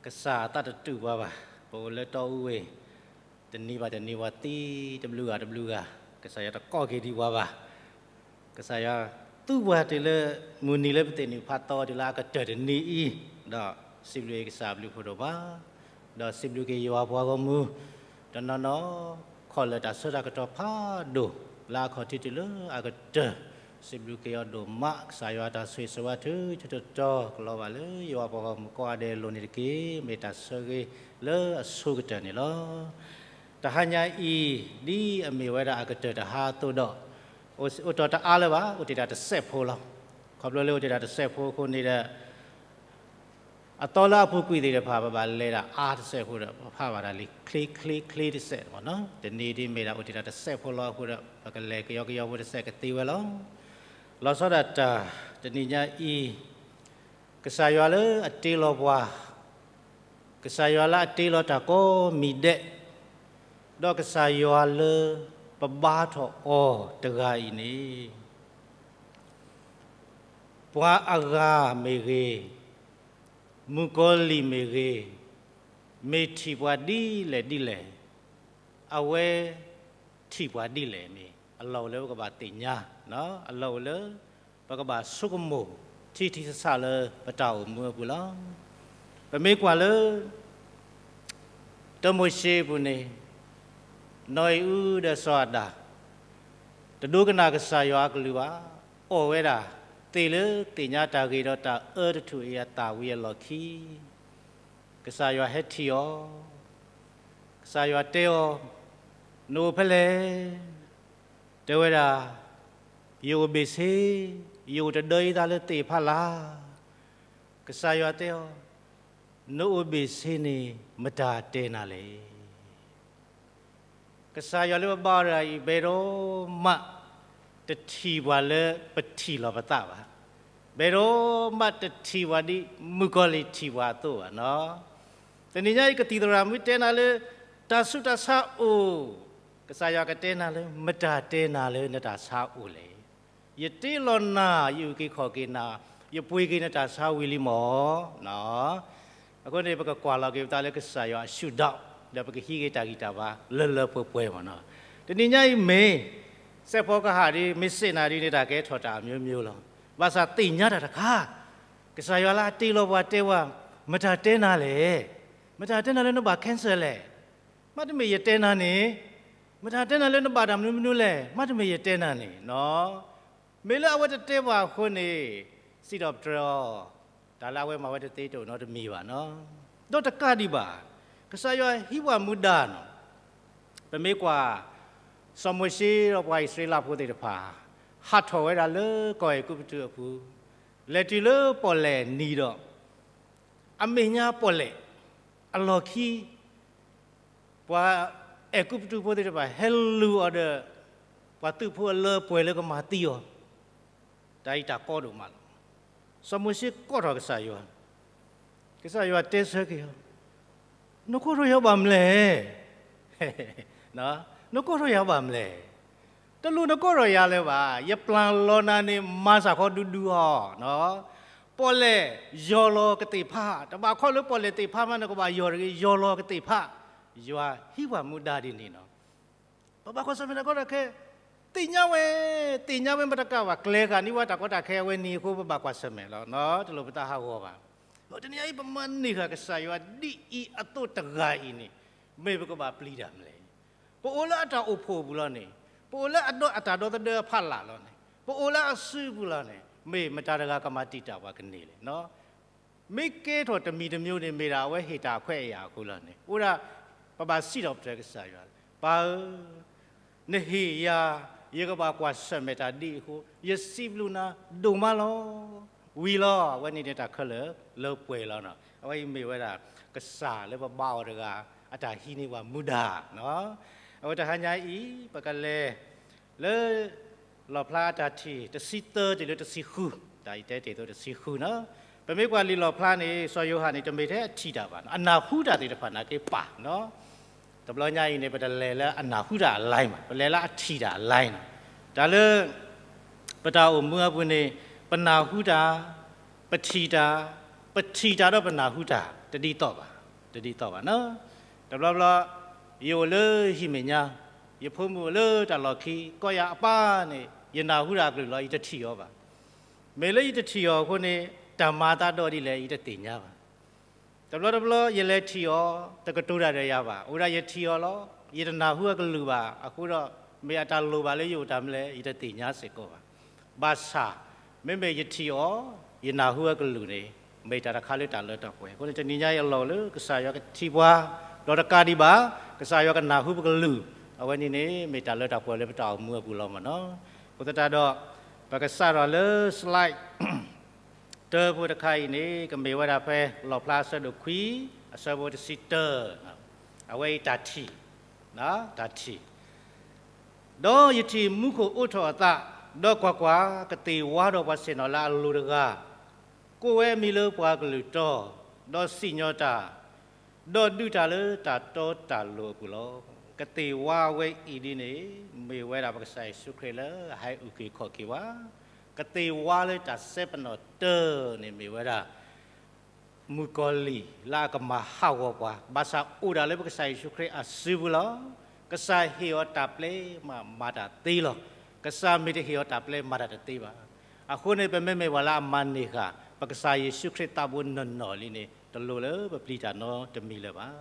ကစၢ်အသးတတူာ်ပှၤဘၣ်. ပအိၣ်လၢတီအူဝ့ၢ်, တနံၤဘၣ်တနံၤပှၤသံတဘျုးဂၤတဘျုးဂၤ, ကစၢ်ယွၤတကိးက့ၤဒံးပှၤဘၣ်. ကစၢ်ယွၤသူပှၤတုၤလၢမုၢ်နံၤလၢပသ့ၣ်နုာ်ဖးသီတုၤလၢအကတၢၢ်တနံၤအံၤ, ဒီးစံးဘျုးက့ၤကစၢ်အဘျုးဖးဒိၣ်ဘၣ်, ဒီးစံးဘျုးက့ၤယွၤပှၤဂီၢ်မုၢ် တနီၤနီၤ ခီၣ်လၢာ်တၢ်ဆၢတၢ်ကတီၢ်ဖးဒိၣ် လၢအခီၣ်ထံးတုၤလၢအကတၢၢ်, စံးဘျုးက့ၤအီၤဒိၣ်မး, ကစၢ်ယွၤတၢ်ဆိၣ်ဂ့ၤဆိၣ်ဝါထုကဖၣ် ကလီၤဘၣ်လၢယွၤပှၤဂီၢ်မုၢ်ကိးဂၤဒဲးအလိၤန့ၣ်တက့ၢ်. မ့ၢ်တၢ်ဆၢဂ့ၤလၢအဆိကတၢၢ်န့ၣ်လီၤ. တဟါညါအံၤ ဒ်အမ့ၢ်ဝဲဒၣ်အကတၢၢ်တဟါအသိးဒီး, အိၣ်တ့ၢ်တၢ်တအါလၢၤဘၣ်, အိၣ်တ့ၢ်တၢ်တစဲးဖိလီၤ. ခီဖျိလၢအိၣ်တ့ၢ်တၢ်တစဲးဖိအဃိန့ၣ်ဒီး အသီလၢအပူၤကွံာ်သ့ၣ်တဖၣ် ပဘၣ်လဲၤဒၣ်အါတစဲးဖိဒီး ပဖးဘၣ်တၢ်လံ ချ့ချ့ချ့တစဲးမ့ၢ်နီၤ. တနံၤဒ်မ့ၢ်ဒၣ်အိၣ်တ့ၢ်တၢ်တစဲးဖိလီၤအဃိဒီး ပကလဲၤကယီကယီဖိတစဲးကသ့ဝဲလီၤ. လီၤဆီဒၣ်တၢ် တနံၤညါအံၤ, ကစၢ်ယွၤလၢအတ့လီၤပှၤ, ကစၢ်ယွၤလၢအတ့လီၤတၢ်ကိးမံၤဒဲး, ဒီးကစၢ်ယွၤလၢပဘါထီၣ်အီၤတဂၤအံၤန့ၣ် ပှၤအဂၤမ့ၢ်ဂ့ၤ, မုၣ်ကီၤလံၢ်မ့ၢ်ဂ့ၤ, မ့ၢ်ထံၣ်ပှၤဒ်လဲၣ်ဒ်လဲၣ်, အဝဲထံၣ်ပှၤဒ်လဲၣ်န့ၣ် အလီၢ်အိၣ်လၢပကဘၣ်သ့ၣ်ညါ, အလီၢ်အိၣ်လၢပကဘၣ်ဆိကမိၣ် ထံထံဆးဆးလၢပတၢ်အိၣ်မူအပူၤလီၤ. ပမ့ၢ်ကွၢ်လၢ တၢမိၤၡ့အပူၤန့ၣ်, နီၢ်အံၤအူဒီးစီၤအၤဒၣ် တဒိကနၣ်ကစၢ်ယွၤအကလုၢ်ဘၣ်, အီၣ်ဝဲဒၣ် သ့ၣ်လၢသ့ၣ်ညါတၢ်ဂ့ၤဒီးတၢ်အၢတထူၣ်အံၤအသၣ်ဝံၤအလီၢ်ခံ, ကစၢ်ယွၤဟဲထံၣ်အီၤ, ကစၢ်ယွၤတဲအီၤ, နအိၣ်ဖဲလဲၣ်, တဲဝဲဒၣ်, ယအိၣ်ဘ့ၣ်ဆ့, ယအိၣ်တဒၢအံသးလၢသ့ၣ်ဖးလၢ်. ကစၢ်ယွၤတဲအီၤ, နအိၣ်ဘ့ၣ်ဆ့န့ၣ် မတၤတဲနၤလဲၣ်. ကစၢ်ယွၤလၢပဘါအီၤတဂၤအံၤ ဘယ်တော့မှ တထံၣ်ပှၤလၢပထံၣ်လီၤပသးဘၣ်, ဘယ်တော့မှ တထံၣ်ပှၤဒ်မုၣ်ကီၤလံၢ်ထံၣ်ပှၤအသိးဘၣ်နီၤ. တနံၤညါအံၤ ကသံၣ်သရၣ်မုၣ်တဲနၤလၢ တၢ်ဆူးတၢ်ဆါအိၣ်, ကစၢ်ယွၤကတဲနၤလၢ မတၤတဲနၤလၢနတၢ်ဆါအိၣ်လဲၣ်. ယတ့လီၤနၤ, ယအုၣ်က့ၤခီၣ်က့ၤနၤ, ယပှ့ၤက့ၤနတၢ်ဆါဝံၤလံမီၢ်. အဃိန့ၣ် ပကကွၢ်လီၤက့ၤပသးလၢကစၢ်ယွၤအဆူၣ်ဒီး, ဒီးပကဟံးက့ၤတၢ်ဂံၢ်တၢ်ဘါလၢလၢပှဲၤပှဲၤမီၢ်နီၤ. တနံၤညါအံၤမ့ၢ် စဲးဖီကဟၣ်ဒ် မ့ၢ်စ့ၣ်နၤဒ်န့ၣ် တၢ်ကဲထီၣ်တၢ်အမျိုးမျိုးလီၤ. ဘၣ်ဆၣ်သ့ၣ်ညါတၢ်တခါ, ကစၢ်ယွၤလၢအတ့လီၤပှၤတဲဝဲ, မတၤတဲနၤလဲၣ်. မတၤတဲနၤလၢနဘၣ် cancer လဲၣ်. မ့တမ့ၢ်ယတဲနၤန့ၣ်, မတၤတဲနၤလၢနဘၣ်တၢ်မနုၤမနုၤလဲၣ်. မ့တမ့ၢ်ယတဲနၤန့ၣ်နီၤ. မ့ၢ်လၢအဝဲတတဲပှၤအဃိန့ၣ်, စံးထီၣ်ပတြၢၤအီၤ, တၢ်လၢအဝဲမၤဝဲတသ့တအိၣ်နီတမံၤဘၣ်နီၤ. ဒီးတကးဒံးဘၣ်, ကစၢ်ယွၤဟံးပှၤမူဒါနီၤ. ပမ့ၢ်ကွၢ် စီၤမိၤၡ့ဒီးပှၤအံၣ်စရ့လးဖိသ့ၣ်တဖၣ် ဟးထီၣ်ဝဲဒၣ်လၢကီၢ်အဲၤကူပတူးအပူၤ, လဲၤတုၤလၢပီၣ်လဲၣ်နံၤဒီး, အမဲာ်ညါပီၣ်လဲၣ်, အလီၢ်ခံ ပှၤအဲၤကူပတူးဖိသ့ၣ်တဖၣ် ဟဲလူၤအီၤဒီး ပှၤသုးဖိအလၢပှဲၤလၢကမၤသံအီၤ, တၢ်အံၤတၢ်ကီဒိၣ်မးလီၤ. စီၤမိၤၡ့ကိးထီၣ်ကစၢ်ယွၤ, ကစၢ်ယွၤတဲဆၢက့ၤအီၤ, နကိးထီၣ်ယၤဘၣ်မနုၤလဲၣ်. နကိးထီၣ်ယၤဘၣ်မနုၤလဲၣ်. တလိၣ်နကိးထီၣ်ယၤလၢၤဘၣ်. ယပျၢ်လီၤနၤန့ၣ် မၤစၢ်ခီဒူဒူအီၤ, ပီၣ်လဲၣ်ယီၢ်လီၤကသ့ၣ်ဖး, တဘၣ်ခီလၢပီၣ်လဲၣ်သ့ၣ်ဖးမး နကဘၣ်ယီၢ်တဂ့ၤ, ယီၢ်လီၤကသ့ၣ်ဖး, ယွၤဟံးပှၤမူဒါဒ်န့ၣ်နီၤ. ပဘၣ်ကွၢ်ဆၢၣ်မဲာ်တၢ်ကီတၢ်ခဲ, သ့ၣ်ညါဝဲ, သ့ၣ်ညါဝဲမတကးဘၣ် ကျဲၤဃာ်န့ၢ်ဝဲတၢ်ကီတၢ်ခဲအဝဲန့ၣ်အဃိ ပဘၣ်ကွၢ်ဆၢၣ်မဲာ်လီၤ. တလိၣ်ပသးဟးဂီၤဘၣ်. တနံၤအံၤ ပမၤန့ၢ်ဃာ်ကစၢ်ယွၤဒ်အံၤအသိးတဂၤအံၤန့ၣ်, မ့ၢ်ပကဘၣ်ပျံၤတၢ်မနုၤလဲၣ်. ပအိၣ်လၢအတၢ်အိၣ်ဖှိၣ်အပူၤလီၤန့ၣ်, ပအိၣ်လၢအတၢ်ဒီသဒၢအဖီလာ်လီၤန့ၣ်, ပအိၣ်လၢအစုပူၤလီၤန့ၣ်, မ့ၢ်မတၤတဂၤကမၤတံာ်တာ်ပှၤကန့ၢ်လဲၣ်. မ့ၢ်ကဲထီၣ်တမံၤတမံၤန့ၣ် မ့ၢ်ဒၣ်အဝဲဟ့ၣ်တၢ်ခွဲးအယာ်အဃိလီၤန့ၣ်, အိၣ်ဒၣ် ပဘၣ်စံးထီၣ်ပတြၢၤကစၢ်ယွၤ, ပၢ်ဧၢ, နဟ့ၣ်ယၤ, ယကဘၣ်ကွၢ်ဆၢၣ်မဲာ်တၢ်ဒ်အံၤအဃိ, ယစံးဘျုးနၤဒိၣ်မးလီၤ. ဝံၤလီၤ, အဝဲန့ၣ်န့ၣ်တၢ်ခဲလၢာ်လၢပှဲၤလီၤနီၤ. အဝဲအံၤမ့ၢ်ဝဲဒၣ် ကစၢ်လၢပဘါအီၤတဂၤ အတၢ်ဟံးန့ၢ်ပှၤမူဒါနီၤ. အဝဲတဟါညါအံၤ ပကလဲၤ လၢ လီၣ်ဖျါအတၢ်ထံၣ် တဆံသၢတုၤလၢတဆံဃု, တၢ်အံၤတဲတ့ၢ်အသိးတဆံဃုနီၤ. ပမ့ၢ်ကွၢ်လံာ်လီၣ်ဖျါန့ၣ် စီၤယိၤဟၣ်န့ၣ် တမ့ၢ်ထဲအထံၣ်တၢ်ဘၣ်နီၤ, အနၢ်ဟူတၢ်သ့ၣ်တဖၣ်နာ်က့ပာ်နီၤ. တဘျီညါအံၤန့ၣ် ပတလဲၤလၢအနၢ်ဟူတၢ်အ line ဘၣ်, ပလဲၤလၢအထံၣ်တၢ်အ line နီၤ. တၢ်လၢ ပတၢ်အိၣ်မူအပူၤန့ၣ် ပနၢ်ဟူတၢ်, ပထံၣ်တၢ်, ပထံၣ်တၢ်ဒီးပနၢ်ဟူတၢ် တဒ်သိးဘၣ်. တဒ်သိးဘၣ်နီၤ. တဘျီဘျီ ယအိၣ်လၢဟံၣ်မဲာ်ညါ, ယဖိမုၣ်အိၣ်လၢတၢ်လီၢ်ခံ, ကီၢ်ယၤအပၢ်န့ၣ် ယနၢ်ဟူတၢ်အကလုၢ်လီၤ, ယတထံၣ်အီၤဘၣ်. မ့ၢ်လၢယတထံၣ်အီၤအဃိန့ၣ် တၢ်မၤအသးဒီးဒ်လဲၣ် ယတသ့ၣ်ညါဘၣ်. တဘျီတဘျီ ယလဲၤထံၣ်အီၤ တကတိၤတၢ်ဒီးယၤဘၣ်, အိၣ်ဒၣ်ယထံၣ်အီၤလီၤ, ယတနၢ်ဟူအကလုၢ်ဘၣ်. အဃိဒီး မ့ၢ်အတၢ်လိၣ်ဘၣ်လၢယအိၣ်တၢ်မနုၤလဲၣ် ယတသ့ၣ်ညါစ့ၢ်ကီးဘၣ်. ဘၣ်ဆၣ် မ့မ့ၢ်ယထံၣ်အီၤ ယနၢ်ဟူအကလုၢ်န့ၣ် မ့ၢ်တၢ်တခါလၢတၢ်လၢတၢ်ပှဲၤ. အဃိန့ၣ် တနံၤညါအံၤအလီၢ်လၢကစၢ်ယွၤကထံၣ်ပှၤ, ဒီးတကးဒံးဘၣ် ကစၢ်ယွၤကနၢ်ဟူပကလုၢ်, အဝဲန့ၣ်န့ၣ် မ့ၢ်တၢ်လၢတၢ်ပှဲၤလၢပတၢ်အိၣ်မူအပူၤလီၤမ့ၢ်နီၤ. အဃိသတးဒီး ပကစးထီၣ်လၢ slide တၢဖိတခါအံၤန့ၣ် ကမ့ၢ်ဝဲဒၣ်ဖဲလီၣ်ဖျါအဆၢဒိၣ်ခွံ အဆၢဖိတဆံတၢ, အဝဲအံၤတၢ်ထံၣ်, တၢ်ထံၣ် ဒီးယထံၣ်မူခိၣ်အိးထီၣ်အသး, ဒီးကွၢ်ကွၢ်, ကသ့ၣ်ဝါဒီးပှၤဆ့ၣ်နီၤလၢအလိၤတဂၤ, ကိးဝဲအမံၤလၢပှၤကလုာ်တီ, ဒီးစံၣ်ညီၣ်တၢ်, ဒီးဒုးတၢ်လၢတၢ်တီတၢ်လိၤအပူၤလီၤ. ကသ့ၣ်ဝါဝဲအံၤဒ်န့ၣ် မ့ၢ်ဝဲဒၣ်ပကစၢ်ယ့ၣ်ၡူးခရံာ်လၢအဟဲအုၣ်က့ၤခီၣ်က့ၤဝဲ, ကသ့ၣ်ဝါလၢတၢ်စဲပနီၣ်တၢၢ်န့ၣ်မ့ၢ်ဝဲဒၣ် မုၣ်ကီၤလံၢ်လၢအကမၤဟးဂီၤပှၤ, ဘၣ်ဆၣ်အိၣ်ဒၣ်လၢပကစၢ်ယ့ၣ်ၡူးခရံာ်အစုပူၤလီၤ. ကစၢ်ဟ့ၣ်အီၤတၢ်ပျဲမးမၤတၢ်သ့လီၤ. ကစၢ်မ့ၢ်တဟ့ၣ်အီၤတၢ်ပျဲမၤတၢ်တသ့ဘၣ်. အဃိန့ၣ် ပမ့မ့ၢ်ပှၤလၢအမၤန့ၢ်ဃာ် ပကစၢ်ယ့ၣ်ၡူးခရံာ်သးဘိနီၢ်နီၢ်လံန့ၣ် တလိၣ်လၢပပျံၤတၢ်နီတမံၤလၢၤဘၣ်.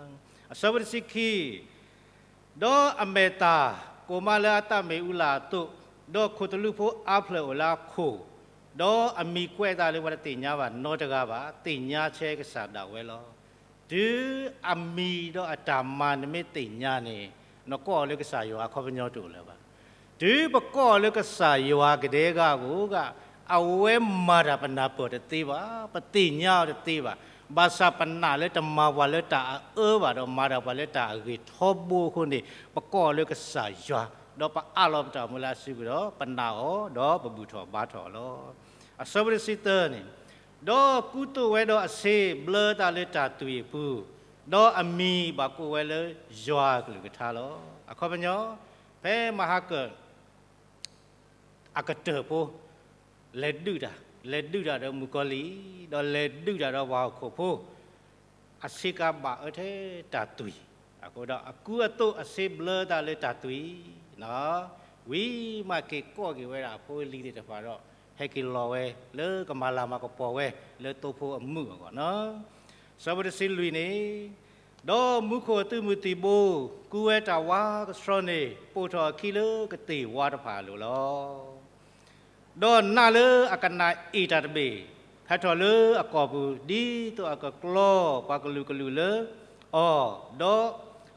အဆၢဖိတဆံခံ ဒီးအမဲာ်သၣ်ကိးမးလၢအသးမ့ၣ်အူလၢ်အသိး, ဒီးခိၣ်သလုးဖိအါဖျၢၣ်အိၣ်လၢအခိၣ်, ဒီးအမံၤကွဲးအသးလၢပှၤတသ့ၣ်ညါဘၣ်နီတဂၤဘၣ်, သ့ၣ်ညါဆဲကစၢ်ဒၣ်ဝဲလီၤ. တုၤအမံၤဒီးအတၢ်မၤနမ့ၢ်သ့ၣ်ညါန့ၣ်, နကိးအီၤလၢကစၢ်ယွၤအခီပညီတအိၣ်လၢၤဘၣ်. တုၤပကိးအီၤလၢကစၢ်ယွၤကဒဲကဂီၢ်ဧိၤဂၤ, အဝဲမၤတၢ်ပနၢ်ပၢၢ်တသ့ဘၣ်, ပသ့ၣ်ညါအီၤတသ့ဘၣ်. ဘၣ်ဆၣ်ပနာ်လၢတမၤပှၤလၢတၢ်အအၢဘၣ်ဒီး မၤတၢ်ပှၤလၢတၢ်အဂ့ၤထီဘိအဃိန့ၣ်, ပကိးအီၤလၢကစၢ်ယွၤ, ဒီးပအးလီၤပတၢ်အိၣ်မူလၢအစုပူၤဒီး ပနာ်အီၤ, ဒီးပဘူၣ်ထီၣ်ဘါထီၣ်အီၤလီၤ. အဆၢဖိတဆံသၢန့ၣ်, ဒီးကူသိးဝဲဒီးအဆ့ဘျၢသးလၢတၢ်သွံၣ်အပူၤ, ဒီးအမံၤဘၣ်ကိးဝဲလၢယွၤအကလုၢ်ကထါလီၤ. အခီပညီ, ဖဲမဟါကၢၣ် အကတၢၢ်ဖိ လဲၤဒုးတၢ်, လဲၤဒုးတၢ်ဒီးမုၣ်ကီၤလံၢ်, ဒီးလဲၤဒုးတၢ်ဒီးပှၤဟီၣ်ခိၣ်ဖိ, အဆ့ကၤဘၣ်အၢထဲတၢ်သွံၣ်, အဃိဒီးအကူအသိးအဆ့ဘျၢသးလၢတၢ်သွံၣ်, ဝံၤမးက့ၤကိးက့ၤဝဲဒၣ်အဖိအလံၤသ့ၣ်တဖၣ်ဒီး ဟဲက့ၤလီၤဝဲလၢကမၤလၤမၤကပီၤဝဲလၢသိဖိအမုၢ်အဂီၢ်နီၤ. ဆၢဖိတဆံလွံၢ်န့ၣ်, ဒီးမူခိၣ်အသုးမုၢ်သံၣ်ဘိ ကူဝဲတၢ်ဝါကဆှီန့ၣ် ပိာ်ထီၣ်အခံလၢကသ့ၣ်ဝါတဖၣ်အလိၤလီၤ. ဒီးနးလၢအကနၣ်အ့ၣ်တၢ်တဘ့ၣ် ဟဲထီၣ်လၢအကိာ်ပူၤ ဒ်သိးအကကျီပှၤကလုာ်ကလုာ်လၢအီၤ, ဒီး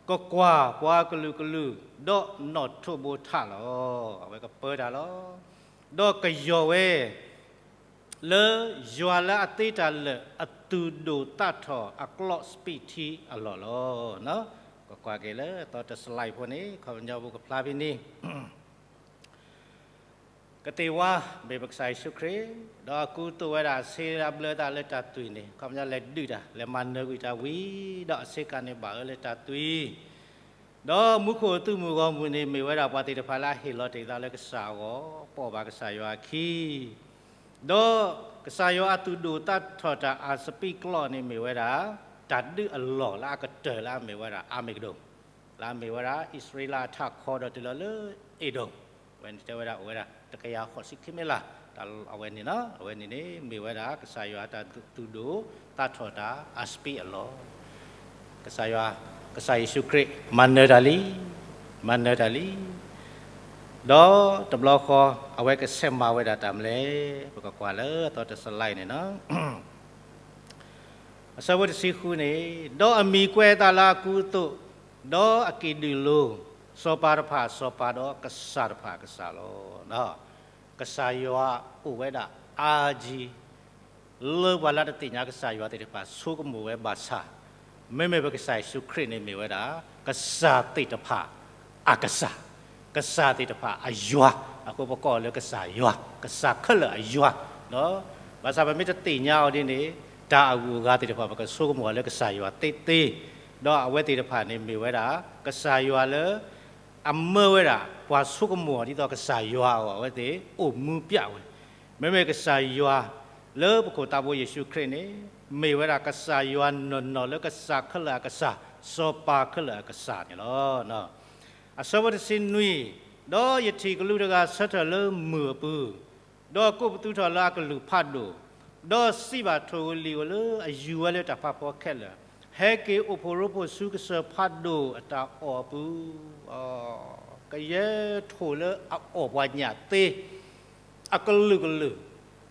ကကွၢ်ပှၤကလုာ်ကလုာ် ဒီးနီၣ်ထိးဘိထးလီၤ. အဝဲကပၢတၢ်လီၤ. ဒီးကယီၢ်ဝဲ လၢယွၤလၢအသ့တၢ်လၢာ် အသူၣ်ဒိၣ်သးထီၣ်အကျီၣ်စပံးထံအလီၢ်လီၤ. ကကွၢ်က့ၤလၢအသီတစလၢၢ်ဖိန့ၣ် ခီပညီဖိကဖျါဖဲန့ၣ် ကသ့ၣ်ဝါ မ့ၢ်ပကစၢ်ယ့ၣ်ၡူးခရံာ်, ဒီးအကူသိးဝဲဒၣ်အဆ့လၢအဘျၢသးလၢတၢ်သွံၣ်န့ၣ် ခီပညီလဲၤဒုးတၢ် လဲၤမၤနၢၤကွံာ်တၢ်ဝံၤ ဒီးအဆ့ကၤန့ၣ်ဘၣ်အၢလၢတၢ်သွံၣ် ဒီးမူခိၣ်အသုးမုၢ်ဂီၢ်မုၢ်န့ၣ် မ့ၢ်ဝဲဒၣ်ပှၤသ့ၣ်တဖၣ်လၢအဟ့ၣ်လီၤတ့ၢ်သးလၢကစၢ်အဂီၢ်, ပိာ်ဘၣ်ကစၢ်ယွၤအခံ, ဒီးကစၢ်ယွၤအသူၣ်ဒိၣ်သးထီၣ်တၢ်အစပံးကျီၣ်န့ၣ်မ့ၢ်ဝဲဒၣ် တၢ်ဒုးအလီၢ်လၢအကတၢၢ်လၢအမ့ၢ်ဝဲဒၣ်အၤမ့းကဒိၣ်, လၢအမ့ၢ်ဝဲဒၣ်အံၣ်စရ့လးအထးခီဒီးတုၤလီၤလၢအ့ဒိၣ်, အဝဲန့ၣ်တဲဝဲဒၣ်အိၣ်ဝဲဒၣ်တကယၤဃိးဆံခံမ့ၢ်လၢ်, အဝဲန့ၣ်, အဝဲန့ၣ်န့ၣ် မ့ၢ်ဝဲဒၣ်ကစၢ်ယွၤအတၢ်သူၣ်ဒိၣ်သးထီၣ်တၢ်အစပံးအလီၢ် ကစၢ်ယွၤ, ကစၢ်ယ့ၣ်ၡူးခရံာ် မၤနၢၤတၢ်လံ, မၤနၢၤတၢ်လံ, ဒီးတဘျီဃီ အဝဲကဆဲးမၤဝဲဒၣ်တၢ်မနုၤလဲၣ်, ပကကွၢ်လၢအသီတစလၢၢ်န့ၣ်လီၤ. အဆၢဖိတဆံဃုန့ၣ်, ဒီးအမံၤကွဲးအသးလၢအကူအသိး, ဒီးအက့ၤဒုးလိၤ စီၤပၤတဖၣ် စီၤပၤဒီးကစၢ်တဖၣ်အကစၢ်လီၤ. ကစၢ်ယွၤအိၣ်ဝဲဒၣ်အါကံ လၢပှၤလၢတသ့ၣ်ညါကစၢ်ယွၤသ့ၣ်တဖၣ်ဆိကမိၣ်ဝဲဘၣ်ဆၣ်, မ့မ့ၢ်ပကစၢ်ယ့ၣ်ၡူးခရံာ်န့ၣ်မ့ၢ်ဝဲဒၣ် ကစၢ်သ့ၣ်တဖၣ်အကစၢ်, ကစၢ်သ့ၣ်တဖၣ်အယွၤ, အဃိပကိးအီၤလၢကစၢ်ယွၤ, ကစၢ်ခဲလၢာ်အယွၤ, ဘၣ်ဆၣ်ပမ့ၢ်တသ့ၣ်ညါအီၤဒ်န့ၣ်, တၢ်အဂုၤအဂၤသ့ၣ်တဖၣ် ပကဆိကမိၣ်အီၤလၢကစၢ်ယွၤသ့သ့, ဒီးအဝဲသ့ၣ်တဖၣ်န့ၣ်မ့ၢ်ဝဲဒၣ် ကစၢ်ယွၤလၢ အမၢဝဲဒၣ် ပှၤဆိကမိၣ်အီၤဒ်သိးကစၢ်ယွၤအဂီၢ် အဝဲသ့ၣ်အိၣ်မူပျဲဝဲ, မ့မ့ၢ်ကစၢ်ယွၤလၢပခိၣ်သးဘိယ့ၣ်ၡူးခရံာ်န့ၣ် မ့ၢ်ဝဲဒၣ်ကစၢ်ယွၤနီၢ်နီၢ်လၢကစၢ်ခဲလၢာ်အကစၢ်, စီၤပၤခဲလၢာ်အကစၢ်န့ၣ်လီၤ. အဆၢဖိတဆံနွံ, ဒီးယထံၣ်ကလူးတဂၤဆၢထၢၣ်လၢမုၢ်အပူၤ, ဒီးကိးပသူထီၣ်လၢအကလုၢ်ဖးဒိၣ်, ဒီးစံးဘၣ်ထိၣ်ဧိၤလံၣ်ဧိၤလၢအယူၤဝဲလၢတၢ်ဖးဖီခဲလၢာ်, ဟဲက့ၤအိၣ်ဖှိၣ်ရိဖှိၣ်ဆူကစၢၢ်ဖးဒိၣ်အတၢ်အီၣ်အပူၤ, ကယဲၢ်ထိၣ်လၢအအီၣ်ပှၤညၣ်သ့ အကလုာ်ကလုာ်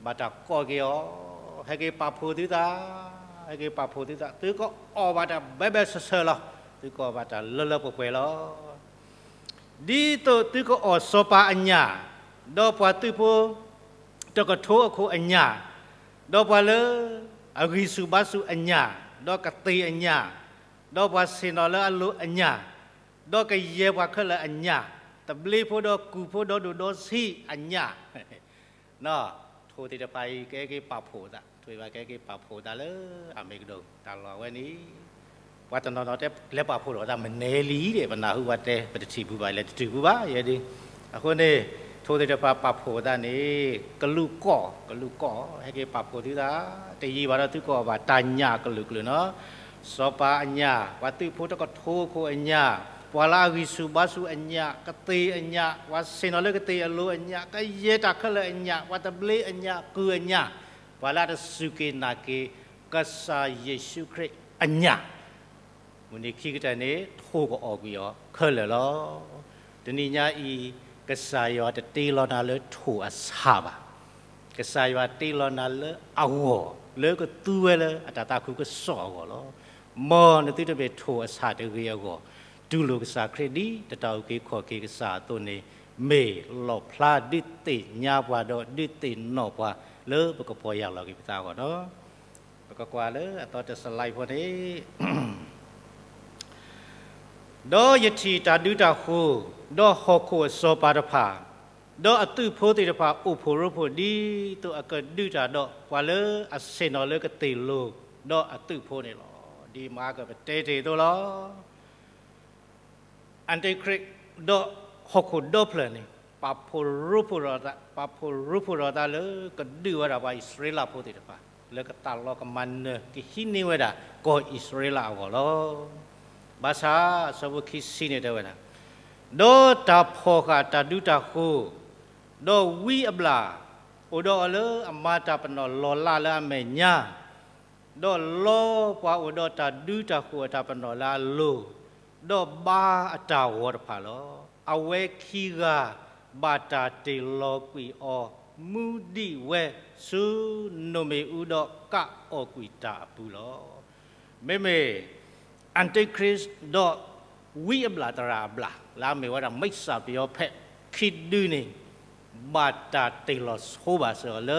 ဘၣ်တၢ်ကိးက့ၤအီၤ, ဟဲက့ၤပာ်ဖှိၣ်သုသး, ဟဲက့ၤပာ်ဖှိၣ်သုသး, သုကအီၣ်ဘၣ်တၢ်ဘဲဘဲဆၢဆၢလီၤ, သုကအီၣ်ဘၣ်တၢ်လၢလၢပှဲၤပှဲၤလီၤ. ဒ်သိးသုကအီၣ်စီၤပၤအညၣ်, ဒီးပှၤသုးဖိတကထိအခိၣ်အညၣ်, ဒီးပှၤလၢအဂံၢ်ဆူၣ်ဘါဆူၣ်အညၣ်, ဒီးကသ့ၣ်အညၣ်, ဒီးပှၤဆ့ၣ်နီၤလၢအလိၤအညၣ်, ဒီးကယဲၢ်ပှၤခဲလၢာ်အညၣ်, သဘျ့ဖိဒီးကူၣ်ဖိဒီးဒိၣ်ဒီးဆံးအညၣ် ထိၣ်သ့ၣ်တဖၣ်အံၤ ကဟဲက့ၤပာ်ဖှိၣ်သး, ထိၣ်သ့ၣ်တဖၣ်ကဟဲက့ၤပာ်ဖှိၣ်သးလၢအမ့ၢ်ကဒိၣ်တၢ်လီၢ်ဝဲန့ၣ်, ပှၤတနီၤနီၤတဲလဲၤပာ်ဖှိၣ်ထီၣ်သးမနုၤလံဒီး ပနၢ်ဟူပှၤတဲ ပတထံၣ်ပူၤဘၣ် လဲၤတတုၤပူၤဘၣ်ယဲဒ်, အဃိန့ၣ် ထိၣ်သ့ၣ်တဖၣ်ပာ်ဖှိၣ်သးန့ၣ် ကလူးကိး, ကလူးကိး, ဟဲက့ၤပာ်ဖှိၣ်သုသး, တယံာ်ဘၣ်ဒီးသုကအီၣ်ဘၣ်တၢ်ညၣ်ကလုာ်ကလုာ်နီၤ, စီၤပၤအညၣ်, ပှၤသုးဖိတကထိအခိၣ်အညၣ်, ပှၤလၢအဂံၢ်ဆူၣ်ဘါဆူၣ်အညၣ်, ကသ့ၣ်အညၣ်, ပှၤဆ့ၣ်နီၤလၢကသ့ၣ်အလိၤအညၣ်, ကယဲၢ်တၢ်ခဲလၢာ်အညၣ်, ပှၤသဘျ့အညၣ်, ကုၢ်အညၣ်, ပှၤလၢအတစူၢ်က့ၤနာ်က့ၤ ကစၢ်ယ့ၣ်ၡူးခရံာ်အညၣ်, မုၢ်နံၤခံကတၢၢ်န့ၣ် ထိၣ်ကအီၣ်ကွံာ်အီၤခဲလၢာ်လီၤ. တနံၤညါအံၤ ကစၢ်ယွၤတတ့လီၤနၤလၢထိၣ်အဆၣ်ဘၣ်. ကစၢ်ယွၤတ့လီၤနၤလၢအဂီၢ်, လၢကသူဝဲလၢအတၢ်သးခုကစီၣ်အဂီၢ်လီၤ. မ်နသုတမ့ၢ်ထိၣ်အဆၣ်တဂ့ၤအဂီၢ်, တူၢ်လိာ်ကစၢ်ခရံာ်ဒ်တၢ်အုၣ်က့ၤခီၣ်က့ၤကစၢ်အသိးန့ၣ်, မ့ၢ်လီၣ်ဖျါဒုးသ့ၣ်ညါပှၤဒီးဒုးသ့ၣ်နီၣ်ပှၤလၢပကပီၢ်ယၢ်လီၤက့ၤပသးအဂီၢ်လီၤ. ပကကွၢ်လၢအသီတစလါဖိန့ၣ် ဒီးယထံၣ်တၢ်ဒုးတၢ်ဃိၤ, ဒီးဟီၣ်ခိၣ်အစီၤပၤတဖၣ်, ဒီးအသုးဖိသ့ၣ်တဖၣ်အိၣ်ဖှိၣ်ရိဖှိၣ်ဒ်သိးအကဒုးတၢ်ဒီးပှၤလၢအဆ့ၣ်နီၤလၢကသ့ၣ်လိၤ, ဒီးအသုးဖိန့ၣ်လီၤ. ဒ်မၤကပတဲတ့ၢ်အသိးလီၤ. အၣ်တိၣ်ခရံာ်ဒီးဟီၣ်ခိၣ်ဒီဖျၢၣ်န့ၣ် ပာ်ဖှိၣ်ရိဖှိၣ်ထီၣ်သး, ပာ်ဖှိၣ်ရိဖှိၣ်ထီၣ်သးလၢကဒုးဝဲဒၣ်ပှၤအံၣ်စရ့လးဖိသ့ၣ်တဖၣ် လၢကသးလီကမၤနၢၤကဟံးန့ၢ်ဝဲဒၣ်ကီၢ်အံၣ်စရ့လးအဂီၢ်လီၤ. ဘၣ်ဆၣ်အဆၢဖိခံဆံန့ၣ်တဲဝဲဒၣ်, ဒီးတၢ်ဖီၣ်ဃာ်တၢ်ဒုးတၢ်ဃိၤ, ဒီးဝံအဘျၣ်အိၣ်ဒီးအီၤလၢအမၤတၢ်ပနီၣ်လီၤလးလၢအမဲာ်ညါ ဒီးလီပှၤအိၣ်ဒီးတၢ်ဒုးတၢ်ဃိၤအတၢ်ပနီၣ်လၢအလိၤ, ဒီးဘါအတၢ်ဂီၤတဖၣ်လီၤ. အဝဲခံဂၤဘၣ်တၢ်တ့ၢ်လီၤကွံာ်အီၤ မူဒံးဝဲဆူနိၣ်မ့ၣ်အူဒီးကးအီၣ်ကွံာ်တၢ်အပူၤလီၤ. မ့မ့ၢ် အၣ်တိၣ်ခရံာ်ဒီးဝံအဘျၣ်သရၣ်အဘျၣ် လၢအမ့ၢ်ဝဲဒၣ်မိၣ်စၢ်ပယီၤဖဲခံဒုန့ၣ် ဘၣ်တၢ်တ့ၢ်လီၤဆိဘၣ်စ့ၢ်ကီး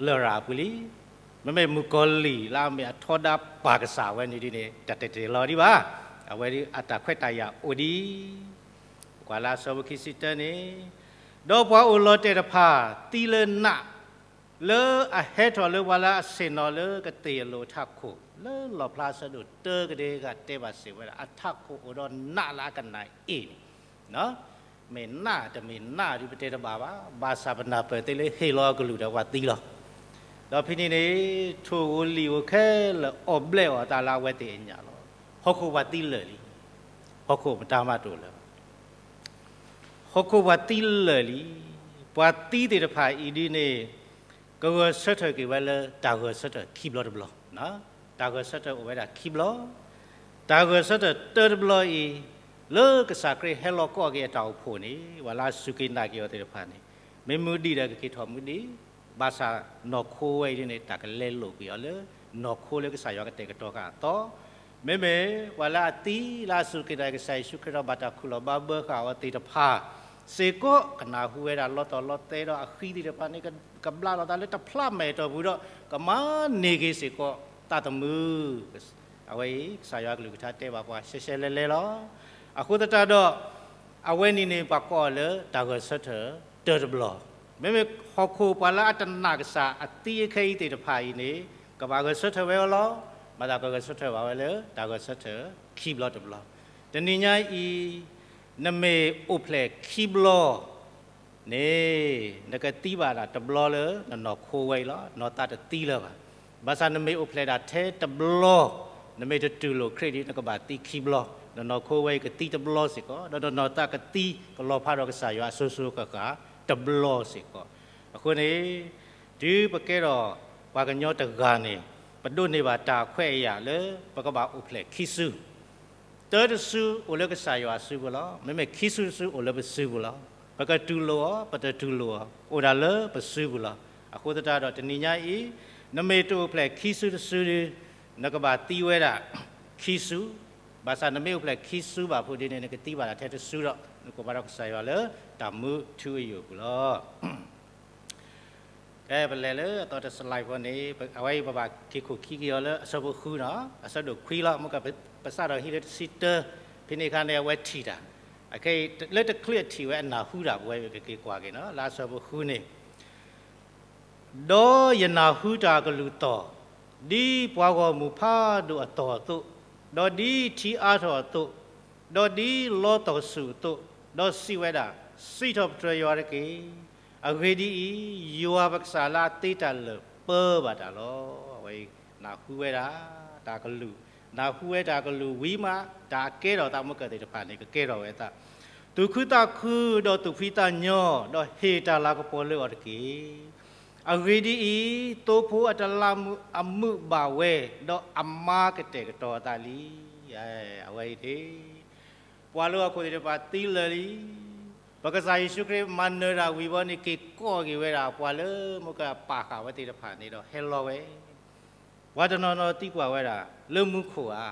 လၢ လရာ်အပူၤလံ. မ့မ့ၢ်မုၣ်ကီၤလံၢ်လၢအမ့ၢ်အထီဒါပၢ်ကစၢ်ဝဲန့ၣ်ဒ်န့ၣ် တၢ်တတ့ၢ်လီၤဒံးဘၣ်. အဝဲဒၣ်အတၢ်ခွဲးတၢ်ယာ်အိၣ်ဒံး, ပကွၢ်လၢအဆၢဖိခံဆံတၢန့ၣ်, ဒီးပှၤအိၣ်လီၤတဲာ်တဖၣ်သံလၢနး လၢအဟဲထီၣ်လၢပှၤလၢအဆ့ၣ်နီၤလၢကသ့ၣ်အလိၤအထးခိၣ် လၢလီၣ်ဖျါအဆၢဒိၣ်တၢကဒ့ကတဲဘၣ်စ့ၢ်ဝဲဒၣ် အထးခိၣ်အိၣ်ဒီးနးလၢအကနၣ်အ့ၣ်န့ၣ် မ့ၢ်နးတမ့ၢ်နးဒ်ပတဲတဘၣ်ဘၣ်, ဘၣ်ဆၣ်ပနၢ်ပၢၢ်သ့လၢဟ့ၣ်လီၤအကလုၢ်ဒီးပှၤသံလီၤ. ဒီးဖဲန့ၣ်န့ၣ် ထိၣ်ဧိၤလံၣ်ဧိၤခဲလၢာ်အီၣ်ဘျဲးအီၤအသးလၢအဝဲသ့ၣ်အညၣ်လီၤ. ဟီၣ်ခိၣ်ပှၤသံလၢာ်လံ, ဟီၣ်ခိၣ်မတၤမးတအိၣ်လၢၤဘၣ်. ဟီၣ်ခိၣ်ပှၤသံလၢာ်လံ, ပှၤသံသ့ၣ်တဖၣ်အံၤဒ်န့ၣ် ကဂဲၤဆၢထၢၣ်က့ၤဝဲလၢတၢ်ဂဲၤဆၢထၢၣ်ခံဘျီတဘျီ, တၢ်ဂဲၤဆၢထၢၣ်အိၣ်ဝဲဒၣ်ခံဘျီ, တၢ်ဂဲၤဆၢထၢၣ်တၢတဘျီအံၤ လၢကစၢ်ခရံာ်ဟဲလီၤကိးက့ၤအတၢ်အိၣ်ဖှိၣ်န့ၣ် ပှၤလၢအစူၢ်က့ၤနာ်က့ၤအီၤသ့ၣ်တဖၣ်န့ၣ် မ့ၢ်မုၢ်ဒံးဒီးကက့ၤထီၣ်မုၢ်ဒံး, ဘၣ်ဆၣ်နီၢ်ခိဝဲအံၤဒ်န့ၣ် တၢ်ကလဲလိာ်ကွံာ်အီၤလၢ နီၢ်ခိလၢကစၢ်ယွၤကတဲာ်ကတီၤဃာ်အသီ, မ့မ့ၢ်ပှၤလၢအသံလၢအစူၢ်က့ၤနာ်က့ၤကစၢ်ယ့ၣ်ၡူးခရံာ်ဒီးဘၣ်တၢ်ခူၣ်လီၤဘါဘၢဃာ်အီၤသ့ၣ်တဖၣ်စ့ၢ်ကီး ကနၢ်ဟူဝဲဒၣ်လီၤတီၤလီၤတဲာ်ဒီးအဃံသ့ၣ်တဖၣ်န့ၣ် ကဘျးလိာ်သးလၢတဖျးမဲာ်အတီၢ်ပူၤဒီး ကမၤန့ၢ်က့ၤစ့ၢ်ကီးသးသမူ အဝဲအံၤ ကစၢ်ယွၤကလုၢ်ကထါတဲဘၣ်ပှၤရှဲရှဲလဲလဲလီၤ. အဃိသတးဒီး အဝဲန့ၣ်န့ၣ် ပှၤကိးအီၤလၢတၢ်ဂဲၤဆၢထၢၣ်တၢတဘျီ, မ့မ့ၢ်ဟီၣ်ခိၣ်ပှၤလၢအတနာ်ကစၢ်အသံအခဲအံၤသ့ၣ်တဖၣ်အံၤန့ၣ် ကဘၣ်ဂဲၤဆၢထၢၣ်ဝဲအီၤလီၤ. ဘၣ်သးကဂဲၤဆၢထၢၣ်ဘၣ်ဝဲလၢတၢ်ဂဲၤဆၢထၢၣ်ခံဘျီတဘျီ, တနံၤညါအံၤ နမ့ၢ်အိၣ်ဖျဲၣ်ခံဘျီ န့ၣ် နကသံဘၣ်ဒၣ်တဘျီလၢနနီၢ်ခိဝဲအံၤလီၤ. နီၢ်သးတသံလၢၤဘၣ်. ဘၣ်ဆၣ်နမ့ၢ်အိၣ်ဖျဲၣ်ဒၣ်ထဲတဘျီ, နမ့ၢ်တတူၢ်လိာ်ခရံာ်ဒီး နကဘၣ်သံခံဘျီ, နနီၢ်ခိဝဲအံၤကသံတဘျီစ့ၢ်ကီး, ဒီးနနီၢ်သးကသံကလီၤဖးဒီးကစၢ်ယွၤအစိၤစိၤဃၣ်ဃၣ်တဘျီစ့ၢ်ကီး. အဃိန့ၣ် တုၤပကဲထီၣ်ပှၤကညီတဂၤန့ၣ် ပဒိးန့ၢ်ဘၣ်တၢ်ခွဲးအယာ်လၢ ပကဘၣ်အိၣ်ဖျဲၣ်ခံစု တၢတစုအိၣ်လၢကစၢ်ယွၤအစုပူၤလီၤ. မ့မ့ၢ်ခံစုတစုအိၣ်လၢပစုပူၤလီၤ. ပကတူၢ်လိာ်အီၤ ပတတူၢ်လိာ်အီၤ အိၣ်ဒၣ်လၢပစုပူၤလီၤ. အဃိသတးဒီးတနံၤညါအံၤ နမ့ၢ်တအိၣ်ဖျဲၣ်ခံစုတစုဒီး နကဘၣ်သံဝဲဒၣ်ခံစု, ဘၣ်ဆၣ်နမ့ၢ်အိၣ်ဖျဲၣ်ခံစုဘၣ်ဖုးဒ်န့ၣ် နကသံဘၣ်ဒၣ်ထဲတစုဒီး နကိးဘၣ်ဒီးကစၢ်ယွၤလၢတၢ်မူထူအယိာ်ပူၤလီၤ. ကဲ ပလဲၤလၢအသီတစလၢ်ဖိန့ၣ် အဝဲအံၤပဘၣ်က့ၤခိၣ်ခံက့ၤအီၤလၢအဆၢဖိဃုနီၤ, အဆၢဒိၣ်ခွံလီၤ. မ့ၢ်ကပစးထီၣ်ဟံးလၢတဆံတၢ ဖဲန့ၣ်အခါန့ၣ် အဝဲထံၣ်တၢ်, အခဲအံၤလၢတချုးအထံၣ်ဝဲအနၢ်ဟူတၢ် ပဝဲကက့ၤကွၢ်က့ၤနီၤ လၢအဆၢဖိဃုန့ၣ် ဒီးယနၢ်ဟူတၢ်အကလုၢ်သီၣ်, ဒ်ပှၤဂီၢ်မုၢ်ဖးဒိၣ်အသီၣ်အသိး, ဒီးဒ်ထံအါထီၣ်အသိး, ဒီးဒ်လီသီၣ်ဆူၣ်အသိး, ဒီးစံးဝဲဒၣ်, စံးထီၣ်ပတြၢၤယွၤတက့ၢ်. အဂ့ၢ်ဒ်အံၤ, ယွၤပကစၢ်လၢအသ့တၢ်လၢာ်ပၢဘၣ်တၢ်လီၤ. အဝဲအံၤနၢ်ဟူဝဲဒၣ်တၢ်ကလုၢ်, နၢ်ဟူဝဲတၢ်ကလုၢ်ဝံၤမး တၢ်အကဲထီၣ်သးမုၢ်ကၢၢ်သ့ၣ်တဖၣ်န့ၣ် ကကဲထီၣ်ဝဲအသး သူၣ်ခုသးခု, ဒီးသူၣ်ဖှံသးညီ, ဒီးဟ့ၣ်တၢ်လၤကပီၤလၢအီၤတက့ၢ်. အဂ့ၢ်ဒ်အံၤ, သိဖိအတလးမူးအမုာ်ဘၣ်ဝဲ, ဒီးအမါကတဲာ်ကတီၤအသးလံ. အဝဲအံၤန့ၣ် ပှၤလၢဟီၣ်ခိၣ်သ့ၣ်တဖၣ်သံလၢာ်လံ. ပကစၢ်ယ့ၣ်ၡူးခရံာ်မၤနၢၤတၢ်ဝံၤဘီန့ၣ် က့ၤကိးက့ၤဝဲဒၣ်ပှၤလၢမုၢ်ကပာ်ဃာ်ဝဲသ့ၣ်တဖၣ်န့ၣ်ဒီး ဟဲလီၤဝဲ ပှၤတနီၤနီၤသံကွၢ်ဝဲဒၣ် လၢမူခိၣ်ဧါ,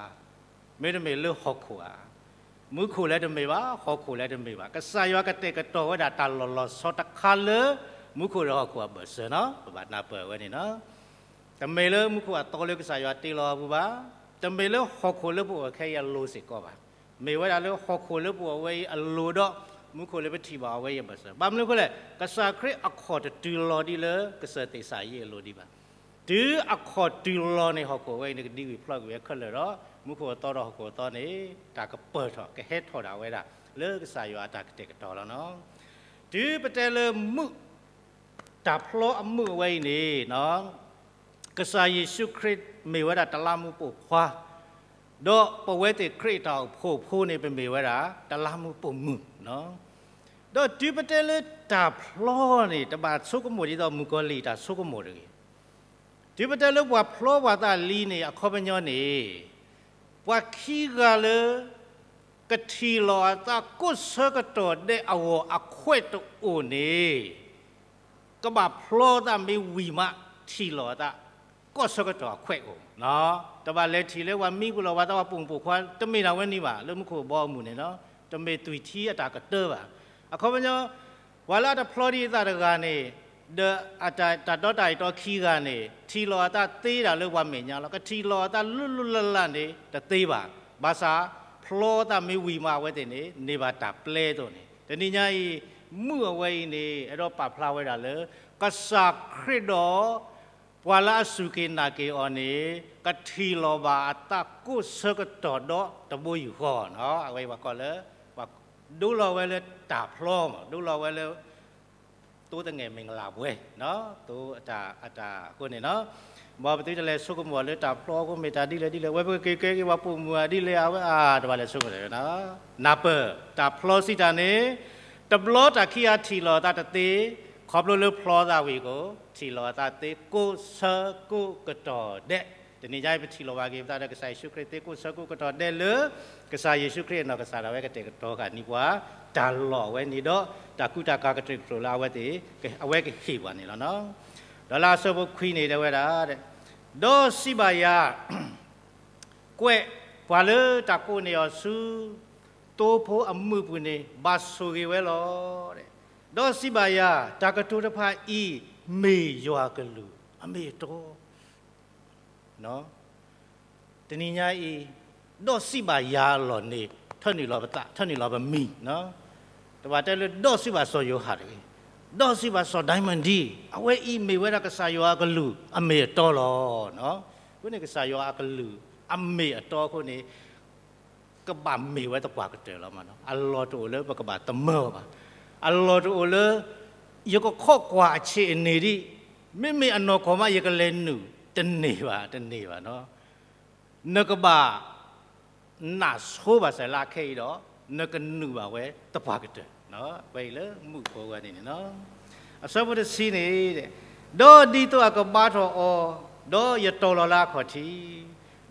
မ့တမ့ၢ်လၢဟီၣ်ခိၣ်ဧါ. မူခိၣ်လၢတမ့ၢ်ဘၣ်, ဟီၣ်ခိၣ်လၢတမ့ၢ်ဘၣ်. ကစၢ်ယွၤကတဲာ်ကတီၤဝဲဒၣ်တၢ်လီၢ်လီၤဆီတခါလၢ မူခိၣ်ဒီးဟီၣ်ခိၣ်အဘၢၣ်စၢၤနီၤ, ပဘၣ်နၢ်ပၢၢ်ဝဲန့ၣ်နီၤ. တမ့ၢ်လၢမူခိၣ်အသီလၢကစၢ်ယွၤတ့လီၤအပူၤဘၣ်, တမ့ၢ်လၢဟီၣ်ခိၣ်လၢပအိၣ်ခဲအံၤအလိၤစ့ၢ်ကီးဘၣ်. မ့ၢ်ဝဲဒၣ်လၢဟီၣ်ခိၣ်လၢပအိၣ်ဝဲအံၤအလိၤဒီး မူခိၣ်လၢပထံၣ်ဘၣ်အီၤဝဲအံၤအဘၢၣ်စၢၤ. ဘၣ်မနုၤအဃိလဲၣ်, ကစၢ်ခရံာ်အခီၣ်တတုၤလီၤဒ်လၢကစၢၢ်သ့ၣ်စၤယံးအလိၤဒံးဘၣ်. တုၤအခီၣ်တုၤလီၤန့ၣ် ဟီၣ်ခိၣ်ဝဲအံၤန့ၣ် ကဒံကွံာ်ဖျီကွံာ်ဝဲခဲလၢာ်ဒီး မူခိၣ်အသီဒီးဟီၣ်ခိၣ်အသီန့ၣ် တၢ်ကပၢၢ်ထီၣ် ကဟဲထီၣ်ဒၣ်ဝဲဒၣ် လၢကစၢ်ယွၤအတၢ်ကတဲာ်ကတီၤလီၤနီၤ. တုၤပတဲလၢမုာ် တၢ်ဖျီအမုာ်အဝဲအံၤန့ၣ် ကစၢ်ယ့ၣ်ၡူးခရံာ်မ့ၢ်ဝဲဒၣ်တလးမူးပိာ်ခွါ, ဒီးပဝဲသ့ၣ်ခရံာ်အတၢ်အိၣ်ဖှိၣ်ဖိန့ၣ် ပမ့ၢ်ဝဲဒၣ်တလးမူးပိာ်မုၣ်. ဒီးတုၤပတဲလၢတၢ်ဖျီန့ၣ် တဘၣ်ဆိကမိၣ်ဒ်သိးမုၣ်ကီၤလံၢ်တၢ်ဆိကမိၣ်တဂ့ၤ. တုၤပတဲလၢပှၤဖျီပှၤသးလံန့ၣ် အခီပညီန့ၣ် ပှၤခံဂၤလၢ ကထံၣ်လီၤအသးကိးဆၢကတီၢ်ဒဲးအဂီၢ်အခွဲးတအိၣ်န့ၣ် ကဘၣ်ဖျီသးမ့ၢ်ဝံၤမး ထံၣ်လီၤအသး ကိးဆၢကတီၢ်အခွဲးအိၣ်. တဘၣ်လဲၤထံၣ်လၢပှၤမံပူၤလီၤ ပှၤသးပှၢ်ပိာ်မုၣ်ပိာ်ခွါ တမ့ၢ်ဒၣ်ဝဲန့ၣ်ဘၣ် လၢမူခိၣ်ဘီအမုၢ်န့ၣ်နီၤ, တမ့ၢ်သွံၣ်ထံအတၢ်ကတၢၢ်ဘၣ်. အခီပညီ ပှၤလၢအတဖျီဒံးအသးတဂၤန့ၣ် ဒီးအတၢ် တၢ်ဒီတၢ်အံၤတီခံဂၤန့ၣ် ထံၣ်လီၤအသးသ့ဒၣ်လၢပှၤမဲာ်ညါလီၤ. ကထံၣ်လီၤအသးလုၢ်လုၢ်လၢ်လၢ်န့ၣ် တသ့ဘၣ်. ဘၣ်ဆၣ် ဖျီသးမ့ၢ်ဝံၤမးအဝဲသ့ၣ်န့ၣ် န့ၢ်ဘၣ်တၢ်ပျဲအသိးန့ၣ် တနံၤညါအံၤ မုာ်အဝဲအံၤန့ၣ် အဲၣ်ဒိးပာ်ဖျါဝဲဒၣ်လၢ ကစၢ်ခရံာ်ဒီး ပှၤလၢအစူၢ်က့ၤနာ်က့ၤအီၤန့ၣ် ကထံၣ်လီၤဘၣ်အသးကိးဆၢကတီၢ်ဒီးတဘိယူၢ်ဃီနီၤ. အဝဲပှၤကိးလၢ ပှၤဒိလီၤဝဲလၢတၢ်ဖျီမး ဒိလီၤဝဲလၢ သိတငဲၢ်မ့ၢ်ကလၢ်ပှဲၤ သိအတၢ် အတၢ်အဃိန့ၣ်နီၤ. မ်ပသုတလဲၤဆိကမိၣ်လၢတၢ်ဖျီအဃိမ့ၢ်တၢ်ဒ်လဲၣ်ဒ်လဲၣ် ဝဲပကက့ၤကဲက့ၤပှၤပိာ်မုၣ်ဧါဒ်လဲၣ်ဧါ ဝဲအါ တဘၣ်လဲၤဆိကမိၣ်တၢ်နီၤ. နၢ်ပၢၢ် တၢ်ဖျီစံးတၢ်န့ၣ် တဘျီတၢ်ခံဂၤထံၣ်လီၤအသးတသ့ ခီဖျိလၢဖျီသးဝံၤအဃိ ထံၣ်လီၤအသးသ့ကိးဆၢကိးကတီၢ်ဒဲး. တနံၤညါအံၤ ပထံၣ်လီၤဘၣ်က့ၤပသးဒီးကစၢ်ယ့ၣ်ၡူးခရံာ်သ့ကိးဆၢကိးကတီၢ်ဒဲးလၢ ကစၢ်ယ့ၣ်ၡူးခရံာ်အနီၢ်ကစၢ်ဒၣ်ဝဲကတဲာ်ကတီၤဃာ်န့ၢ်ပှၤ တၢ်လီၢ်အဝဲန့ၣ်ဒီး တၢ်ကူတၢ်ကၤကတၢၢ်ကတၢၢ်လၢအဝဲသ့ၣ် အဝဲကဟ့ၣ်ပှၤန့ၣ်လီၤနီၤ. ဒီးလၢအဆၢဖိခွံန့ၣ်တဲဝဲဒၣ် ဒီးစံးဘၣ်ယၤ ကွဲး ပှၤလၢတၢ်ကိးန့ၢ်အီၤဆူ သိဖိအမုၢ်ပူၤန့ၣ် ဘၣ်ဆိၣ်ဂ့ၤဝဲလီၤ. ဒီးစံးဘၣ်ယၤ တၢ်ကတိၤတဖၣ်အံၤ မ့ၢ်ယွၤအကလုၢ် အမ့ၢ်အတီ တနံၤညါအံၤ ဒီးစံးဘၣ်ယၤအလီၢ်န့ၣ် ထၢနုာ်လီၤပသး ထၢနုာ်လီၤပမံၤ, တဘၣ်တဲလၢဒီးစံးဘၣ်စီၤယိၤဟၣ်တဂ့ၤ, ဒီးစံးဘၣ်စီၤဒၣ်မၣ်ဒံ, အဝဲအံၤမ့ၢ်ဝဲဒၣ်ကစၢ်ယွၤအကလုၢ် အမ့ၢ်အတီလီၤ. အဃိန့ၣ်ကစၢ်ယွၤအကလုၢ် အမ့ၢ်အတီအဃိန့ၣ် ကဘၣ်မ့ၢ်ဝဲသပှၢ်ကတၢၢ်လီၤမးနီၤ. အလီၢ်တအိၣ်လၢပကဘၣ်သမၢအီၤဘၣ်. အလီၢ်တအိၣ်လၢ ယကခီၣ်ကွၢ်အဆံးအန့ၣ်ဒံး, မ့မ့ၢ်အနီၢ်ကီၢ်မး ယကလဲၤနုာ်, တန့ၢ်ဘၣ်, တန့ၢ်ဘၣ်နီၤ. နကဘၣ် နၢ်ဆိဘၣ်စၢၤလၢအခဲအံၤဒီး နကနုာ်ဘၣ်ဝဲသပှၢ်ကတၢၢ်, ဝဲအံၤလၢမုၢ်ဖိဝဲန့ၣ်န့ၣ်လီၤ. အဆၢဖိတဆံန့ၣ်, ဒီးဒ်သိးအကဘါထီၣ်အီၤ, ဒီးယတီၤလီၤလၢအခီၣ်ထံး,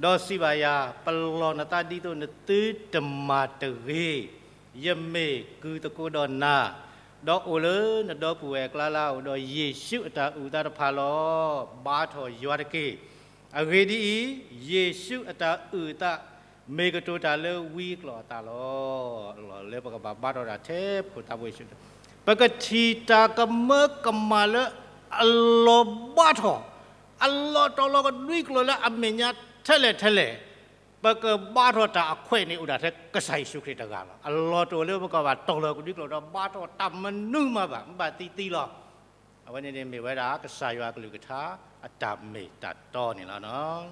ဒီးစံးဘၣ်ယၤ, ပလီၢ်နသးဒ်သိးနသုတမၤတဂ့ၤ, ယမ့ၢ်ကုၤသကိးဒီးနၤ, ဒီးအိၣ်လၢနဒီပုၢ်ဝဲၢ်အကျါလၢအအိၣ်ဒီးယ့ၣ်ၡူးအတၢ်အုၣ်အသးတဖၣ်လီၤ. ဘါထီၣ်ယွၤတက့ၢ်. အဂ့ၢ်ဒ်အံၤ, ယ့ၣ်ၡူးအတၢ်အုၣ်အသး မ့ၢ်ကတိၤတၢ်လၢဝံအကျိာ်အသးလီၤ. လီၤလၢပကဘၣ်ဘါထီၣ်တၢ်ထဲဖိသးဖိယ့ၣ်ၡူး, ပကထံၣ်တၢ်ကမၢကမၣ်လၢအလီၤဘါထီၣ်, အလီၤတီၤလီၤကဒွံကျိာ်လၢအမဲာ်ညါထဲလဲၣ်ထဲလဲၣ်, ပကဘါထီၣ်တၢ်အခွဲးန့ၣ်အိၣ်ဒၣ်ထဲကစၢ်ယ့ၣ်ၡူးခရံာ်တဂၤလီၤ. အလီၤတအိၣ်လၢပကဘၣ်တီၤလီၤကဒွံကျိာ်ဒီးဘါထီၣ်တၢ်မနုၤမးဘၣ်, မ့ၢ်ဘၣ်သံသံလီၤ. အဝဲန့ၣ်န့ၣ်မ့ၢ်ဝဲဒၣ်ကစၢ်ယွၤအကလုၢ်ကထါအတၢ်မ့ၢ်တၢ်တီန့ၣ်လီၤ.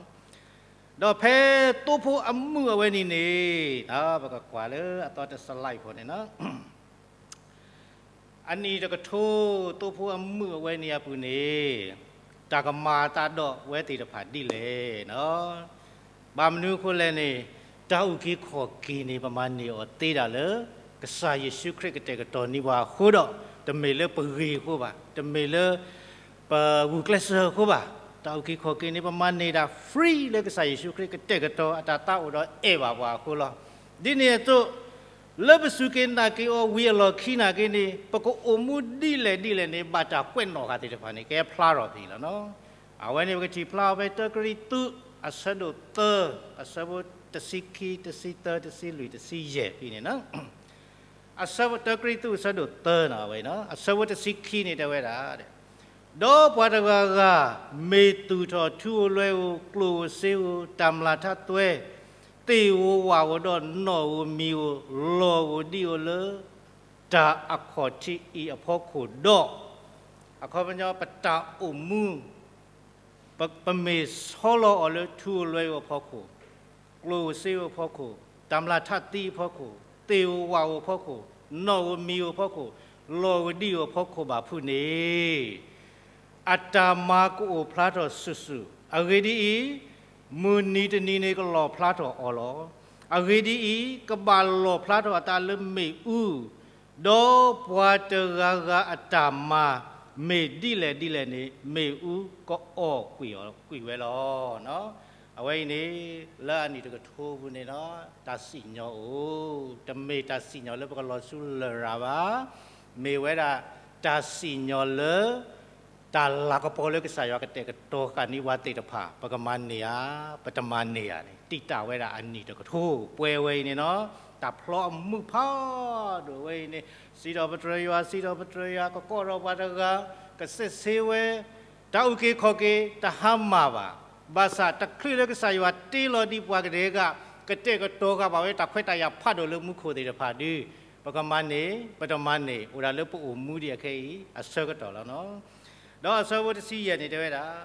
ဒီးဖဲသိဖိအမုၢ်အဝဲန့ၣ်န့ၣ်, ပကကွၢ်လၢအသီတစလၢ်ဖိန့ၣ်လီၤ. အနံၣ်တကထိ သိဖိအမုၢ်အဝဲန့ၣ်အပူၤန့ၣ်, တၢ်ကမၤအသးဒီးဝဲသ့ၣ်တဖၣ်ဒ်လဲၣ်နီၤ. ဘၣ်မနုၤအဃိလဲၣ်န့ၣ်, တၢ်အုၣ်က့ၤခီၣ်က့ၤန့ၣ် ပမၤန့ၢ်အီၤသ့ဒၣ်လၢ ကစၢ်ယ့ၣ်ၡူးခရံာ်ကတဲာ်ကတီၤန့ၢ်ပှၤအဃိဒီး, တမ့ၢ်လၢပဂ့ၤအဃိဘၣ်, တမ့ၢ်လၢ ပဂုာ်ကျဲးစၢးအဃိဘၣ်. တၢ်အုၣ်က့ၤခီၣ်က့ၤန့ၣ် ပမၤန့ၢ်ဒၣ် free လၢကစၢ်ယ့ၣ်ၡူးခရံာ်ကတဲာ်ကတီၤအတၢ်သးအိၣ်ဒီးအဲၣ်ဘၣ်ပှၤအဃိလီၤ. ဒ်န့ၣ်အသိး, လၢပစူၢ်က့ၤနာ်က့ၤအီၤဝံၤအလီၢ်ခံနာ်က့န့ၣ်, ပကအိၣ်မူဒ်လဲၣ်ဒ်လဲၣ်န့ၣ် ဘၣ်တၢ်ကွဲးနီၣ်ဃာ်သ့ၣ်တဖၣ်န့ၣ် ကဲဖျါထီၣ်ဖဲအံၤလီၤနီၤ. အဝဲန့ၣ်ပကထံၣ်ဖျါအီၤဖဲတၢကရံၣ်သူး အဆၢဒိၣ်သၢ, အဆၢဖိတဆံခံ, တဆံသၢ, တဆံလွံၢ်, တဆံယဲၢ်ဖဲန့ၣ်နီၤ. အဆၢဖိတၢကရံၣ်သူး အဆၢဒိၣ်သၢန့ၣ်ဝဲ, အဆၢဖိတဆံခံန့ၣ်တဲဝဲဒၣ်, ဒီးပှၤတဂၤဂၤ မ့ၢ်သူၣ်ထီၣ်ထူဧိၤလွဲဧိၤ, ကျိၣ်ဧိၤစ့ဧိၤ, တၢ်မျၢ်ထးသွဲ, သ့ၣ်ဧိၤဝၣ်ဧိၤဒီးနီၣ်ဧိၤမံၤဧိၤ, လီၢ်ဧိၤဒံဧိၤလၢ တၢ်အခီၣ်ထံးအံၤအဖီခိၣ်ဒီး, အခီပညီပတၢ်အိၣ်မူ ပမ့ၢ်ဆီလီၤအီၤလၢထူဧိၤလွဲဧိၤအဖီခိၣ်, ကျိၣ်ဧိၤစ့ဧိၤအဖီခိၣ်, တၢ်မျၢ်ထးသံအဖီခိၣ်, သ့ၣ်ဧိၤဝၣ်ဧိၤအဖီခိၣ်, နီၣ်ဧိၤမံၤဧိၤအဖီခိၣ်, လီၢ်ဧိၤဒံဧိၤအဖီခိၣ်ဘၣ်ဖုးန့ၣ်, အတၢ်မၤကအိၣ်ဖျါထီၣ်စုာ်စုာ်, အဂ့ၢ်ဒ်အံၤ, မုၢ်နံၤတနံၤန့ၣ်ကလီၣ်ဖျါထီၣ်အီၤလီၤ. အဂ့ၢ်ဒ်အံၤ, ကဘၣ်လီၣ်ဖျါထီၣ်အသးလၢမ့ၣ်အူ, ဒီးပှၤတဂၤဂၤအတၢ်မၤ မ့ၢ်ဒ်လဲၣ်ဒ်လဲၣ်န့ၣ် မ့ၣ်အူကအီၣ်ကွံာ်အီၤကွံာ်ဝဲလီၤ. အဝဲအံၤန့ၣ် လၢအနံၣ်တကထိပူၤန့ၣ်ဒီး တၢ်စံၣ်ညီၣ်အိၣ်, တမ့ၢ်တၢ်စံၣ်ညီၣ်လၢပကလီၤဆူလရာ်ဘၣ်, မ့ၢ်ဝဲဒၣ်တၢ်စံၣ်ညီၣ်လၢ တၢ်လၤကပီၤလၢကစၢ်ယွၤကတဲာ်ကတီၤဃာ်န့ၢ်ပှၤသ့ၣ်တဖၣ် ပကမၤန့ၢ်ဧါ, ပတမၤန့ၢ်ဧါန့ၣ် တံာ်တာ်ဝဲဒၣ်အနံၣ်တကထိ ပှဲၤဝဲအံၤန့ၣ်လီၤ. တၢ်ဖျီအမုၢ်ဖးဒိၣ်ဝဲအံၤန့ၣ် စံးထီၣ်ပတြၢၤယွၤ, စံးထီၣ်ပတြၢၤယွၤ, ကကိးထီၣ်ပှၤတဂၤ, ကစံးဆၢဝဲ, တၢ်အုၣ်က့ၤခီၣ်က့ၤ တဟါမၢ်ဘၣ်. ဘၣ်ဆၣ်တချုးလၢကစၢ်ယွၤတ့လီၤဒံးပှၤကဒဲကဒဲ ကတဲာ်ကတီၤဃာ်ဘၣ်ဝဲတၢ်ခွဲးတၢ်ယာ်ဖးဒိၣ်လၢမူခိၣ်သ့ၣ်တဖၣ်ဒီး ပကမၤန့ၢ်, ပတမၤန့ၢ်, အိၣ်ဒၣ်လၢပအိၣ်မူဒံးအခဲအံၤ အဆၢကတီၢ်လီၤ. ဒီးအဆၢဖိတဆံယဲၢ်န့ၣ်တဲဝဲဒၣ်,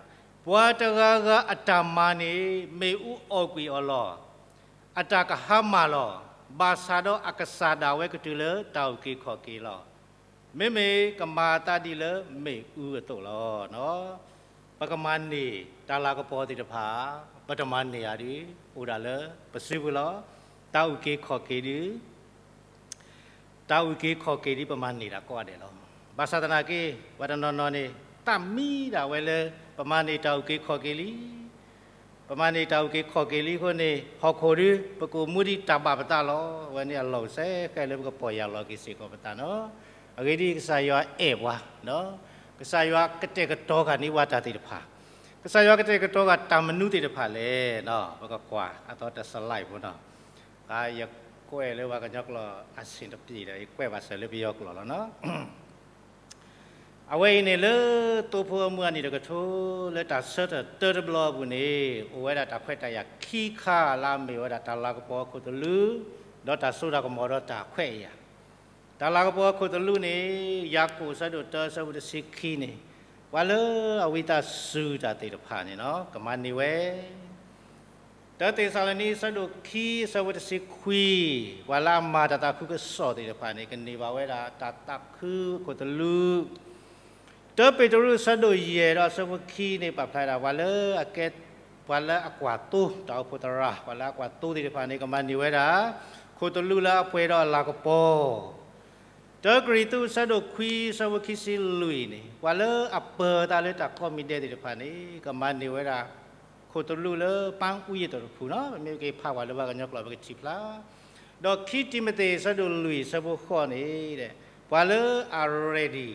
ပှၤတဂၤဂၤအတၢ်မၤန့ၣ် မ့ၣ်အူအီၣ်ကွံာ်အီၤလီၤ. အတၢ်ကဟါမၢ်လီၤ. ဘၣ်ဆၣ်ဒီးအကစၢ်ဒၣ်ဝဲကတုၤလၢတၢ်အုၣ်က့ၤခီၣ်က့ၤလီၤ. မ့မ့ၢ်ကမၤအသးဒ်လၢမ့ၣ်အူအသိးလီၤ. ပကမၤန့ၢ်တၢ်လၤကပီၤသ့ၣ်တဖၣ်, ပတမၤန့ၢ်ဧါဒုး အိၣ်ဒၣ်လၢပစုပူၤလီၤ. တၢ်အုၣ်က့ၤခီၣ်က့ၤဒုး တၢ်အုၣ်က့ၤခီၣ်က့ၤဒ်ပမၤန့ၢ်တၢ်ကိးဂၤဒဲးလီၤ. ဘၣ်ဆၣ်သနာ်က့ ပှၤတနီၤနီၤန့ၣ် သးမံဒၣ်ဝဲလၢ ပမၤန့ၢ်တၢ်အုၣ်က့ၤခီၣ်က့ၤလံ, ပမၤန့ၢ်တၢ်အုၣ်က့ၤခီၣ်က့ၤလံအဃိန့ၣ် ဟီၣ်ခိၣ်ဒုး ပကအိၣ်မူဒံးတၢ်ဘၣ်ပသးလီၤ. အဝဲန့ၣ်အလီၢ်စဲဃဲလၢပကပီၢ်ယၢ်လီၤက့ၤစ့ၢ်ကီးပသးနီၤ. အဂ့ၢ်ဒ်အံၤ ကစၢ်ယွၤအဲၣ်ပှၤ, ကစၢ်ယွၤကတဲာ်ကတီၤဃာ်န့ၢ်ပှၤတၢ်သ့ၣ်တဖၣ်, ကစၢ်ယွၤကတဲာ်ကတီၤဃာ်တၢ်မနုၤသ့ၣ်တဖၣ်လဲၣ်နီၤ. ပကကွၢ်အသီတစလၢ်ဖိနီၤ. ယကွဲးလၢပှၤကညီကျိာ်အဆ့ၣ်တပျ့ၤဒီး ယကွဲးဘၣ်စၢၤလၢပယီၤကျိာ်လီၤနီၤ. အဝဲအံၤန့ၣ်လၢ သိဖိအမုၢ်အနံၣ်တကထိ လၢတၢ်ဆၢထၢၣ်တၢတဘျီအပူၤန့ၣ် အိၣ်ဝဲဒၣ်တၢ်ခွဲးတၢ်ယာ်ခံခါလၢအမ့ၢ်ဝဲဒၣ်တၢ်လၤကပီၤအခိၣ်သလုး ဒီးတၢ်စိတၢ်ကမီၤဒီးတၢ်ခွဲးအယာ် တၢ်လၤကပီၤအခိၣ်သလုးန့ၣ် ယၤကိာ်အဆၢဒိၣ်တၢအဆၢဖိတဆံခံန့ၣ် ပှၤလၢအဝံသးစူၤတၢ်သ့ၣ်တဖၣ်န့ၣ်နီၤ ကမၤန့ၢ်ဝဲ တၢသ့းစၤလနံ အဆၢဒိၣ်ခံ အဆၢဖိတဆံခွံ, ပှၤလၢအမၤတၢ်သးခုကစီၣ်သ့ၣ်တဖၣ်န့ၣ် ကန့ၢ်ဘၣ်ဝဲဒၣ်တၢ်သးခုအခိၣ်သလုး, တၢပ့းတရူးအဆၢဒိၣ်ယဲၢ်ဒီးအဆၢဖိခံန့ၣ် ပာ်ဖျါဒၣ် ပှၤလၢအကဲ, ပှၤလၢအကွၢ်သိတၢ်အိၣ်ဖှိၣ်သရၣ်, ပှၤလၢအကွၢ်သိသ့ၣ်တဖၣ်န့ၣ် ကမၤန့ၢ်ဝဲဒၣ် ခိၣ်သလုးလၢအပှဲၤဒီးအလၤကပီၤ. တၢကရံၣ်သူးအဆၢဒိၣ်ခွံအဆၢဖိခံဆံလွံၢ်န့ၣ် ပှၤလၢအပၢၤသးလၢတၢ်ကိးမံၤဒဲးသ့ၣ်တဖၣ်န့ၣ် ကမၤန့ၢ်ဝဲဒၣ် ခိၣ်သလုးလၢပန်းဦးရေတီၣ်တဖုနီၤ, ပမ့ၢ်က့ၤဖးဝဲလၢပှၤကညီကျိာ် ပကထံၣ်ဖျါ ဒီးခံတံၤမသ့းအဆၢဒိၣ်လွံၢ်အဆၢဖိဃိးန့ၣ်, ပှၤလၢအ ready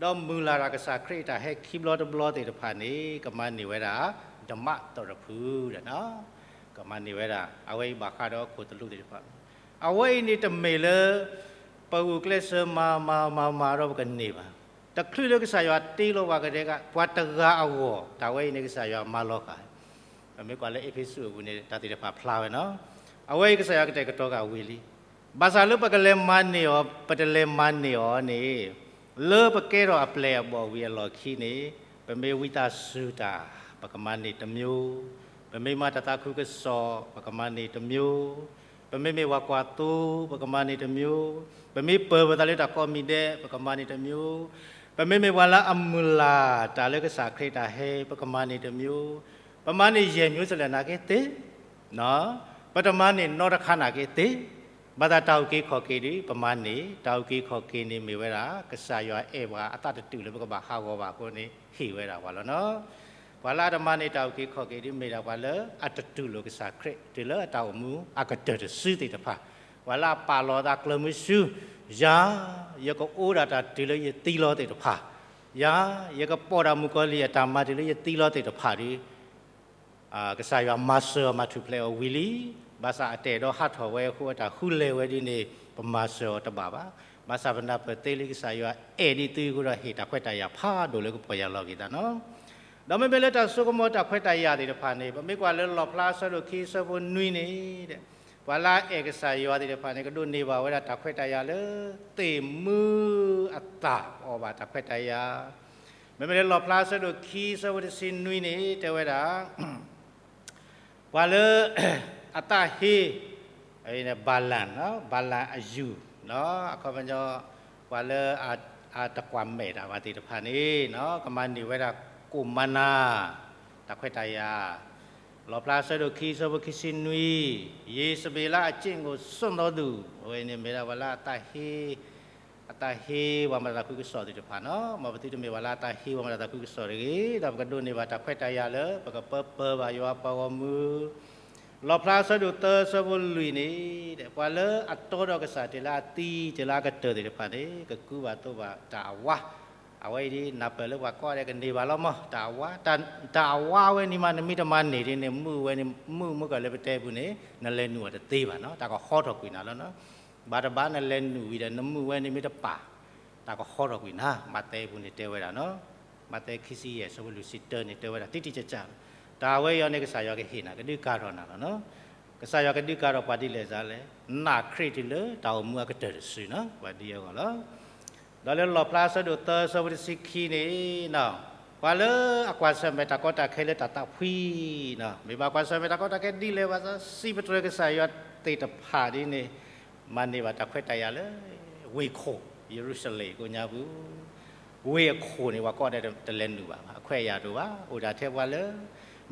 ဒီးမုၢ်လၢ်တၢ်ကစၢ်ခရံာ်အတၢ်ဟဲခံဘျီတဘျီသ့ၣ်တဖၣ်န့ၣ် ကမၤန့ၢ်ဝဲဒၣ် ဓမ္မတီၣ်တဖုဒီး ကမၤန့ၢ်ဝဲဒၣ် အဝဲအံၤဘၣ်ဃးဒီးခိၣ်သလုးသ့ၣ်တဖၣ်. အဝဲအံၤန့ၣ်တမ့ၢ်လၢ ပဂုာ်ကျဲးစၢးမၤမၤမၤမၤဒီးပကန့ၢ်ဘၣ်. တချုးလၢကစၢ်ယွၤတ့လီၤပှၤကဒဲက ပှၤတဂၤအဂီၢ် တၢ်ဝဲအံၤန့ၣ် ကစၢ်ယွၤမၤလီၤဃာ် ပမ့ၢ်ကွၢ်လၢအ့းဖ့းစူးအပူၤန့ၣ် တၢ်သ့ၣ်တဖၣ်ဖျါဝဲနီၤ. အဝဲအံၤကစၢ်ယွၤကတဲာ်ကတီၤဃာ်ဝံၤလံ. ဘၣ်ဆၣ်လၢပကလဲၤမၤန့ၢ်အီၤ ပတလဲၤမၤန့ၢ်အီၤန့ၣ်, လၢပကဲထီၣ်အပျဲၢ်အဘီၣ်ဝံၤအလီၢ်ခံန့ၣ်, ပမ့ၢ်ဝံသးစူၤတၢ် ပကမၤန့ၢ်တမျိုး, ပမ့ၢ်မၤတၢ်သးခုကစီၣ် ပကမၤန့ၢ်တမျိုး, ပမ့မ့ၢ်ပှၤကွၢ်သိ ပကမၤန့ၢ်တမျိုး, ပမ့ၢ်ပၢၤပသးလၢတၢ်ကိးမံၤဒဲး ပကမၤန့ၢ်တမျိုး, ပမ့မ့ၢ်ပှၤလၢအမုၢ်လၢ်တၢ်လၢကစၢ်ခရံာ်တၢ်ဟဲ ပကမၤန့ၢ်တမျိုး, ပမၤန့ၢ်ယဲၢ်မျိုးစလဲၣ်နာ်က့သ့, ပတမၤန့ၢ်နီတခါနာ်က့သ့, ဘၣ်ဆၣ်တၢ်အုၣ်က့ၤခီၣ်က့ၤဒီး ပမၤန့ၢ်, တၢ်အုၣ်က့ၤခီၣ်က့ၤန့ၣ်မ့ၢ်ဝဲဒၣ် ကစၢ်ယွၤအဲၣ်ပှၤအသးတတုာ်လၢပကဘၣ်ဟးဂီၤဘၣ်အဃိန့ၣ် ဟ့ၣ်ဝဲဒၣ်ပှၤလီၤနီၤ. ပှၤလၢအတမၤန့ၢ်တၢ်အုၣ်က့ၤခီၣ်က့ၤဒီး မ့ၢ်ဒၣ်ပှၤလၢအတတူၢ်လိာ်ကစၢ်ခရံာ် တုၤလၢအတၢ်အိၣ်မူအကတၢၢ်တစုသ့ၣ်တဖၣ်, ပှၤလၢအပာ်လီၤအသးကျၢၤမုဆူ, ယၤ, ယကအိၣ်ဒၣ်တၢ်တုၤလၢယသံလီၤသ့ၣ်တဖၣ်, ယၤ, ယကပိာ်ဒၣ်မုၣ်ကီၤလံၢ်အတၢ်မၤတုၤလၢယသံလီၤသ့ၣ်တဖၣ်ဒီး ကစၢ်ယွၤမၤစၢၤအီၤမၤထူၣ်ဖျဲးအီၤဝံၤလံ. ဘၣ်ဆၣ်အတအဲၣ်ဒိးဟးထီၣ်ဝဲအဃိ အတၢ်ဃုလဲၤဝဲဒ်န့ၣ် ပမၤစၢၤအီၤတဘၣ်ဘၣ်. ဘၣ်ဆၣ်ပနၢ်ပၢၢ်သ့လံ ကစၢ်ယွၤအဲၣ်ဒ်သုအဃိဒီး ဟ့ၣ်တၢ်ခွဲးတၢ်ယာ်ဖးဒိၣ်လၢကပီၢ်ယၢ်လီၤက့ၤသးနီၤ. ဒီးမ့မ့ၢ်လၢတၢ်စိကမီၤတၢ်ခွဲးတၢ်ယာ်သ့ၣ်တဖၣ်န့ၣ် ပမ့ၢ်ကွၢ်လၢလီၣ်ဖျါအဆၢဒိၣ်ခံအဆၢဖိနွံန့ၣ်, ပှၤလၢအအဲၣ်ကစၢ်ယွၤသ့ၣ်တဖၣ်န့ၣ် ကဒိးန့ၢ်ဘၣ်ဝဲဒၣ်တၢ်ခွဲးတၢ်ယာ်လၢ သ့ၣ်မုၢ်အသၣ်အီၣ်ဘၣ်တၢ်ခွဲးတၢ်ယာ်. မ့မ့ၢ်လၢလီၣ်ဖျါအဆၢဒိၣ်ခံအဆၢဖိတဆံနွံန့ၣ် တဲဝဲဒၣ် ပှၤလၢ အသးဟ့ ဘၤလၣ်, ဘၤလၣ်အယူၢ်, အခီပညီ ပှၤလၢ အတကွၢ်မဲာ်တၢ်ဘၣ်သ့ၣ်တဖၣ်န့ၣ် ကမၤန့ၢ်ဝဲဒၣ်ကိၣ်မၤနၤ တၢ်ခွဲးတၢ်ယာ်. လီၣ်ဖျါအဆၢဒိၣ်ခံအဆၢဖိခံဆံနွံ, ယ့ၣ်စဘ့းလၢအစ့ၣ်ကိၣ်စိၣ်နီၤသူၣ်, အဝဲန့ၣ်မ့ၢ်ဒၣ်ပှၤလၢအသးဟ့ အသးဟ့ပှၤမၤတၢ်သးခုကစီၣ်သ့ၣ်တဖၣ်နီၤ. မ်ပသုတမ့ၢ်ပှၤလၢအသးဟ့ပှၤမၤတၢ်သးခုကစီၣ်တဂ့ၤ, ဒီးပကဒိးန့ၢ်ဘၣ်တၢ်ခွဲးတၢ်ယာ်လၢ ပကပၢပၢၤဘၣ်ယွၤပှၤဂီၢ်မုၢ်. လီၣ်ဖျါအဆၢဒိၣ်သၢအဆၢဖိလွံၢ်န့ၣ်, ပှၤလၢအတီဒီးကစၢ်တုၤလၢအသံ တုၤလၢအကတၢၢ်သ့ၣ်တဖၣ်န့ၣ် ကကူဘၣ်သိးဘၣ်တၢ်အဝါ. အဝဲအံၤဒ်နၢ်ပၢၢ်လၢပှၤကိးဂၤဒဲးကန့ၢ်ဘၣ်လီၤမး တၢ်အဝါ, တၢ်အဝါဝဲန့ၣ်မး နမ့ၢ်တမၤန့ၢ်ဒ်န့ၣ် မုၢ်ဝဲန့ၣ် မုၢ်မုၢ်ကၢၢ်လၢပတဲပူၤန့ၣ် နလဲၤနုာ်အီၤတသ့ဘၣ်နီၤ, တၢ်ကဟီထီၣ်ကွံာ်နၤလီၤနီၤ. ဘၣ်တဘၣ်နလဲၤနုာ်ဝံၤဒီး နမုၢ်ဝဲန့ၣ်မ့ၢ်တပာ် တၢ်ကဟီထီၣ်ကွံာ်နၤ, မးသဲအပူၤန့ၣ်တဲဝဲဒၣ်နီၤ. မးသဲခံဆံယဲၢ် အဆၢဖိလွံၢ်ဆံတၢန့ၣ် တဲဝဲဒၣ်တံၢ်တံၢ်ကၢ်ကၢ်လီၤ. တၢ်ဝဲအံၤန့ၣ် ကစၢ်ယွၤကဟ့ၣ်နၤ ကဒုးကၤထီၣ်နၤလီၤနီၤ. ကစၢ်ယွၤကဒုးကၤထီၣ်ပှၤဒ်လဲၣ်ဒ်လဲၣ်, နာ်ခရံာ်တုၤလၢတၢ်အိၣ်မူအကတၢၢ်တစုနီၤ, ပှၤဒ်အဂီၢ်လီၤ. ဒီးလၢလီၣ်ဖျါအဆၢဒိၣ်သၢ အဆၢဖိတဆံခံန့ၣ်, ပှၤလၢအကွၢ်ဆၢၣ်မဲာ်တၢ်ကီတၢ်ခဲလၢတၢ်သးဖှံနီၤ, မ့ၢ်ဘၣ်ကွၢ်ဆၢၣ်မဲာ်တၢ်ကီတၢ်ခဲဒ်လဲၣ်ဘၣ်ဆၣ် စံးပတြၢၤကစၢ်ယွၤသ့ၣ်တဖၣ်ဒ်န့ၣ် မၤန့ၢ်ဘၣ်တၢ်ခွဲးတၢ်ယာ်လၢ ဝ့ၢ်ခိၣ် ယရူၤၡလ့ၣ်ကိးညါပူၤ ဝ့ၢ်အခိၣ်န့ၣ် ပှၤကိးဂၤဒဲးတလဲၤနုာ်ဘၣ် အခွဲးအယာ်တအိၣ်ဘၣ်, အိၣ်ဒၣ်ထဲပှၤလၢ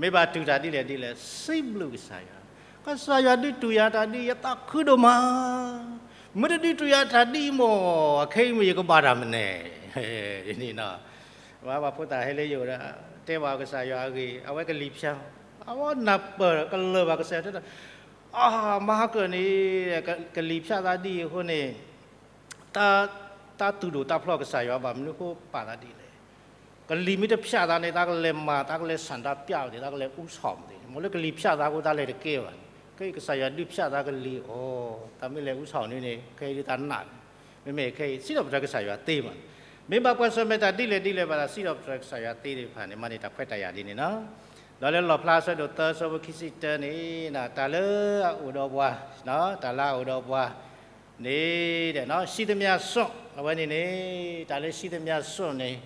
မ့ၢ်ဘၣ်တူၢ်တၢ်ဒ်လဲၣ်ဒ်လဲၣ် စံးဘျုးကစၢ်ယွၤ, ကစၢ်ယွၤဒုးတူၢ်ယၤတၢ်ဒ်အံၤ ယသးခုဒိၣ်မး, မ့ၢ်တဒုးတူၢ်ယၤတၢ်ဒ်အံၤမး အခဲအံၤမ့ၢ်ယကဘၣ်တၢ်မနုၤလဲၣ်, ဒ်န့ၣ်နီၤ. ပှၤဖိသၣ်ဟဲလၢယအိၣ်ဒီး တဲဘၣ်ကစၢ်ယွၤအဂ့ၢ် အဝဲကလံၤဖၠါ, အဝဲနၢ်ပၢၢ်ကလၢၤဘၣ်ကစၢ်ယွၤတဲဒီး အမၤဟါကၢၣ်န့ၣ် ကလံၤဖၠါသးဒ်အံၤအဃိန့ၣ် တၢ်သူၣ်ဒိၣ်တၢ်ဖျီၣ်ကစၢ်ယွၤဘၣ်မနုၤအဃိပာ်သးဒ်လဲၣ်. ကလံၤမ့ၢ်တဖၠါသးန့ၣ် တၢ်ကလဲၤမၤ တၢ်ကလဲၤဆန္ဒပြသ့ၣ် တၢ်ကလဲၤဦးဆောင်သ့ၣ်န့ၣ် မ့ၢ်လၢကလံၤဖၠါသးအဃိတၢ်လဲၤတကဲဘၣ်န့ၣ် ခဲအံၤကစၢ်ယွၤဒုးဖၠါသးကလံၤအီၤ တၢ်မ့ၢ်လဲၤဦးဆောင်န့ၣ်န့ၣ် ခဲအံၤဒ်တၢ်နာ်န့ၣ် မ့မ့ၢ်ခဲအံၤ စံးထီၣ်ပတြၢၤကစၢ်ယွၤသ့မးန့ၣ် မ့ၢ်ဘၣ်ကွၢ်ဆၢၣ်မဲာ်တၢ်ဒ်လဲၣ်ဒ်လဲၣ်ဘၣ်ဒီး စံးထီၣ်ပတြၢၤကစၢ်ယွၤသ့သ့ၣ်တဖၣ်န့ၣ် မၤန့ၢ်တၢ်ခွဲးတၢ်ယာ်ဒ်န့ၣ်လီၤ. ဒီးလၢလီၣ်ဖျါအဆၢဒိၣ်သၢ အဆၢဖိခံဆံတၢန့ၣ် တၢ်လၢအအိၣ်ဒီးပှၤ တၢ်လၢအအိၣ်ဒီးပှၤ န့ၣ် စံးသမျၢ်စိၣ် အဝဲန့ၣ်န့ၣ် တၢ်လၢစံးသမျၢ်စိၣ်န့ၣ်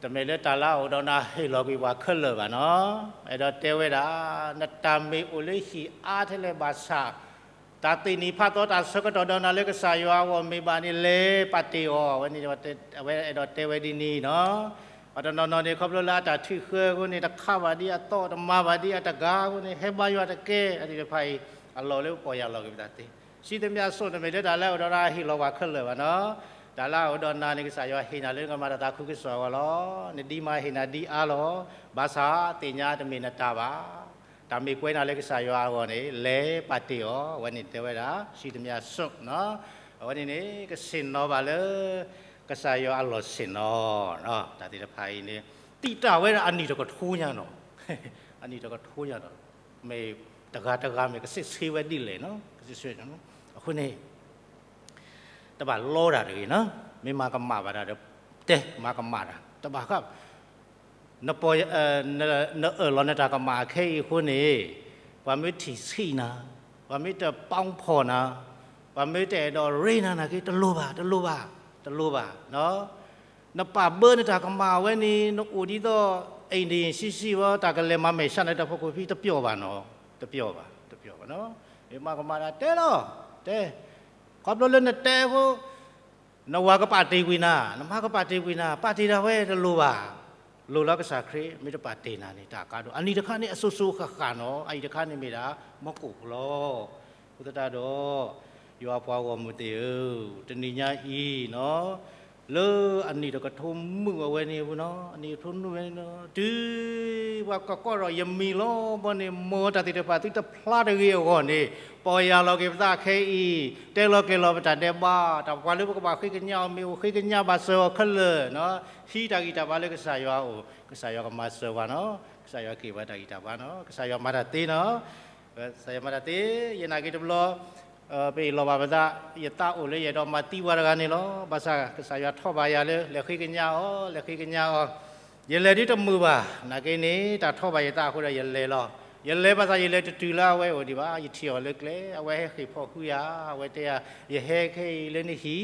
တမ့ၢ်လၢတၢ်လၢအအိၣ်ဒီးနၤဟ့ၣ်လီၤကွံာ်ပှၤခဲလၢာ်ဘၣ်နီၤ. အဲၣ်ဒိးတဲဝဲဒၣ် နတၢ်မ့ၢ်အိၣ်လၢဟံၣ်အါထဲလဲၣ်ဘၣ်ဆၣ် တၢ်သ့ၣ်နံၤဖးသီ တၢ်ဆၢကတီၢ်ဒီးနၤလၢကစၢ်ယွၤအဂီၢ်မ့ၢ်ဘၣ်န့ၣ် လဲၤပာ်တ့ၢ်အီၤ, အဝဲန့ၣ် အဝဲအဲၣ်ဒိးတဲဝဲဒ်န့ၣ်နီၤ. ပှၤတနီၤနီၤန့ၣ် ခီဖျိလၢအတၢ်ထုးဃၢအဃိန့ၣ် တခးဘၣ်ဒ်အသီ တမၤဘၣ်ဒ်အတဂၤအဃိန့ၣ် ဟဲဘါယွၤတကဲ အသ့ၣ်တဖၣ်အံၤ အလီၢ်လၢပီၢ်ယၢ်လီၤက့ၤပသးသ့. စံးသမျၣ်စိးန့ၣ်မ့ၢ်လၢတၢ်လၢအအိၣ်ဒီးနၤဟ့ၣ်လီၤပှၤခဲလၢာ်ဘၣ်နီၤ. တၢ်လၢအအိၣ်ဒီးနၤန့ၣ် ကစၢ်ယွၤဟ့ၣ်နၤလၢနကမၤတၢ်သးခုကစီၣ်အဂီၢ်လီၤ. နဒ်မၤဟ့ၣ်နၤဒ်အါလီၤ. ဘၣ်ဆၣ်သ့ၣ်ညါတမ့ၢ်နတၢ်ဘၣ်. တၢ်မ့ၢ်ကွဲးနၤလၢကစၢ်ယွၤအဂီၢ်န့ၣ် လဲၤပာ်တ့ၢ်အီၤ, အဝဲန့ၣ်တဲဝဲဒၣ် စံးသမျၣ်စိးနီၤ. အဝဲန့ၣ်န့ၣ် ကဆ့ၣ်နီၤဘၣ်လၢ ကစၢ်ယွၤအလီၢ်ဆ့ၣ်နီၤ, တၢ်သ့ၣ်တဖၣ်အံၤန့ၣ် တံာ်တာ်ဝဲဒၣ်အနံၣ်တကထိညါနီၤ, အနံၣ်တကထိညါနီၤ, မ့ၢ်တဂၤတဂၤမ့ၢ်ကစံးဆၢဝဲဒ်လဲၣ်နီၤ, ကစံးဆၢ, အဃိန့ၣ် တဘၣ်လီတၢ်တဂ့ၤနီၤ, မ့ၢ်မၤကမၣ်ဘၣ်တၢ်ဒီး တဲမၤကမၣ်တၢ် တဘၣ်ဃး နပီၢ်, နအၢၣ်လီၤနတၢ်ကမၣ်အခဲအံၤအဃိန့ၣ်, ပှၤမ့ၢ်ထံၣ်ဆံးနၤ, ပှၤမ့ၢ်တပီဖီၣ်နၤ, ပှၤမ့ၢ်တအဲၣ်ဒိးရ့နၤနာ်က့ တလိၣ်ဘၣ်, တလိၣ်ဘၣ်, တလိၣ်ဘၣ်. နပာ်ဘၢနတၢ်ကမၣ်ဝဲန့ၣ် နအိၣ်ဒ်သိး အ့ၣ်ဒ့ၣ်ဆံးဆံးဝဲ တၢ်ကလဲၤမၤမဲာ်ဆှးနတၢ်ဖိကိၣ်ဖံ တပျီၢ်ဘၣ်နီၤ, တပျီၢ်ဘၣ်, တပျီၢ်ဘၣ်နီၤ. မ့ၢ်မၤကမၣ်တၢ်တဲလီၤ, တဲ, ခီဖျိလၢနတဲအဃိ နဝၤကပာ်တ့ၢ်ကွံာ်နၤ, နမါကပာ်တ့ၢ်ကွံာ်နၤ, ပာ်တ့ၢ်ဒၣ်ဝဲတလိၣ်ဘၣ်. လိၣ်လၢကစၢ်ခရံာ် မ့ၢ်တပာ်တ့ၢ်နၤန့ၣ် တၢ်ကါဒိၣ်, အနံၣ်တခါန့ၣ် အစိၤစိၤဃၣ်ဃၣ်နီၤ, အအံၤတခါန့ၣ်မ့ၢ်ဒၣ် မီၢ်ကိၣ်ဖျီၣ်. အဃိသတးဒီး ယွၤပှၤဂီၢ်မုၢ်သ့ၣ်ဧၢ, တနံၤညါအံၤနီၤ လၢအနံၣ်တကထိမုၣ်အဝဲန့ၣ်အပူၤနီၤ, အနံၣ်တကထိမုၣ်ဝဲန့ၣ်နီၤ, တုၤပှၤကကိးထီၣ်ယမံၤလီၤဘီန့ၣ်, မ်တၢ်သ့ၣ်တဖၣ်သုတဖျါတဂ့ၤအဂီၢ်န့ၣ်, ပီၢ်ယၢ်လီၤက့ၤပသးခဲအံၤ, တဲလီၤကျဲၤလီၤပတၢ်ဒဲးဘး, တၢ်ပှၤလၢပကဘၣ်ဃ့ကညးအီၤ မ့ၢ်အိၣ်ဃ့ကညးဘၣ်စၢၤအီၤခဲလၢာ်နီၤ, ဟံးတၢ်ဂံၢ်တၢ်ဘါလၢကစၢ်ယွၤအအိၣ်, ကစၢ်ယွၤကမၤစၢၤပှၤနီၤ, ကစၢ်ယွၤက့ၤပှၤတၢ်ဂံၢ်တၢ်ဘါနီၤ, ကစၢ်ယွၤမၤတၢ်သ့နီၤ. ကစၢ်ယွၤမၤတၢ်သ့, ယနာ်က့ၤတဘျီ ပအ့ၣ်လိာ်ဘၣ်ပသး, ယသးအိၣ်လၢယအဲၣ်ဒိးမၤသံပှၤတဂၤန့ၣ်လီၤ. ဘၣ်ဆၣ်ကစၢ်ယွၤထီၣ်ဘၣ်ယၤလၢ လဲၤဃ့ကညးအီၤ, လဲၤဃ့ကညးအီၤ, ယလဲၤဒ်တမုာ်ဘၣ်. နာ်က့န့ၣ် တၢ်ထီၣ်ဘၣ်ယသးအဃိဒီးယလဲၤလီၤ. ယလဲၤဘၣ်ဆၣ်ယလဲၤတတုၤလၢအဝဲအိၣ်ဒံးဘၣ်, ယထံၣ်အီၤလၢကျဲ, အဝဲဟဲဃ့ၢ်ဖီၣ်ဃုယၤ, အဝဲတဲယၤ, ယဟဲခဲအံၤလၢနဟံၣ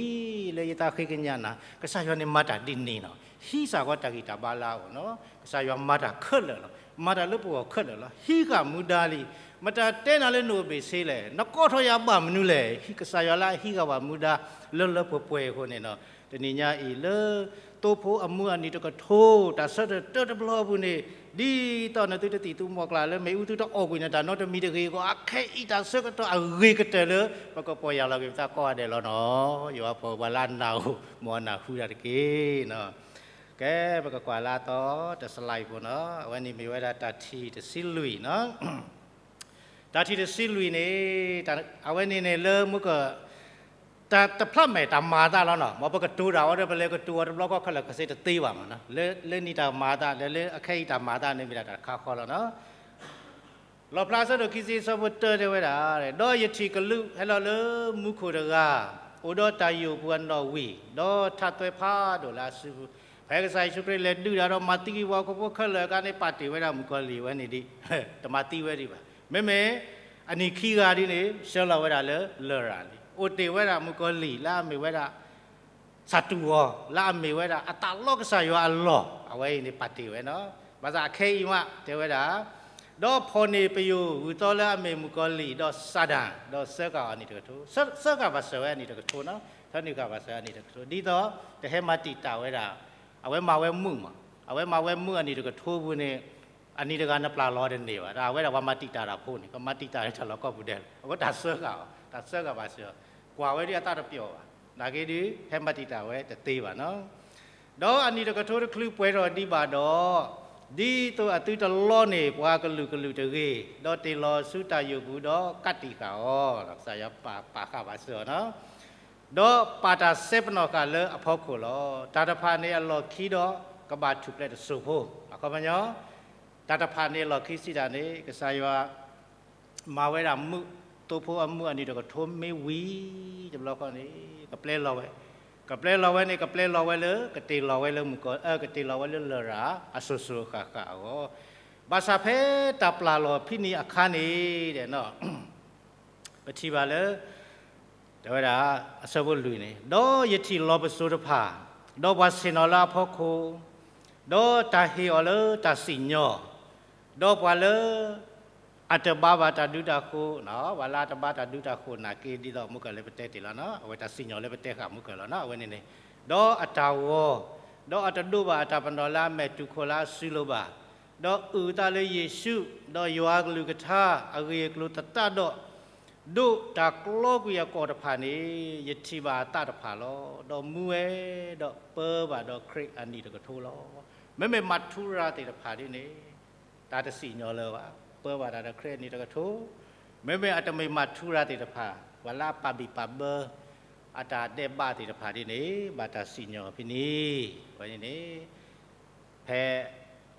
်လၢယသးဃ့ကညးနၤ, ကစၢ်ယွၤန့ၣ်မၤတၢ်ဒ်န့ၣ်နီၤ, ဟံးစ့ၢ်ကီးတၢ်ဂံၢ်တၢ်ဘါလၢအအိၣ်နီၤ, ကစၢ်ယွၤမၤတၢ်ခဲလၢာ်လီၤ, မၤတၢ်လၢပဂီၢ်ခဲလၢာ်လီၤ, ဟံးဃာ်မူဒါလံ. မတၤတဲနၤလၢနအိၣ်ဘ့ၣ်ဆ့လဲၣ်, နကိးထီၣ်ယၤဘၣ်မနုၤလဲၣ်. ကစၢ်ယွၤလၢအဟံးဃာ်ဘၣ်မူဒါလၢလၢပှဲၤပှဲၤအဃိန့ၣ်နီၤ, တနံၤညါအံၤလၢ သိဖိအမုၢ်အနံၣ်တကထိ, တၢ်ဆၢတၢၢ်တဘျီအပူၤန့ၣ်, ဒ်သိးနသုတသံၣ်သူမီၢ်ကျၢ်လၢမ့ၣ်အူသုတအီၣ်ကွံာ်နတၢ်နီတမံၤတဂ့ၤအဂီၢ်, အခဲအံၤတၢ်ဆၢကတီၢ်အဂ့ၤကတၢၢ်လၢ ပကပီၢ်ယၢ်လီၤက့ၤပသးကိးဂၤဒဲးလီၤနီၤ. ယွၤပှၤလၢအနာ်အီၤ မ်အနၢ်ဟူတၢ်တက့ၢ်နီၤ. ကဲ, ပကကွၢ်လၢအသီတစလါအံၤဖိနီၤ, အဝဲန့ၣ်မ့ၢ်ဝဲဒၣ်တၢ်ထံၣ်တဆံလွံၢ်နီၤ. တၢ်ထံၣ်တဆံလွံၢ်န့ၣ်, အဝဲန့ၣ်န့ၣ်လၢမူက တၢ်တဖျးမဲာ်တၢ်မၤအသးလီၤနီၤ, မ်ပကတိၤတၢ်အီၤဒီး ပလဲၤကတိၤအီၤတဘျီဃီခဲလၢာ်ခဲဆ့တသ့ဘၣ်မးနီၤ, လၢလၢနံၤတၢ်မၤအသး လၢလၢအခဲအံၤတၢ်မၤအသးန့ၣ်မ့ၢ်ဒၣ်တၢ်တခါဃီလီၤနီၤ. လီၣ်ဖျါအဆၢဒိၣ်ခံဆံအဆၢဖိတၢတဲဝဲဒၣ်, ဒီးယထံၣ်ကလူးဟဲလီၤလၢမူခိၣ်တဂၤ, အိၣ်ဒီးတၢ်ယိာ်ပူၤအနီၣ်ဝံာ်, ဒီးထးသွဲဖးဒိၣ်လၢအစုပူၤ, ဖဲကစၢ်ယ့ၣ်ၡူးခရံာ်လဲၤဒုးတၢ်ဒီးမၤသံကွံာ်ပှၤဟီၣ်ခိၣ်ဖိခဲလၢာ်အခါန့ၣ် ပာ်တ့ၢ်ဝဲဒၣ်မုၣ်ကီၤလံၢ်ဝဲန့ၣ်ဒ် တမၤသံဝဲဒံးဘၣ်. မ့မ့ၢ် အနံၣ်ခံဂၤဒ်န့ၣ် ဆှၢလီၤဝဲဒၣ်လၢလရာ်လံ, အိၣ်တ့ၢ်ဝဲဒၣ်မုၣ်ကီၤလံၢ်လၢအမ့ၢ်ဝဲဒၣ် စၢ်တူၢ်အီၤ လၢအမ့ၢ်ဝဲဒၣ်အသးလီကစၢ်ယွၤအလီၢ်, အဝဲအံၤန့ၣ်ပာ်တ့ၢ်ဝဲနီၤ. ဘၣ်ဆၣ်အခဲအံၤမးတဲဝဲဒၣ်, ဒီးဖီၣ်န့ၢ်ပယိာ်ဂုၢ်သီလၢအမ့ၢ်မုၣ်ကီၤလံၢ် ဒီးစၤဒၣ်, ဒီးစၢဃာ်အီၤအနံၣ်တကထိ, စၢဃာ်ဘၣ်စၢၤဝဲအနံၣ်တကထိနီၤ, ထၢနုာ်ဃာ်ဘၣ်စၢၤအနံၣ်တကထိ, ဒ်သိးတဟဲမၤတံာ်တာ်ဝဲဒၣ်, အဝဲမၤဝဲမုာ်မး, အဝဲမၤဝဲမုာ်အနံၣ်တကထိပူၤန့ၣ် အနံၤတဂၤနပျၢ်လီၤတန့ၢ်ဘၣ်, တၢ်အဝဲဒၣ်ပှၤမၤတံာ်တာ်တၢ်ဖိန့ၣ် ကမၤတံာ်တာ်လၢတၢ်လီၢ်ကိးပူၤဒဲးလီၤ, အဃိတၢ်စၢဃာ်အီၤ, တၢ်စၢဃာ်ဘၣ်စၢၤ, ကွၢ်ဝဲဒ်အသးတပျီၢ်ဘၣ်, နာ်က့ဒ် ဟဲမၤတံာ်တာ်ဝဲတသ့ဘၣ်နီၤ. ဒီးအနံၤတကထိတချုးပှဲၤထီၣ်ဒံးဘၣ်ဒီး, ဒ်သိးအသုတလီန့ၢ်ပှၤကလုာ်ကလုာ်တဂ့ၤ, ဒီးတ့ၢ်လီၤဆူတၢ်ယိာ်ပူၤဒီးကးတံာ်ဃာ်အီၤ, ကစၢ်ယွၤပာ်ဃာ်ဘၣ်စၢၤအီၤနီၤ. ဒီးပာ်တၢ်စဲပနီၣ်ဃာ်လၢအဖီခိၣ်လီၤ. တၢ်တဖၣ်န့ၣ်အလီၢ်ခံဒီးကဘၣ်ထူၣ်ဖျဲးတစိၢ်ဖိ, အခီပညီ, တၢ်တဖၣ်န့ၣ်အလီၢ်ခံစံးတၢ်န့ၣ် ကစၢ်ယွၤ မၤဝဲဒၣ်မုာ်, သိဖိအမုာ်အနံၤတကထိမ့ၢ်ဝံၤ, တဘျီဃီန့ၣ် ကပျဲလီၤဝဲ, ကပျဲလီၤဝဲန့ၣ် ကပျဲလီၤဝဲလၢ ကတ့ၢ်လီၤဝဲလၢမုၣ်ကီၤ, ကတ့ၢ်လီၤဝဲလၢလရာ် အစိၤစိၤအဃၣ်ဃၣ်အဂီၢ်, ဘၣ်ဆၣ်ဖဲတၢ်ပျၢ်လီၤဖဲန့ၣ်အခါန့ၣ် ပထံၣ်ဘၣ်လၢ တဲဝဲဒၣ် အဆၢဖိလွံၢ်န့ၣ်, ဒီးယထံၣ်လီၤပစိာ်တဖၣ်, ဒီးပှၤဆ့ၣ်နီၤလၢအဖီခိၣ်, ဒီးတၢ်ဟ့ၣ်အီၤလၢတၢ်စံၣ်ညီၣ်, ဒီးပှၤလၢ အတဘါဘၣ်တၢ်ဒုးတၢ်ဃိး, ပှၤလၢအတဘါတၢ်ဒုးတၢ်ဃိးနာ်က့ ဒ်သိးမုၢ်ကၢၢ်လၢပတဲတ့ၢ်လီၤနီၤ, အဝဲတၢ်စံၣ်ညီၣ်လၢပတဲဃာ်မုၢ်ကၢၢ်လီၤနီၤ, အဝဲန့ၣ်န့ၣ်, ဒီးအတၢ်ဂီၤ, ဒီးအတဒိးဘၣ်အတၢ်ပနီၣ်လၢအမဲာ်တူၢ်ခိၣ်လၢအစုလိၤဘၣ်, ဒီးအုၣ်အသးလၢယ့ၣ်ၡူး, ဒီးယွၤအကလုၢ်ကထါ, အဂ့ၢ်အကျိၤသတးဒီး, ဒိးတၢ်ကျီကွံာ်အကီၢ်တဖၣ်န့ၣ်, ယထံၣ်ဘၣ်အသးတဖၣ်လီၤ. ဒီးမူဝဲ, ဒီးပၢဘၣ်ဒီးခရံာ်အနံၣ်တကထိလီၤ. မ့မ့ၢ်မၤထူရၤသ့ၣ်တဖၣ်ဒ်န့ၣ်, တၢ်တစံၣ်ညီၣ်လၢၤဘၣ်, ပၢဘၣ်တၢ်ဒီးခရံာ်အနံၣ်တကထိ, မ့မ့ၢ်အတမ့ၢ်မၤထူရၤသ့ၣ်တဖၣ်, ပှၤလၢအပာ်ဘံၣ်ပာ်ဘၢ အတၢ်ဒဲးဘးသ့ၣ်တဖၣ်ဒ်န့ၣ်, ဘၣ်တၢ်စံၣ်ညီၣ်ဖဲန့ၣ်, ဝဲန့ၣ်န့ၣ် ဖဲ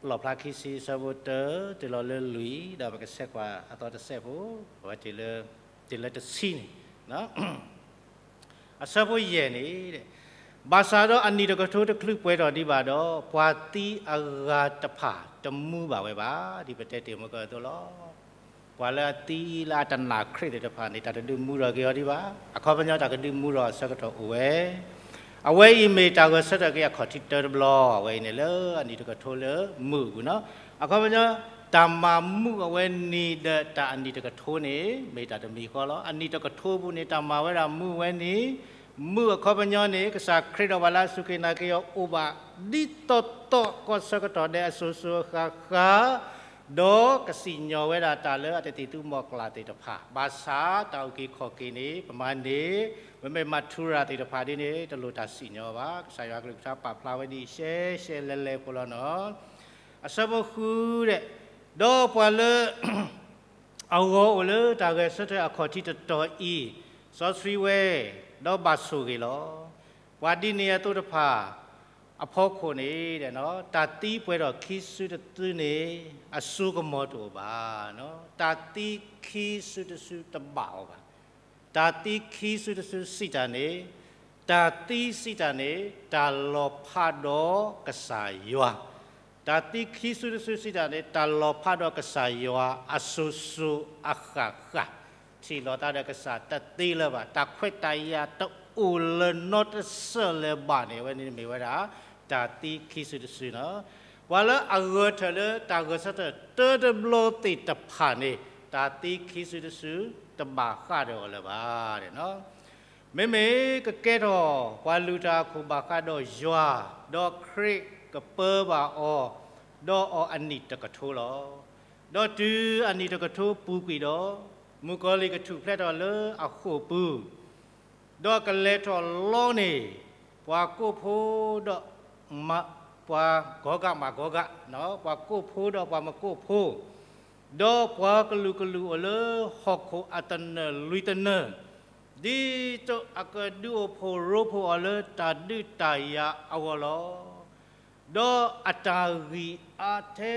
လီၣ်ဖျါခံဆံအဆၢဖိတၢ တုၤလီၤလၢလွံၢ်, ဒီးပကဆဲးကွၢ်အသီတစဲးဖိ, အဝဲတုၤလၢတဆံန့ၣ်, အဆၢဖိယဲၢ်န့ၣ်, ဘၣ်ဆၣ်ဒီးအနံၣ်တကထိတချုးပှဲၤထီၣ်ဒံးဘၣ်ဒီး, ပှၤသံအဂၤတဖၣ်တမူဘၣ်ဝဲဘၣ်, ဒ်ပတဲတ့ၢ်မုၢ်ကၢၢ်အသိးလီၤ. ပှၤလၢအသံလၢအတနာ်ခရံာ်သ့ၣ်တဖၣ်န့ၣ် တၢ်တဒုးမူထီၣ်က့ၤအီၤဒံးဘၣ်, အခီပညီတၢ်ကဒုးမူထီၣ်အဆၢကတီၢ်အိၣ်ဝဲ, အဝဲအံၤမ့ၢ်တၢ်ဂဲၤဆၢထၢၣ်က့ၤအခီၣ်ထံးတၢတဘျီ, အဝဲအံၤန့ၣ်လၢအနံၣ်တကထိလၢမုၢ်အပူၤနီၤ, အခီပညီ, တၢ်မၤမူအဝဲနံၤဒီးတၢ်အနံၣ်တကထိန့ၣ် မ့ၢ်တၢ်တမံၤဃီလီၤ. အနံၣ်တကထိပူၤန့ၣ် တၢ်မၤဝဲဒၣ်မူဝဲနံၤ, မုၢ်အခီပညီန့ၣ် ကစၢ်ခရံာ်ဒီးပှၤလၢအစူၢ်က့ၤနာ်က့ၤအီၤအိၣ်ဘၣ် ဒ်သိးသိးကီၢ်ဆၢကတီၢ်ဒဲးအစိၤစိၤအဃၣ်ဃၣ်, ဒီးကစံၣ်ညီၣ်ဝဲဒၣ်တၢ်လၢအတသံၣ်သူမီၤကျၢ်သ့ၣ်တဖၣ်, ဘၣ်ဆၣ်တၢ်အုၣ်က့ၤခီၣ်က့ၤန့ၣ် ပမၤန့ၢ်, မ့မ့ၢ်မၤထူရၤသ့ၣ်တဖၣ်ဒ်န့ၣ် တလိၣ်တၢ်စံၣ်ညီၣ်ဘၣ်, ကစၢ်ယွၤကလုၢ်ကထါပာ်ဖျါဝဲဒ်အံၤရှဲရှဲလဲၤလဲၤဖိလီၤနီၤ, အဆၢဖိဃုဒီး, ဒီးပှၤလၢ အဂီၤအိၣ်လၢတၢ်ဂဲၤဆၢထၢၣ်အခီၣ်ထံးတတီၤအံၤ, စီဆှံဝဲ, ဒီးဘၣ်ဆိၣ်ဂ့ၤလီၤ. ပှၤဒ်န့ၣ်အသိးတဖၣ် အဖီခိၣ်န့ၣ်, တၢ်သံပှဲၤထီၣ်ခံစုတစုန့ၣ် အစိကမီၤတအိၣ်ဘၣ်. တၢ်သံခံစုတစုတဘၣ်အီၤဘၣ်. တၢ်သံခံစုတစုစံးတၢ်န့ၣ်, တၢ်သံစံးတၢ်န့ၣ် တၢ်လီၤဖးဒီးကစၢ်ယွၤ, တၢ်သံခံစုတစုစံးတၢ်န့ၣ် တၢ်လီၤဖးဒီးကစၢ်ယွၤအစိၤစိၤအဃၣ်ဃၣ်, ထံၣ်လိာ်သးဒီးကစၢ်တသ့လၢၤဘၣ်, တၢ်ခွဲးတၢ်ယာ်တအိၣ်လၢၤနီတစဲးလၢၤဘၣ်န့ၣ် အဝဲန့ၣ်မ့ၢ်ဝဲဒၣ် တၢ်သံခံစုတစုနီၤ. ပှၤလၢအဂၢၢ်ထၢၣ်လၢတၢ်ဂဲၤဆၢထၢၣ်တၢတဘျီသ့ၣ်တဖၣ်န့ၣ် တၢ်သံခံစုတစု တဘၣ်ဃးဒီးအီၤလၢၤဘၣ်. မ့မ့ၢ်ကကဲထီၣ်ပှၤလုၢ်တၢ်အခိၣ်ဘၣ်ဃးဒီးယွၤ, ဒီးခရံာ်ကပၢဘၣ်အီၤ, ဒီးအီၤအနံၣ်တကထိလီၤ. ဒီးတုၤအနံၣ်တကထိပူၤကွံာ်ဒီး, မုၣ်ကီၤလံၢ်ကထူၣ်ဖျဲးထီၣ်လၢအဃိာ်ပူၤ, ဒီးကလဲၤထီၣ်လီန့ၢ် ပှၤကိးဖိဒီး ပှၤဂီၤဂာ်မၤဂီၤဂာ်, ပှၤကိးဖိဒီးပှၤမကိးဖိ, ဒီးပှၤကလုာ်ကလုာ်အိၣ်လၢဟီၣ်ခိၣ်အသနၢၣ်လွံၢ်သနၢၣ်, ဒ်သိးအကဒုးအိၣ်ဖှိၣ်ရိဖှိၣ်အီၤလၢတၢ်ဒုးတၢ်ယၤအဂီၢ်လီၤ. ဒီးအတၢ်ဂံၢ်အါထဲ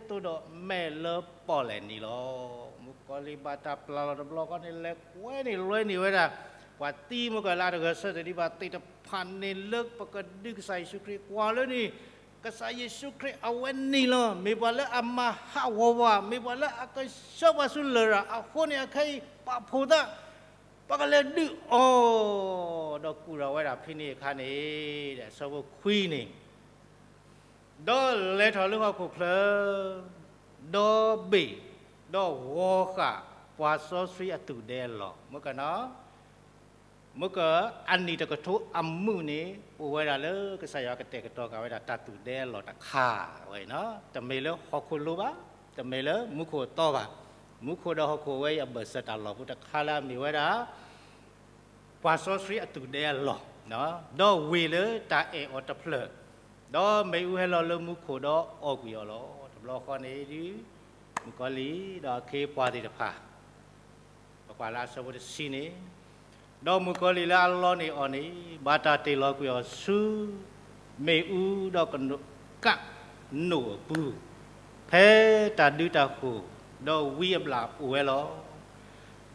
သိးဒီးမဲာ်လၢပီၣ်လဲၣ်နံၤလီၤ. မုၣ်ကီၤလံၢ်ဘၣ်တၢ်ပျၢ်လီၤတဘျီဃီန့ၣ် လဲၤကွဲန့ၣ်လွဲန့ၢ်ဝဲဒၣ် ပှၤသံမုၢ်ကၢၢ်လၢအတဂဲၤဆၢထၢၣ်ဒံးဘၣ်သ့ၣ်တဖၣ်န့ၣ် လၢပကဒုးကစၢ်ယ့ၣ်ၡူးခရံာ်ကွၢ်လၢန့ၣ်, ကစၢ်ယ့ၣ်ၡူးခရံာ်အဝဲန့ၣ်လီၤ. မ့ၢ်ပှၤလၢအမၤဟးဂီၤဝဲ, မ့ၢ်ပှၤလၢအကဆှၢပှၤဆူလရာ်အဃိန့ၣ် အခဲအံၤပာ်ဖှိၣ်သး ပကလဲၤဒုးအီၤ, ဒီးကူၣ်ထီၣ်ဝဲဒၣ်ဖဲန့ၣ်အခါန့ၣ်, ဒီးအဆၢဖိခွံန့ၣ်, ဒီးလဲၤထီၣ်လၢဟီၣ်ခိၣ်ချၢ, ဒီးဘ့ၣ်, ဒီးဂီၤဃာ်ပှၤစီဆှံအသူၣ်ဒဲအလီၢ်, မုၢ်ကၢၢ်နီၤ, မုၢ်ကၢၢ်အနံၣ်တကထိအမုၢ်န့ၣ် အိၣ်ဝဲဒၣ်လၢကစၢ်ယွၤကတဲာ်ကတီၤဃာ်ဝဲဒၣ်တၢ်သူၣ်ဒဲအလီၢ်တခါဝဲအံၤနီၤ, တမ့ၢ်လၢဟီၣ်ခိၣ်လိၤဘၣ်, တမ့ၢ်လၢမူခိၣ်အသီဘၣ်, မူခိၣ်ဒီးဟီၣ်ခိၣ်ဝဲအံၤအဘၢၣ်စၢၤတၢ်လီၢ်ဖိတခါလၢအမ့ၢ်ဝဲဒၣ် ပှၤစီဆှံအသူၣ်ဒဲအလီၢ်, ဒီးဝ့ၢ်လၢတၢ်အဲၣ်အီၤတဖျၢၣ်, ဒီးမ့ၣ်အူဟဲလီၤလၢမူခိၣ်ဒီးအီၣ်ကွံာ်အီၤလီၤ. တဘျီဃီန့ၣ်ဒုး မုၣ်ကီၤလံၢ်ဒီးအခ့အပှၤသ့ၣ်တဖၣ်, ပကွၢ်လၢအဆၢဖိတဆံန့ၣ်, ဒီးမုၣ်ကီၤလံၢ်လၢအလီန့ၢ်အီၤန့ၣ် ဘၣ်တၢ်တ့ၢ်လီၤကွံာ်အီၤဆူ မ့ၣ်အူဒီးကနိးကၣ်နိးအပူၤ, ဖဲတၢ်ဒုးတၢ်ဃိၣ် ဒီးဝံအဘျၣ်အိၣ်ဝဲလီၤ.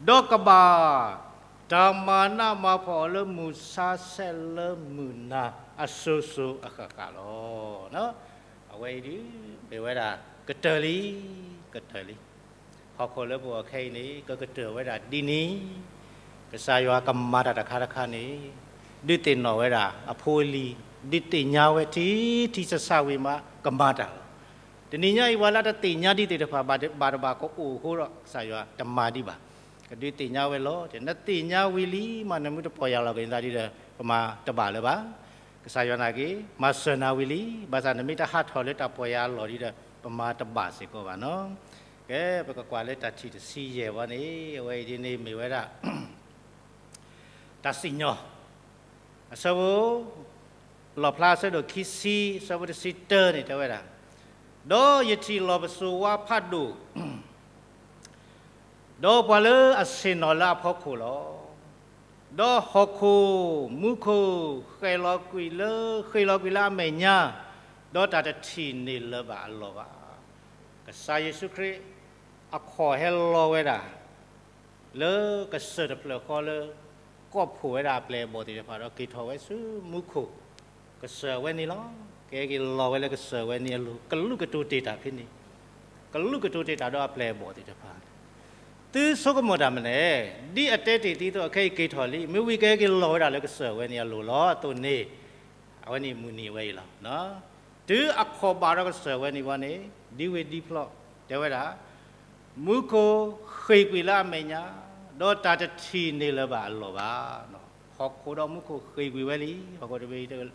ဒီးကဘၣ်တၢ်မၤနးမၤဖှီၣ်အီၤလၢမုၢ်ဆါဆဲးလၢမုၢ်နၤအစိၤစိၤအဃၣ်ဃၣ်လီၤ. အဝဲအံၤဒုး မ့ၢ်ဝဲဒၣ်ကတၢၢ်လံ, ကတၢၢ်လံ. ဟီၣ်ခိၣ်လၢပအိၣ်ခဲအံၤန့ၣ် ကကတၢၢ်ဝဲဒၣ်ဒ်န့ၣ်, ကစၢ်ယွၤကမၤတၢ်တခါတခါန့ၣ် ဒုးသ့ၣ်နီၣ်ဝဲဒၣ်အဖိအလံၤ, ဒုးသ့ၣ်ညါဝဲထံထံဆးဆးဝံၤမး ကမၤတၢ်လီၤ. တနံၤညါအံၤ ပှၤလၢတသ့ၣ်ညါဒံးသ့ၣ်တဖၣ် ဘၣ်တဘၣ်ကအိၣ်အဃိဒီး ကစၢ်ယွၤတမၤဒံးဘၣ်. ကဒုးသ့ၣ်ညါဝဲလီၤ. နသ့ၣ်ညါဝံၤလံ မ့ၢ်နမ့ၢ်တပီၢ်ယၢ်လီၤက့ၤနသးဒ်ဒီး ပမၤတဘၣ်လၢၤဘၣ်. ကစၢ်ယွၤနာ်က့ၤ မၤစၢၤနၤဝံၤလံ, ဘၣ်ဆၣ်နမ့ၢ်တဟးထီၣ်လၢတၢ်ပီၢ်ယၢ်လီၢ်ဒ်ဒီး ပမၤတဘၣ်စ့ၢ်ကီးဘၣ်နီၤ. ကဲ ပကကွၢ်လၢတၢ်ထံၣ်တဆံယဲၢ်ဝဲန့ၣ် အဝဲအံၤဒ်န့ၣ်မ့ၢ်ဝဲဒၣ် တၢ်စံၣ်ညီၣ် အဆၢဖိ လီၣ်ဖျါအဆၢဒိၣ်ခံဆံ အဆၢဖိတဆံတၢန့ၣ် တဲဝဲဒၣ်, ဒီးယထံၣ်လီၢ်ပစိာ်ဝါဖးဒိၣ်, ဒီးပှၤလၢအဆ့ၣ်နီၤလၢအဖီခိၣ်လီၤ. ဒီးဟီၣ်ခိၣ်မူခိၣ် ဃဲၤလီၤကွံာ်လၢ ဃ့ၢ်လီၤကွံာ်လၢအမဲာ်ညါ, ဒီးတၢ်တထံၣ်န့ၢ်လၢၤဘၣ်အလီၢ်ဘၣ်. ကစၢ်ယ့ၣ်ၡူးခရံာ် အခီၣ်ဟဲလီၤဝဲဒၣ် လၢကစၢၢ်တဖျၢၣ်ဃီလၢ ကိးဖှိၣ်ဝဲဒၣ်အပျဲၢ်အဘီၣ်သ့ၣ်တဖၣ်ဒီး က့ၤထီၣ်ဝဲဆူမူခိၣ် ကစၢၢ်အဝဲန့ၣ်လီၤ. ကဟဲက့ၤလီၤဝဲလၢကစၢၢ်အဝဲန့ၣ်အလိၤ ကလူးကတိၤတ့ၢ်တၢ်ဖဲန့ၣ်, ကလူးကတိၤတ့ၢ်တၢ်ဒီးအပျဲၢ်အဘီၣ်သ့ၣ်တဖၣ်, သုဆိကမိၣ်တၢ်မနုၤလဲၣ်, ဒ်အတဲတ့ၢ်သုအသိး အခဲအံၤက့ၤထီၣ်လံ, မ့ၢ်ဝံၤကဟဲက့ၤလီၤဝဲဒၣ်လၢကစၢၢ်အဝဲန့ၣ်အလိၤလီၤအသိးန့ၣ်, အဝဲန့ၣ်မုၢ်နံၤဝဲအံၤလီၤ. တုၤအခီၣ်ဘၣ်ဒီးကစၢၢ်ဝဲန့ၣ်ဝံၤန့ၣ် ဒ်ဝဲဒ်ဖျီၣ် တဲဝဲဒၣ်, မူခိၣ်ဃ့ၢ်ကွံာ်လၢအမဲာ်ညါ, ဒီးတၢ်တထံၣ်န့ၢ်လၢၤဘၣ်အလီၢ်ဘၣ်. ဟီၣ်ခိၣ်ဒီးမူခိၣ်ဃ့ၢ်ကွံာ်ဝဲလံ, ဟီၣ်ခိၣ်တဘ့ၣ်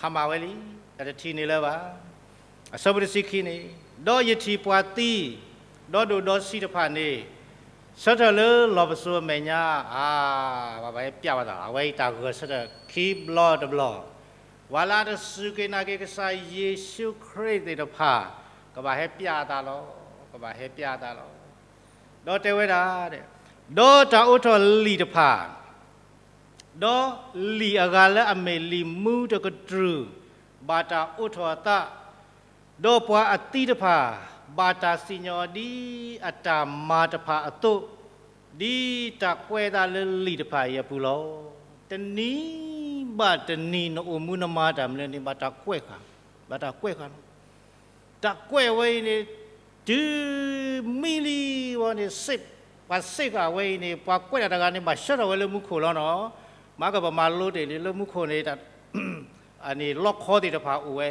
ဟါမၢ်ဝဲလံ, တၢ်တထံၣ်န့ၢ်လၢၤဘၣ်. အဆၢဖိတဆံခံန့ၣ်, ဒီးယထံၣ်ပှၤသံ, ဒီးဒိၣ်ဒီးဆံးတဖၣ်န့ၣ် ဆၢထၢၣ်လၢလီၢ်ပစိာ်အမဲာ်ညါ, အါ, ဘၣ်ဘၣ်ဟဲပျးဝဲသးလီၤ, အဝဲအံၤတၢ်ဂၢၢ်ဆၢထၢၣ်ခံဘျီတဘျီ, ပှၤလၢအတစူၢ်က့ၤနာ်က့ၤကစၢ်ယ့ၣ်ၡူးခရံာ်သ့ၣ်တဖၣ် ကဘၣ်ဟဲပျးအသးလီၤ, ကဘၣ်ဟဲပျးအသးလီၤ. ဒီးတဲဝဲဒၣ်, ဒီးတၢ်အိးထီၣ်လံာ်တဖၣ် ဒီးလံာ်အဂၤလၢအမ့ၢ်လံာ်မူတကတြူၢ် ဘၣ်တၢ်အိးထီၣ်အသး, ဒီးပှၤအသံတဖၣ် ဘၣ်တၢ်စံၣ်ညီၣ်အီၤဒ်အတၢ်မၤတဖၣ်အသိး, ဒ်တၢ်ကွဲးအသးလၢလံာ်တဖၣ်အံၤအပူၤလီၤ. တနံၤဘၣ်တနံၤ နအိၣ်မူနမၤတၢ်မနုၤန့ၣ် ဘၣ်တၢ်ကွဲးဃာ်, ဘၣ်တၢ်ကွဲးဃာ်လီၤ. တၢ်ကွဲးဝဲအံၤန့ၣ် တုၤမံလံဝဲန့ၣ် ပှၤစ့ၢ်ဃာ်ဝဲအံၤန့ၣ် ပှၤကွဲးတၢ်တဂၤန့ၣ် ဘၣ်ဆှၢထီၣ်ဝဲလၢမူခိၣ်လီၤနီၤ. မၤကပမၤလိတ့ၢ်လံလၢမူခိၣ်န့ၣ် အန့ၣ်လီခီသ့ၣ်တဖၣ်အိၣ်ဝဲ,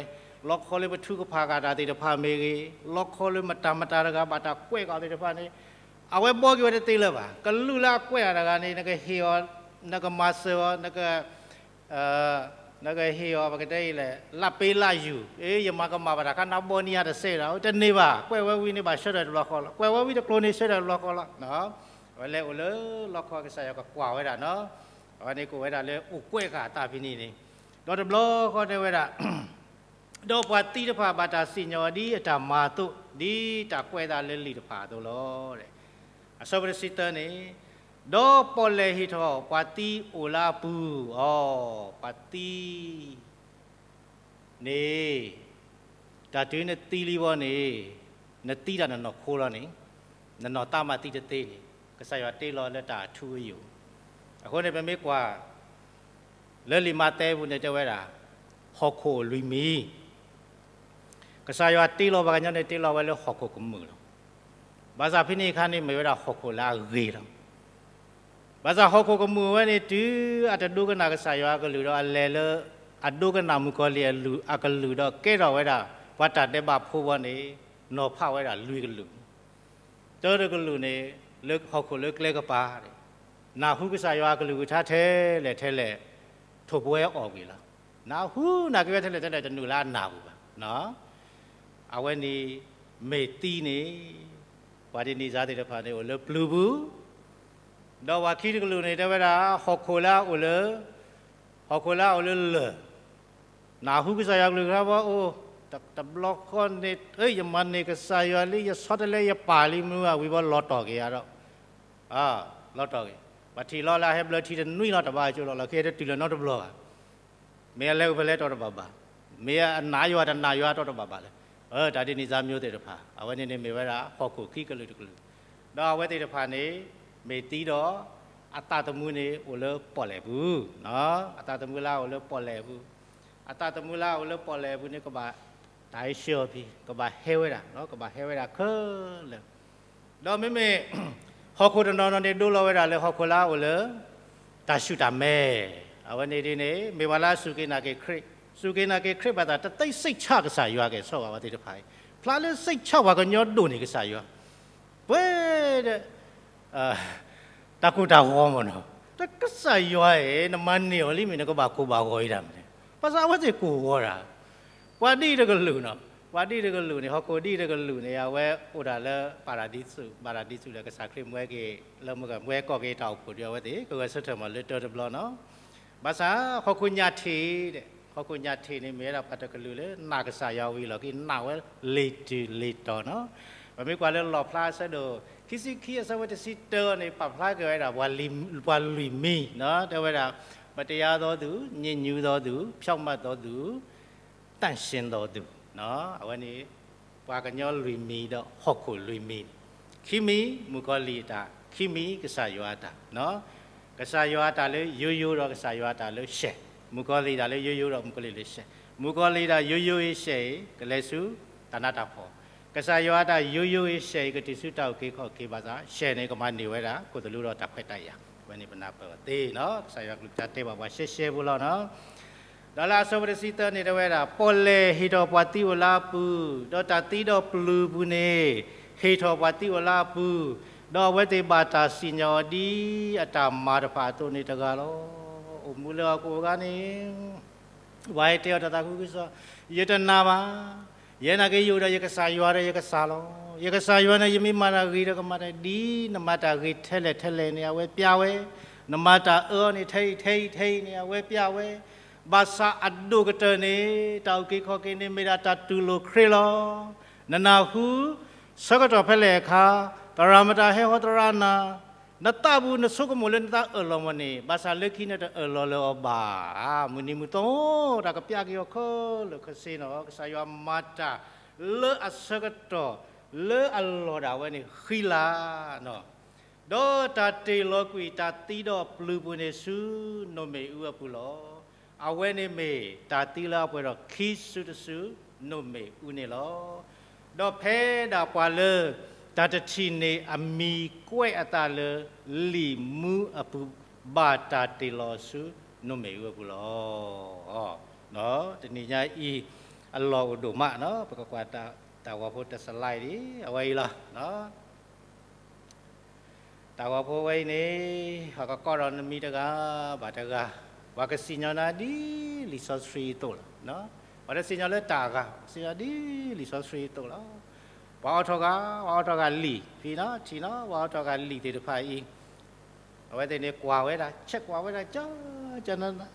လီခီလၢပထုကဖၣ်ဃာ်တၢ်သ့ၣ်တဖၣ်မ့ၢ်ဂ့ၤ, လီခီလၢမတၤမတၤတဂၤဘၣ်တၢ်ကွဲးဃာ်သ့ၣ်တဖၣ်န့ၣ် အဝဲဘှီက့ၤဝဲတသ့လၢၤဘၣ်. ကလူးလၢအကွဲးတၢ်တဂၤန့ၣ် နကဟ့ၣ်အီၤ, နကမၤစၢၤအီၤ, နက နကဟ့ၣ်အီၤ ပကတဲအံၤလဲၣ် လၢ်ပ့လၢ်ယူၢ်, အ့ ယမၤကမၣ်ဘၣ်တၢ်ခါနါဘီနံၤအါတစဲးဒီး တန့ၢ်ဘၣ်. ကွဲးဝဲဝံၤန့ၣ် ဘၣ်ဆှၢထီၣ်တဘျီဃီလီၤ, ကွဲးဝဲဝံၤတကျိၤန့ၣ် ဆှၢထီၣ်တဘျီဃီလီၤ. အဝဲလဲၤအိၣ်လၢလီခီ ကစၢ်ယွၤကကွၢ်ဝဲဒၣ်နီၤ. အဝဲန့ၣ်ကအိၣ်ဝဲဒၣ်လၢအိၣ်ကွဲးဃာ်အသးဖဲန့ၣ်န့ၣ်, ဒီးတဘျီဃီတဲဝဲဒၣ် ဒီးပှၤသံတဖၣ်ဘၣ်တၢ်စံၣ်ညီၣ်အီၤဒ်အတၢ်မၤအသိး, ဒ်တၢ်ကွဲးအသးလၢလံာ်တဖၣ်အသိးလီၤ. အဆၢဖိတဆံသၢန့ၣ်, ဒီးပီၣ်လဲၣ်ဟ့ၣ်ထီၣ်ပှၤသံအိၣ်လၢအပူၤ, အီ, ပှၤသံ န့ၣ်, တၢ်တုၤနသံလံဘီန့ၣ်, နသံတၢ်နနီၢ်ခိလီၤန့ၣ်, နနီၢ်သးမးသံတသ့န့ၣ်, ကစၢ်ယွၤတ့လီၤလၢတၢ်အထူအယိာ်. အဃိန့ၣ် ပမ့ၢ်ကွၢ် လၢလံာ်မးသဲပူၤန့ၣ်တဲဝဲဒၣ်, ဟီၣ်ခိၣ်အိၣ်လွံၢ်မံၤ, ကစၢ်ယွၤတ့လီၤပှၤကညီန့ၣ် တ့လီၤဝဲလၢဟီၣ်ခိၣ်ကမုာ်လီၤ. ဘၣ်ဆၣ်ဖဲန့ၣ်အခါန့ၣ် မ့ၢ်ဝဲဒၣ်ဟီၣ်ခိၣ်လၢအဂ့ၤလီၤ. ဘၣ်ဆၣ်ဟီၣ်ခိၣ်ကမုာ်ဝဲန့ၣ် တုၤအတဒိကနၣ်ကစၢ်ယွၤအကလုၢ်ဒီး အလဲၤလၢ အဒိကနၣ်မုၣ်ကီၤလံၢ်အကလုၢ်ဒီး ကဲထီၣ်ဝဲဒၣ် ပှၤတၢ်ဒဲးဘးဖိဘီန့ၣ်, နီၤဖးဝဲဒၣ်လွံၢ်ကလုာ်, တၢတကလုာ်န့ၣ် လၢဟီၣ်ခိၣ်လၢကျဲကပၤ, နၢ်ဟူကစၢ်ယွၤအကလုၢ်ကထါထဲလဲၣ်ထဲလဲၣ်, ထိၣ်ဖိဟဲအီၣ်ကွံာ်လီၤ. နၢ်ဟူနာ်က့ဝဲထဲလဲၣ်ထဲလဲၣ် တနုာ်လၢအနၢ်ပူၤဘၣ်. အဝဲန့ၣ် မ့ၢ်သံန့ၣ်, ပှၤဒ်န့ၣ်စါသ့ၣ်တဖၣ်န့ၣ် အိၣ်လၢပျုၤပူၤ, ဒီးပှၤခံတကလုာ်န့ၣ် တဲဝဲဒၣ် ဟီၣ်ခိၣ်လၢအအိၣ်လၢ, ဟီၣ်ခိၣ်လၢအအိၣ်လၢလၢၢ်, နၢ်ဟူကစၢ်ယွၤကလုၢ်ကထါဘီအိၣ်, တဘျီဃီန့ၣ် ယမၤန့ၢ်ကစၢ်ယွၤလံ ယဆီတလဲယပၢ်လံ မ့ၢ်ဝံၤဘီလီၤတီၢ်က့ၤယၤဒီး, လီၤတီၢ်က့ၤ, ပှၤထံၣ်လီၤလၢအဟဲဘျၢထံတနွံလီၤ တဘၣ်ကၠိလီၤ လီၢ်ခံဟဲတတုၤလၢၤနီတဘျီဘၣ်. မ့ၢ်အလဲၤအိၣ်ဖဲလဲၣ်တီတဘၣ်ဘၣ်, မ့ၢ်အနာ်ယွၤတနာ်ယွၤတီတဘၣ်ဘၣ်လၢ, တၢ်ဒ်န့ၣ်စါမျိုးသ့ၣ်တဖၣ် အဝဲန့ၣ်န့ၣ်မ့ၢ်ဝဲဒၣ် ဟီၣ်ခိၣ်ခံကလုာ်တကလုာ်, ဒီးအဝဲသ့ၣ်တဖၣ်န့ၣ် မ့ၢ်သံဒီး အသးသမူန့ၣ်အိၣ်လၢပီၣ်လဲၣ်ပူၤ, အသးသမူလၢအအိၣ်လၢပီၣ်လဲၣ်ပူၤ, အသးသမူလၢအအိၣ်လၢပီၣ်လဲၣ်ပူၤန့ၣ် ကဘၣ်တၢ်ဟဲဆှၢအီၤဖဲ ကဘၣ်ဟဲဝဲဒၣ်, ကဘၣ်ဟဲဝဲဒၣ်ခဲလၢာ် ဒီးမ့မ့ၢ် ဟီၣ်ခိၣ်တနီၤနီၤန့ၣ် ဒိလီၤဝဲဒၣ်လၢဟီၣ်ခိၣ်လၢအအိၣ်လၢ တၢ်ဆူၣ်တၢ်မဲာ်, အဝဲန့ၣ်ဒ်န့ၣ် မ့ၢ်ပှၤလၢအစူၢ်က့ၤနာ်က့ၤခရံာ်, စူၢ်က့ၤနာ်က့ၤခရံာ်ဘၣ်ဆၣ် တသ့စံးဆၣ်ကစၢ်ယွၤက့ၤဆိၣ်ဂ့ၤအဝဲသ့ၣ်တဖၣ်အံၤ ဖျါလၢစိတ်ချပှၤကညီဒိၣ်န့ၣ်ကစၢ်ယွၤ, ပှဲၤဒီး တၢ်ကိၢ်တၢ်ဂီၤမ့ၢ်နီၤ, တၢ်ကစၢ်ယွၤဧၢ, နမၤန့ၢ်အီၤလံမ့ၢ် နကဘၣ်ကိၢ်ဘၣ်ဂီၤအံၤတၢ်မနုၤ, ဘၣ်ဆၣ်အဝဲသ့ၣ်ကိၢ်ဂီၤတၢ်, ပှၤဒ်တကလုာ်နီၤ, ပှၤဒ်တကလုာ်န့ၣ် ဟီၣ်ခိၣ်ဒ်တကလုာ်န့ၣ် အဝဲအိၣ်ဒၣ်လၢ ပၤရဒံစူး, ပၤရဒံစူးလၢကစၢ်ခရံာ်မၢက့ၤ လၢမၢကမၢကီၢ်က့ၤတၢ်အိၣ်ဖှိၣ်ဒီး အဝဲသ့ၣ် ကဂဲၤဆၢထၢၣ်မၤလၢတၢတဘျီနီၤ, ဘၣ်ဆၣ် ဟီၣ်ခိၣ်ညၣ်ထံး, ဟီၣ်ခိၣ်ညၣ်ထံးန့ၣ် မ့ၢ်ဝဲဒၣ်ပှၤတကလုာ်လၢနာ်ကစၢ်ယွၤဝံၤလီၢ်ခံ နာ်ဝဲလံာ်တုၤလံာ်တီၤနီၤ, ပမ့ၢ်ကွၢ်လၢလီၣ်ဖျါအဆၢဒိၣ် ခံဆံခံအဆၢဖိတဆံတၢန့ၣ် ပာ်ဖျါက့ၤဝဲဒၣ် ပှၤလွံၢ်မံၤနီၤ, တဲဝဲဒၣ် မတရားသောသူ, ညစ်ညူးသောသူ, ဖြောင့်မတ်သောသူ, သန့်ရှင်းသောသူ, အဝဲန့ၣ် ပှၤကညီလွံၢ်မံၤဒီးဟီၣ်ခိၣ်လွံၢ်မံၤန့ၣ်, ခံမံၤ မုၣ်ကီၤလံၢ်အတၢ်, ခံမံၤ ကစၢ်ယွၤအတၢ်, ကစၢ်ယွၤအတၢ်လၢယိယိဒီးကစၢ်ယွၤအတၢ်လၢရှဲး, မုၣ်ကီၤလံၢ်တၢ်လၢယိယိဒီးမုၣ်ကီၤလံၢ်လၢရှဲး, မုၣ်ကီၤလံၢ်တၢ်ယိယိအံၤရှဲးအံၤ ကလဲၤဆူတၢ်နးတၢ်ဖှီၣ်, ကစၢ်ယွၤအတၢ်ယိယိအံၤရှဲးအံၤ ကတုၤဆူတၢ်အုၣ်က့ၤခီၣ်က့ၤဘၣ်ဆၣ် ရှဲးန့ၣ် ကမၤန့ၢ်ဝဲဒၣ် ခိၣ်သလုဒီးတၢ်ခွဲးတၢ်ယာ်, အဝဲန့ၣ်ပနၢ်ပၢၢ်အီၤသ့နီၤ, ကစၢ်ယွၤကလုၢ်ကထါတဲဘၣ်ပှၤရှဲရှဲဖိလီၤနီၤ. ဒီးလၢအဆၢဖိတဆံသၢန့ၣ်တဲဝဲဒၣ် ပီၣ်လဲၣ်ဟ့ၣ်ထီၣ်ပှၤသံအိၣ်လၢအပူၤ, ဒီးတၢ်သံဒီးပျုၤပူၤန့ၣ် ဟ့ၣ်ထီၣ်ပှၤသံအိၣ်လၢအပူၤ, ဒီးအဝဲသ့ၣ်ဘၣ်တၢ်စံၣ်ညီၣ်အီၤဒ်အတၢ်မၤတဖၣ်အသိးန့ၣ်တဂၤလီၤ. အိၣ်မူလၢဟီၣ်ခိၣ်အဂၤန့ၣ် ပှၤဟဲတဲအီၤတၢ်သးခုကစီၣ်, ယတနာ်ဘၣ်, ယနာ်က့ၤယအိၣ်ဒီးယကစၢ်ယွၤဒီးယကစၢ်လီၤ. ယကစၢ်ယွၤန့ၣ် ယမ့ၢ်မၤတၢ်ဂ့ၤဒီးကမၤတၢ်, ဒ်နမၤတၢ်ဂ့ၤထဲလဲၣ်ထဲလဲၣ်န့ၣ် အဝဲပျၢ်ဝဲ, နမၤတၢ်အၢန့ၣ် ထဲအံၤထဲအံၤထဲအံၤန့ၣ် အဝဲပျၢ်ဝဲ, ဘၣ်ဆၣ်အဒိၣ်ကတၢၢ်န့ၣ် တၢ်အုၣ်က့ၤခီၣ်က့ၤန့ၣ် မ့ၢ်ဒၣ်တၢ်တူၢ်လိာ်ခရံာ်လီၤ. နနၢ်ဟူ ဆၢကတီၢ်ဖဲလဲၣ်အခါ, သရၣ်မတၤဟဲဟီသရၣ်နၤ, နသးပူၤနဆိကမိၣ်လၢနသးအၢၣ်လီၤမးန့ၣ် ဘၣ်ဆၣ်လၢခံန့ၣ်တအၢၣ်လီၤလၢၤအီၤဘၣ်. မုၢ်နံၤမုၢ်သီ တၢ်ကပျၢ်က့ၤအီၤခဲလၢာ်ခဲဆ့နီၤ, ကစၢ်ယွၤမၤတၢ်လၢအဆၢကတီၢ် လၢအလီၢ်ဒၣ်ဝဲန့ၣ်ဃံလၤနီၤ. ဒီးတၢ်တ့ၢ်လီၤကွံာ်တၢ်သံဒီးပျုၤပူၤန့ၣ်ဆူနိၣ်မ့ၣ်အူအပူၤလီၤ. အဝဲန့ၣ်မ့ၢ်တၢ်သံလၢအပှဲၤဒီးခံစုတစု နိၣ်မ့ၣ်အူန့ၣ်လီၤ. ဒီးဖဲဒၣ်ပှၤလၢ တၢ်တထံၣ်န့ၢ်အမံၤကွဲးအသးလၢလံာ်မူအပူၤ ဘၣ်တၢ်တ့ၢ်လီၤဆူနိၣ်မ့ၣ်အူအပူၤလီၤ. တနံၤညါအံၤ အလီၢ်အိၣ်ဒိၣ်မးနီၤ, ပကကွၢ်တၢ်ဂီၤဖိတစလၢ်ဒံး အဝဲအံၤလီၤ. တၢ်ဂီၤဖိဝဲအံၤန့ၣ် ပှၤကကိးထီၣ်နမံၤတဂၤဘၣ်တဂၤ, ပှၤကစံၣ်ညီၣ်နၤဒ်လံာ်စီဆှံအသိးလီၤ. ပှၤတစံၣ်ညီၣ်လၢတၢ်အဂၤ, စံၣ်ညီၣ်ဒ်လံာ်စီဆှံအသိးလီၤ. ပှၤအိးထီၣ်ဂၤ, ပှၤအိးထီၣ်ဂၤလံာ်, ဖံနီၤ, ထံၣ်နီၤ, ပှၤအိးထီၣ်ဂၤလံာ်သ့ၣ်တဖၣ်အံၤ အဝဲသ့ၣ်န့ၣ်ကွၢ်ဝဲဒၣ်, check ကွၢ်ဝဲဒၣ်, ကၠီ, ကၠီ,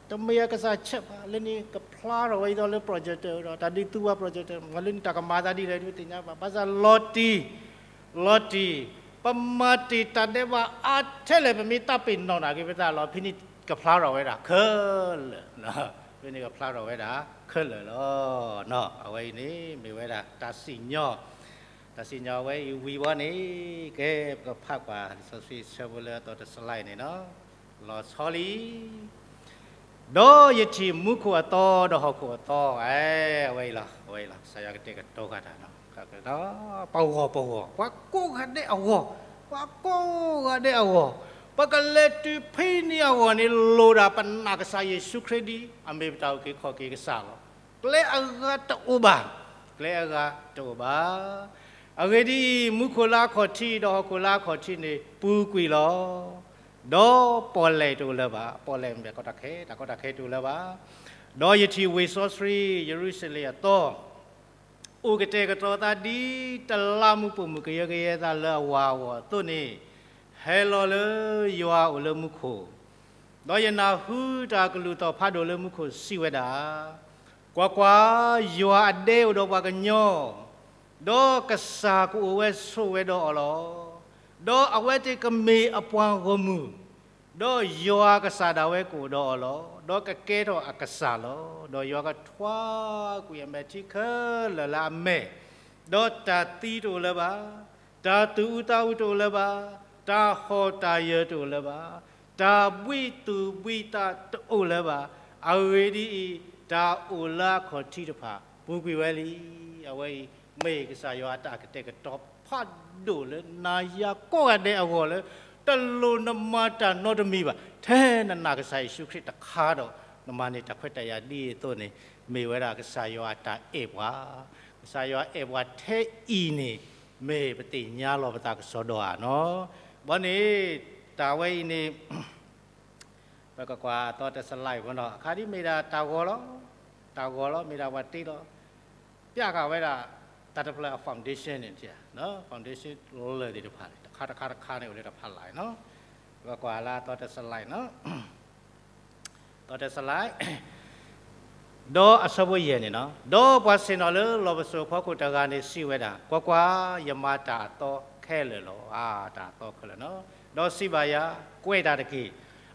တမ့ၢ်အကစၢ် check ဘၣ်, လၢန့ၣ်ကဖျါထီၣ်ဝဲဒ်သိးလၢ projector ဒီး တၢ်ဒုးသူဝဲ projector မ့ၢ်လၢန့ၣ်တၢ်ကမၤသးဒ်လဲၣ် ဒုးသ့ၣ်ညါဘၣ်, ဘၣ်ဆၣ်လီၤတံၢ်, လီၤတံၢ်, ပမၤတ့ၢ်တၢ်ဒဲးဘးအါထဲလဲၣ် ပမ့ၢ်တၢ်ပ့ၤနီၣ်နာ်က့ၤပသးလီၤ, ဖဲန့ၣ်ကဖျါထီၣ်ဝဲဒၣ်ခဲလၢာ်, ဖဲန့ၣ်ကဖျါထီၣ်ဝဲဒၣ်ခဲလၢာ်လီၤ. အဝဲအံၤန့ၣ် မ့ၢ်ဝဲဒၣ်တၢ်စံၣ်ညီၣ် တၢ်စံၣ်ညီၣ်ဝဲအံၤဝံၤဝဲန့ၣ်, ကဲ ပကဖးကွၢ်လံာ်စီဆှံဆၢဖိလၢအသီတစလၢ်အံၤန့ၣ်လီၤ. လီၤဆီလံ, ဒီးယထံၣ်မူခိၣ်အသီဒီးဟီၣ်ခိၣ်အသီ, အဝဲအံၤလီၤ, အဝဲအံၤလီၤ, ကစၢ်ယွၤကတဲာ်ကတီၤဃာ်တၢ်နီၤ, ပဂီၢ်ပဂီၢ်, ပှၤကိးဂၤဒဲးအဂီၢ်, ပှၤကိးဂၤဒဲးအဂီၢ်, ပကလဲၤတုၤဖဲန့ၣ်အဂီၢ်န့ၣ် လိၣ်ဒၣ်ပနာ်ကစၢ်ယ့ၣ်ၡူးခရံာ်ဒ်အမ့ၢ်ပတၢ်အုၣ်က့ၤခီၣ်က့ၤကစၢ်လီၤ. ကျဲအဂၤတအိၣ်ဘၣ်, ကျဲအဂၤတအိၣ်ဘၣ်. အဂ့ၢ်ဒ်အံၤ, မူခိၣ်လၢအခီၣ်ထံးဒီးဟီၣ်ခိၣ်လၢအခီၣ်ထံးန့ၣ် ပူၤကွံာ်လီၤ. ဒီးပီၣ်လဲၣ်တအိၣ်လၢၤဘၣ်, ပီၣ်လဲၣ်မ့ၢ်ကီတၢ်ခဲ, တၢ်ကီတၢ်ခဲတအိၣ်လၢၤဘၣ်. ဒီးယထံၣ်ဝ့ၢ်စီဆှံယရူၤၡလ့ၣ်အသီ အိၣ်ကတဲာ်ကတီၤသးဒ်တလးမူးပိာ်မုၣ်ကယၢကယဲသးလၢအဝၤအဂီၢ်အသိးန့ၣ်, ဟဲလီၤလၢယွၤအအိၣ်လၢမူခိၣ်, ဒီးယနၢ်ဟူတၢ်ကလုၢ်သီၣ်ဖးဒိၣ်လၢမူခိၣ်စံးဝဲဒၣ်, ကွၢ်ကွၢ်, ယွၤအဒဲအိၣ်ဒီးပှၤကညီ, ဒီးကစၢ်ကအိၣ်ဝဲဆိးဝဲဒီးအီၤလီၤ. ဒီးအဝဲသ့ၣ်ကမ့ၢ်အပှၤဂီၢ်မုၢ်, ဒီးယွၤအကစၢ်ဒၣ်ဝဲကအိၣ်ဒီးအီၤလီၤ. ဒီးကကဲထီၣ်အကစၢ်လီၤ. ဒီးယွၤကထွါကွံာ်အမဲာ်ထံခဲလၢာ်လၢအမဲာ်, ဒီးတၢ်သံတအိၣ်လၢၤဘၣ်, တၢ်သူၣ်အုးသးအုးတအိၣ်လၢၤဘၣ်, တၢ်ဟီၣ်တၢ်ယၢၤတအိၣ်လၢၤဘၣ်, တၢ်ဘှံးသူၣ်ဘှံးသးတအိၣ်လၢၤဘၣ်. အဂ့ၢ်ဒ်အံၤ, တၢ်အိၣ်လၢအခီၣ်ထံးတဖၣ် ပူၤကွံာ်ဝဲလံ. အဝဲအံၤ မ့ၢ်ကစၢ်ယွၤအတၢ်ကတဲာ်ကတီၤဖးဒိၣ်လၢနၤယၤကိးဂၤဒဲးအဂီၢ်လၢ တလိၣ်နမၤတၢ်နီတမံၤဘၣ်. ထဲနနာ်ကစၢ်ယ့ၣ်ၡူးခရံာ်တခါဒီး နမၤန့ၢ်တၢ်ခွဲးတၢ်ယာ်ဒ်အံၤအသိးန့ၣ်, မ့ၢ်ဝဲဒၣ်ကစၢ်ယွၤအတၢ်အဲၣ်ပှၤ ကစၢ်ယွၤအဲၣ်ပှၤထဲအံၤန့ၣ် မ့ၢ်ပသ့ၣ်ညါလီၤပသးကစီဒီဧါနီၤ. ဘီန့ၣ် တၢ်ဝဲအံၤန့ၣ် ပကကွၢ်အသီတစလၢ်ဖိနီၤ, အခါဒ်မ့ၢ်ဒၣ်တၢ်ဂီၤလီၤ, တၢ်ဂီၤလီၤ မ့ၢ်ဒၣ်ပှၤတ့လီၤ ပျၢ်ဃာ်ဝဲဒၣ် တၢ်တဖျၢၣ်အ foundation န့ၣ် foundation လၢာ်သ့ၣ်တဖၣ်န့ၣ် တခါတခါတခါန့ၣ် အိၣ်လၢတဖၣ်လၢ်နီၤ. ပကကွၢ်လၢအသီတစလၢ်နီၤ. သီတစလၢ် ဒီးအဆၢဖိယဲၢ်န့ၣ်နီၤ, ဒီးပှၤဆ့ၣ်နီၤလၢလီၢ်ပစိာ်အဖီခိၣ်တဂၤန့ၣ်စံးဝဲဒၣ်, ကွၢ်ကွၢ်, ယမၤတၢ်အသီခဲလၢာ်လီၤ. အါ, တၢ်အသီခဲလၢာ်နီၤ. ဒီးစံးဘၣ်ယၤ, ကွဲးတၢ်တက့ၢ်.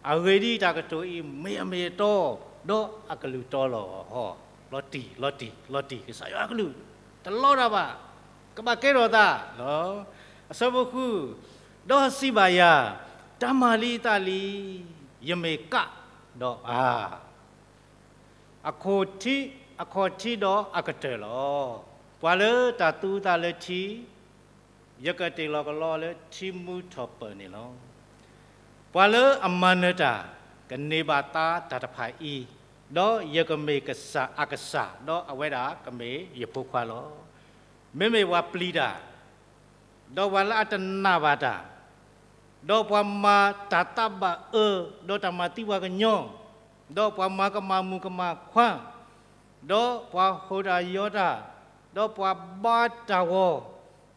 အဂ့ၢ်ဒ်အံၤတၢ်ကတိၤအံၤမ့ၢ်အမ့ၢ်အတီ, ဒီးအကလုၢ်တီလီၤ. လီၤတံၢ်, လီၤတံၢ်, လီၤတံၢ်, ကစၢ်ယွၤအကလုၢ် တလီတၢ်ဘၣ်, ကဘၣ်ကဲထီၣ်သး. အဆၢဖိဃု, ဒီးစံးဘၣ်ယၤ, တၢ်မၤလံအသးလံ, ယမ့ၢ်ကးဒီးအါ အခီၣ်ထံး, အခီၣ်ထံးဒီးအကတၢၢ်လီၤ. ပှၤလၢတၢ်သူအသးလၢထံ, ယကတ့ၢ်လီၤကလီလၢထံမူထီၣ်ပၢၢ်န့ၣ်လီၤ. ပှၤလၢအမၤနၢၤတၢ်, ကန့ၢ်ဘၣ်သါတၢ်တဖၣ်အံၤ, ဒီးယကမ့ၢ်ကစၢ်အကစၢ်, ဒီးအဝဲဒၣ်ကမ့ၢ်ယဖိခွါလီၤ. မ့မ့ၢ်ပှၤပျံၤတၢ်, ဒီးပှၤလၢအတနာ်ဘၣ်တၢ်, ဒီးပှၤမၤတၢ်သးဘၣ်အၢ, ဒီးတၢ်မၤသံပှၤကညီ, ဒီးပှၤမၤကမၣ်မုၣ်ကမၣ်ခွါ, ဒီးပှၤဟိးတၢ်ယီၤတၢ်, ဒီးပှၤဘါတၢ်ဂီၤ,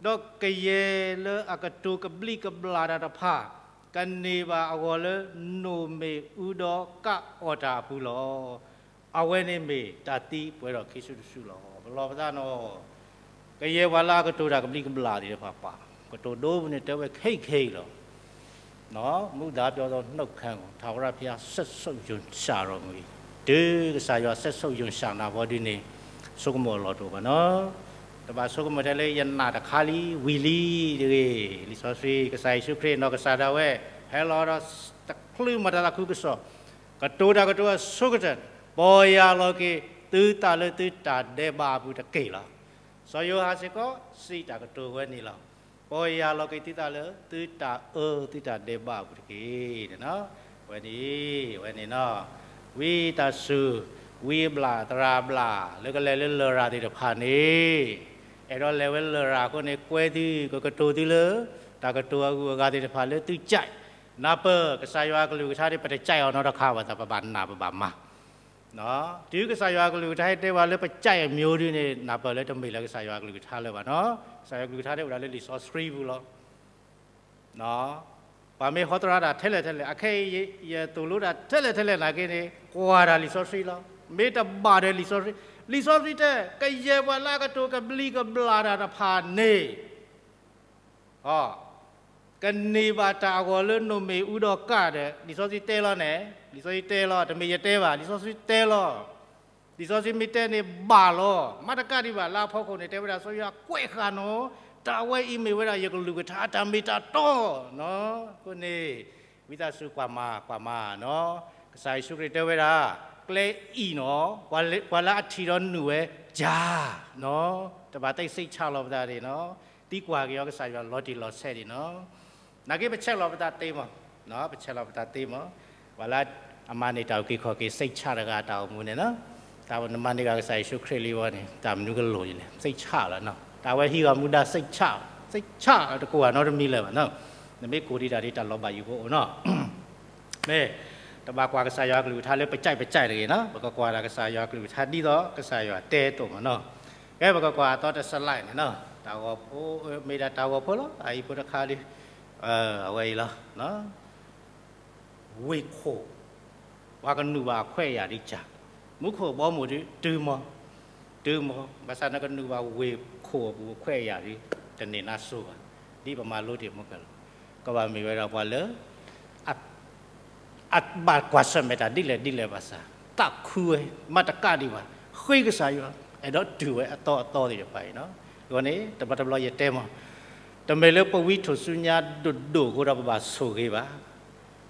ဒီးကယဲၢ်လၢအကတိၤကဘျံးကဘျၣ်တၢ်တဖၣ်, ကန့ၢ်ဘၣ်အဂီၢ်လၢနိၣ်မ့ၣ်အူဒီးကးအီၣ်တၢ်အပူၤလီၤ. အဝဲန့ၣ်မ့ၢ်တၢ်သံပှဲၤဒီးခံစုတစုလီၤ. ပလီၢ်ပသးနီၤ, ကယဲၢ်ပှၤလၢအကတိၤတၢ်ကဘျံးကဘျၣ်သ့ၣ်တဖၣ်ပာ်, ကတိၤဒိပူၤန့ၣ် တဲဝဲခဲအံၤခဲအံၤလီၤ. မူဒါပြောသောနှုတ်ခမ်းကို ထာဝရဘုရား စက်ဆုပ်ရွံရှာတော်မူ၏. တုၤကစၢ်ယွၤ စက်ဆုပ်ရွံရှာနၤဘီဒုန့ၣ် ဆိကမိၣ်အလီၢ်တအိၣ်ဘၣ်နီၤ. တဘၣ်ဆိကမိၣ်ထဲလၢယနာ်တခါလံ ဝံၤလံတဂ့ၤ. လံာ်စီဆှံ ကစၢ်ယ့ၣ်ၡူးခရံာ်နီၢ်ကစၢ်ဒၣ်ဝဲ ဟဲလီၤဒီးတချုးမၤတၢ်သးခုကစီၣ်, ကတိၤတၢ်ကတိၤအဆိကတၢၢ်, ပီၢ်ယၢ်လီၤက့ၤသုသးလၢသုတၢ်ဒဲးဘးအပူၤတက့ၢ်လီၤ. စီၤယိၤဟၣ်စ့ၢ်ကီး စံးတၢ်ကတိၤဝဲန့ၣ်လီၤ. ပီၢ်ယၢ်လီၤက့ၤသုသးလၢသုတၢ်အၢသုတၢ်ဒဲးဘးအပူၤတက့ၢ်. ဝဲန့ၣ်, ဝဲန့ၣ်နီၤ, ဝံသးစူၤ, ဝံအဘျၣ်သရၣ်အဘျၣ် လၢကလဲၤလၢလရာ်သ့ၣ်တဖၣ်န့ၣ်, အဲၣ်ဒိးလဲၤဝဲလရာ်အဃိန့ၣ် ကွဲသု ကကတိၤသုလၢ တၢ်ကတိၤအဂုၤအဂၤသ့ၣ်တဖၣ်လၢသုကၠဲး, နၢ်ပၢၢ် ကစၢ်ယွၤအကလုၢ်ကထါန့ၣ် ပတကၠဲးအီၤနီတခါဘၣ်သး ပဘၣ်နာ်ပဘၣ်မၤ တုၤကစၢ်ယွၤအကလုၢ်ကထါဟဲတဲဝဲလၢပကၠဲးအမံၤဒုန့ၣ် နၢ်ပၢၢ်လၢတမ့ၢ်လၢကစၢ်ယွၤအကလုၢ်ကထါလၢၤဘၣ်နီၤ. ကစၢ်ယွၤအကလုၢ်ကထါန့ၣ်အိၣ်ဒၣ်လၢလံာ်စီဆှံပူၤလီၤ. ပှၤမ့ၢ်ဟီသရၣ်တၢ်ထဲလဲၣ်ထဲလဲၣ် အခဲအံၤယသိၣ်လိတၢ်ထဲလဲၣ်ထဲလဲၣ်နာ်က့န့ၣ် ကွၢ်တၢ်လံာ်စီဆှံလီၤ. မ့ၢ်တဘၣ်ဒီးလံာ်စီဆှံ, လံာ်စီဆှံတဲ ကယဲၢ်ပှၤလၢအကတိၤကဘျံးကဘျၣ်တၢ်တဖၣ်န့ၣ် ကန့ၢ်ဘၣ်တၢ်အဂီၢ်လၢနိၣ်မ့ၣ်အူဒီးကးဒီး လံာ်စီဆှံတဲလီၤန့ၣ်, လံာ်စီဆှံတဲလီၤ, တမ့ၢ်ယတဲဘၣ်, လံာ်စီဆှံတဲလီၤ. လံာ်စီဆှံမ့ၢ်တဲန့ၣ်ဘၣ်လီၤ. မ့ၢ်တကးဒံးဘၣ် လၢအဖီခိၣ်န့ၣ် တဲဝဲဒၣ် စီၤယွၤကွဲးဃာ်နီၤ, တၢ်ဝဲအံၤမ့ၢ်ဝဲဒၣ်ယကလုၢ်ကထါအတၢ်မ့ၢ်တၢ်တီ, အဃိန့ၣ် ဝံသးစူၤကွၢ်မၤ ကွၢ်မၤနီၤ. ကစၢ်ယ့ၣ်ၡူးခရံာ်တဲဝဲဒၣ် ကျဲအံၤနီၤ, ပှၤလၢအထံၣ်ဒီးနုာ်ဝဲ ကၢ်နီၤ, တဘၣ်သ့ၣ်စိတ်ချလီၤပသးဒံးနီၤ, သံကွၢ်က့ၤအီၤကစၢ်ယွၤလီၤတံၢ်လီၤဆဲးဒံးနီၤ. နာ်က့ပဆဲးလီၤပသးသ့မး, ပဆဲးလီၤပသးသ့မး, ပှၤလၢအမၤန့ၢ်တၢ်အုၣ်က့ၤခီၣ်က့ၤ စိတ်ချတဂၤအတၢ်အိၣ်မူန့ၣ်နီၤ, တၢ်နမၤန့ၢ်ဂ့ၤကစၢ်ယ့ၣ်ၡူးခရံာ်လံဝဲန့ၣ် တၢ်မနုၤကလိၣ်ယလဲၣ်, စိတ်ချလီၤနီၤ, တၢ်ဝဲဟံးဂီၤမူဒါ စိတ်ချ, စိတ်ချလီၤ တကိးဂၤနီတမံၤလၢၤဘၣ်နီၤ, နမ့ၢ်ကိးဒံးတၢ်ဒ်တၢ်လီၤဘၣ်ယိၣ်ဖိအိၣ်နီၤ မ့ၢ် တဘၣ်ကွၢ်ကစၢ်ယွၤအကလုၢ်ကထါလၢပကၠဲးပကၠဲးတဂ့ၤနီၤ, ပကကွၢ်ဒၣ်ကစၢ်ယွၤအကလုၢ်ကထါဒ်သိးကစၢ်ယွၤတဲအသိးမးနီၤ. ကဲပကကွၢ်အသီတစလၢ်န့ၣ်နီၤ, တၢ်ဂီၤဖိ, မ့ၢ်ဒၣ်တၢ်ဂီၤဖိလီၤ, အအံၤဖိတခါဒု, အဝဲအံၤလီၤ. ဝ့ၢ်ခိၣ်, ပှၤကနုာ်ဘၣ်အခွဲးအယာ်ဒ်ကၢ်, မူခိၣ်ဘီမုၢ်ဒု တုၤမီၤ, တုၤမီၤ, ဘၣ်ဆၣ်နကနုာ်ဘၣ်ဝ့ၢ်ခိၣ်အပူၤအခွဲးအယာ်ဒု တန့ၢ်နါစိၤဘၣ်, ဒ်ပမၤလိတ့ၢ်မုၢ်ကလီၤ, ကဘၣ်မ့ၢ်ဝဲဒၣ်ပှၤလၢ အဘၣ်ကွၢ်ဆၢၣ်မဲာ်တၢ်ဒ်လဲၣ်ဒ်လဲၣ်ဘၣ်ဆၣ်, သးခုဝဲ, မ့ၢ်တကးဒံးဘၣ်, ဃ့ကစၢ်ယွၤ, အဲၣ်ဒိးတုၤဝဲအသီအသီသ့ၣ်တဖၣ်အံၤနီၤ. အဃိန့ၣ် တဘျီတဘျီယတဲမး, တမ့ၢ်လၢပဝံထိၣ်ဆူညါဒိၣ်ဒိၣ်အဃိဒီးပဘၣ်ဆိၣ်ဂ့ၤဘၣ်.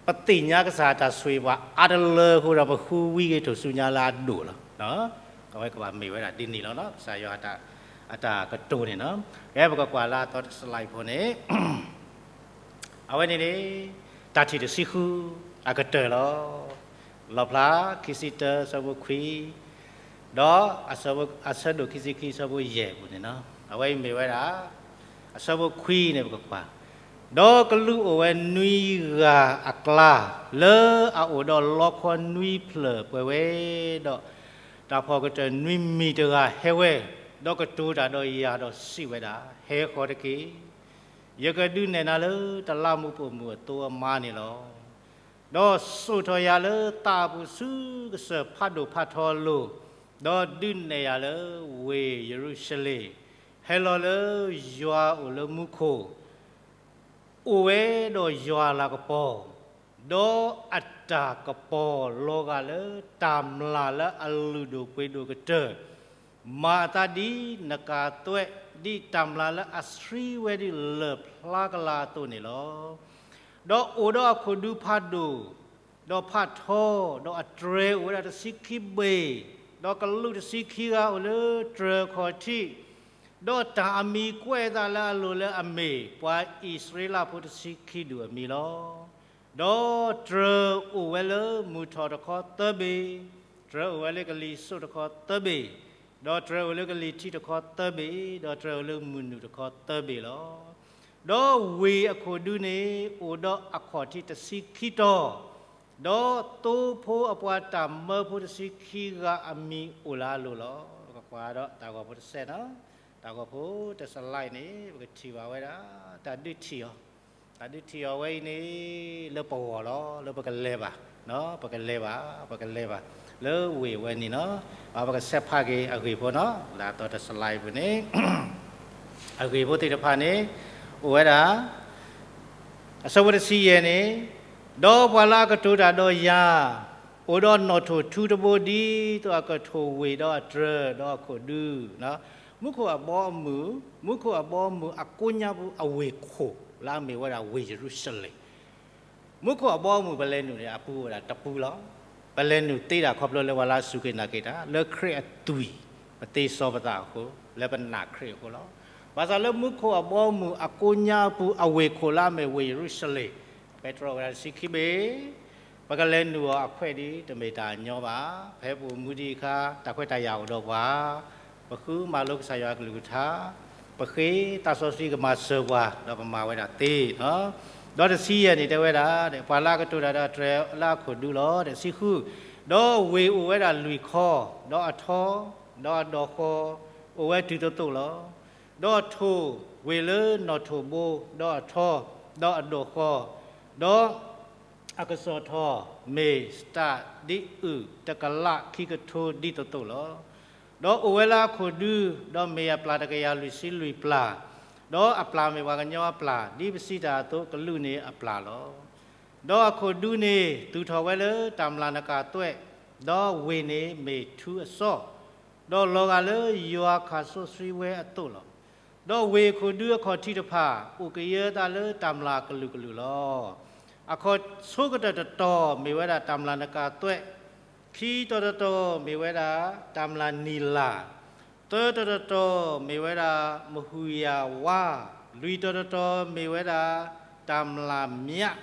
ပသ့ၣ်ညါကစၢ်တၢ်ဆိၣ်ဂ့ၤပှၤအါတလၢအဃိဒီး ပဃုဝံဂ့ၤထိၣ်ဆူညါလၢအဒိၣ်လီၤ. အဝဲကဘၣ်မ့ၢ်ဝဲဒၣ်ဒ်န့ၣ်လီၤနီၤ, ကစၢ်ယွၤအတၢ်ကတိၤန့ၣ်နီၤ. ကဲပကကွၢ်လၢအသီတစလၢ်ဖိန့ၣ် အဝဲန့ၣ်န့ၣ် တၢ်ထံၣ်တဆံဃု အကတၢၢ်လီၤ. လီၣ်ဖျါ ခံဆံတၢ ဆၢဖိခွံ, ဒီးအဆၢဒိၣ်ခံဆံခံ အဆၢဖိယဲၢ်ပူၤန့ၣ်လီၤ. အဝဲအံၤမ့ၢ်ဝဲဒၣ် အဆၢဖိခွံန့ၣ် ပကကွၢ်, ဒီးကလူးအိၣ်ဝဲနွံဂၤအကျါ, လၢအအိၣ်ဒီးလီခီနွံဖျၢၣ်ပှဲၤဝဲ, ဒီးတၢ်ဖီၣ်ကတၢၢ်နွံမံၤတဂၤဟဲဝဲ, ဒီးကတိၤတၢ်ဒီးယၤဒီးစံးဝဲဒၣ်, ဟဲဃီၤတက့ၢ်. ယကဒုးနဲၣ်နၤလၢတလးမူးပိာ်မုၣ်အသိအမါန့ၣ်လီၤ. ဒီးစိာ်ထီၣ်ယၤလၢသးအပူၤဆူကစၢၢ်ဖးဒိၣ်ဖးထီအလိၤ, ဒီးဒုးနဲၣ်ယၤလၢဝ့ၢ်ယရူၤၡလ့ၣ်, ဟဲလီၤလၢယွၤအိၣ်လၢမူခိၣ်, အိၣ်ဝဲဒီးယွၤအလၤကပီၤ, ဒီးအတၢ်ကပီၤလီၤဂာ်လၢတၢ်မျၢ်လၢအလုၢ်ဒိၣ်ပှ့ၤဒိၣ်ကတၢၢ်, မၤအသးဒ်နကၤသွဲၣ်, ဒ်တၢ်မျၢ်လၢအဆှံဝဲဒ်လၢၢ်ဖျါကလၤအသိးန့ၣ်လီၤ. ဒီးအိၣ်ဒီးအခိၣ်ဒူဖးဒိၣ်, ဒီးဖးထီ, ဒီးအတြဲၤအိၣ်ဝဲဒၣ်တဆံခံဘ့ၣ်, ဒီးကလူးတဆံခံဂၤအိၣ်လၢတြဲၤအခီၣ်ထံး, ဒီးတၢ်အမံၤကွဲးအသးလၢအလိၤလၢအမ့ၢ် ပှၤအံၣ်စရ့လးဖိတဆံခံဒူၣ်အမံၤလီၤ. ဒီးတြဲၤအိၣ်ဝဲလၢမုၢ်ထီၣ်တခီသၢဘ့ၣ်, တြဲၤအိၣ်ဝဲလၢကလံၤစိးတခီသၢဘ့ၣ်, ဒီးတြဲၤအိၣ်လၢကလံၤထံးတခီသၢဘ့ၣ်, ဒီးတြဲၤအိၣ်လၢမုၢ်နုာ်တခီသၢဘ့ၣ်လီၤ. ဒီးဝ့ၢ်အခိၣ်ဒူန့ၣ် အိၣ်ဒီးအခီၣ်ထံးတဆံခံတီၤ, ဒီးသိဖိအပှၤတၢ်မၢဖိတဆံခံဂၤအမံၤအိၣ်လၢအလိၤလီၤ. ပကကွၢ်ဒီးတၢ်ဂီၤဖိတစဲးနီၤ, တၢ်ဂီၤဖိတစလၢ်န့ၣ် ပကထံၣ်ဘၣ်ဝဲဒၣ် တၢ်ဒုးထံၣ်အီၤ, တၢ်ဒုးထံၣ်အီၤဝဲအံၤန့ၣ် လၢပဂီၢ်လီၤ, လၢပကလဲၤဘၣ်, ပကလဲၤဘၣ်, ပကလဲၤဘၣ်, လၢဝ့ၢ်ဝဲန့ၣ်နီၤ, ပကဆဲးဖးက့ၤအဂ့ၢ်ဖိနီၤ, လၢအသီတစလၢ်အံၤပူၤန့ၣ် အဂ့ၢ်ဖိသ့ၣ်တဖၣ်န့ၣ် အိၣ်ဝဲဒၣ် အဆၢဖိတဆံယဲၢ်န့ၣ်, ဒီးပှၤလၢအကတိၤတၢ်ဒီးယၤ, အိၣ်ဒီးနီၣ်ထိၣ်ထူတဘိ ဒ်သိးအကထိၣ်ဝ့ၢ်ဒီးအတြဲၤဒီးအခိၣ်ဒူ, မူခိၣ်အဘီအမုၢ်, မူခိၣ်အဘီအမုၢ်အကိးညါပူၤအဝ့ၢ်ခိၣ် လၢအမ့ၢ်ဝဲဒၣ်ဝ့ၢ်ယရူၤၡလ့ၣ်, မူခိၣ်အဘီအမုၢ် ပလဲၤနုာ်န့ၣ် အပူၤဝဲဒၣ်တပူၤလီၤ. ပလဲၤနုာ်သ့ဒၣ်ခီဖျိလၢပှၤလၢအစူၢ်က့ၤနာ်က့ၤတၢ် လၢခရံာ်အသွံၣ် ပသ့စီပသးအဃိ, လၢပနာ်ခရံာ်အဃိလီၤ. ဘၣ်ဆၣ်လၢမူခိၣ်အဘီအမုၢ်အကိးညါအပူၤအဝ့ၢ်ခိၣ်လၢအမ့ၢ်ဝ့ၢ်ယရူၤၡလ့ၣ်, ပဲတြီဝဲဒၣ်တဆံခံဘ့ၣ်, ပကလဲၤနုာ်အီၤအခွဲးဒ်တမ့ၢ်တၢ်ညီဘၣ်. ဖဲပအိၣ်မူဒံးအခါ တၢ်ခွဲးတၢ်ယာ်အိၣ်ဒီးပှၤ, ပဃုမၤလိကစၢ်ယွၤအကလုၢ်ကထါ, ပဃ့သးစီဆှံကမၤစၢၤပှၤ ဒီးပမၤဝဲဒၣ်သ့လီၤ. ဒီးတဆံယဲၢ်န့ၣ်တဲဝဲဒၣ်, ပှၤလၢအကတိၤတၢ်ဒီးတြဲၤလၢအခိၣ်ဒူလီၤ. တဆံဃု, ဒီးဝ့ၢ်အိၣ်ဝဲဒၣ်လွံၢ်ခီ, ဒီးအထီ, ဒီးအဒီၣ်ဃီ, အိၣ်ဝဲတုၤသိးသိးလီၤ. ဒီးထိၣ်ဝ့ၢ်လၢနီၣ်ထိၣ်ဘိ, ဒီးအထီ, ဒီးအဒီၣ်ဃီ, ဒီး အကစီၣ်ထီၣ် မ့ၢ်စတၢ်ဒ်အုၣ်တကလးခံကထိဒ်သိးသိးလီၤ. ဒီးအိၣ်ဝဲလၢအခိၣ်ဒူ, ဒီးမ့ၢ်အပျၢ်တကယၤလွံၢ်ဆံလွံၢ်ပျၢ်, ဒီးအပျၢ်မ့ၢ်ပှၤကညီအပျၢ်, ဒ်ပစံးတၢ်အသိး ကလူးန့ၣ်အပျၢ်လီၤ. ဒီးအခိၣ်ဒူန့ၣ် သူၣ်ထီၣ်ဝဲလၢတၢ်မျၢ်နကၤသွဲၣ်, ဒီးဝ့ၢ်န့ၣ်မ့ၢ်ထူအစီၣ်, ဒီးလီၤဂာ်လၢယွၤခးစိဆှံဝဲအသိးလီၤ. ဒီးဝ့ၢ်အခိၣ်ဒူအခီၣ်ထံးတဖၣ် အိၣ်ကယၢသးလၢတၢ်မျၢ်ကလုာ်ကလုာ်လီၤ. အခီၣ်ဆိကတၢၢ်တတီၤမ့ၢ်ဝဲဒၣ်တၢ်မျၢ်နကၤသွဲၣ်, ခံတီၤတတီၤမ့ၢ်ဝဲဒၣ်တၢ်မျၢ်နံၤလၤ, သၢတီၤတတီၤမ့ၢ်ဝဲဒၣ်မဟူယၤဝါ, လွံၢ်တီၤတတီၤမ့ၢ်ဝဲဒၣ်တၢ်မျၢ်မၠး,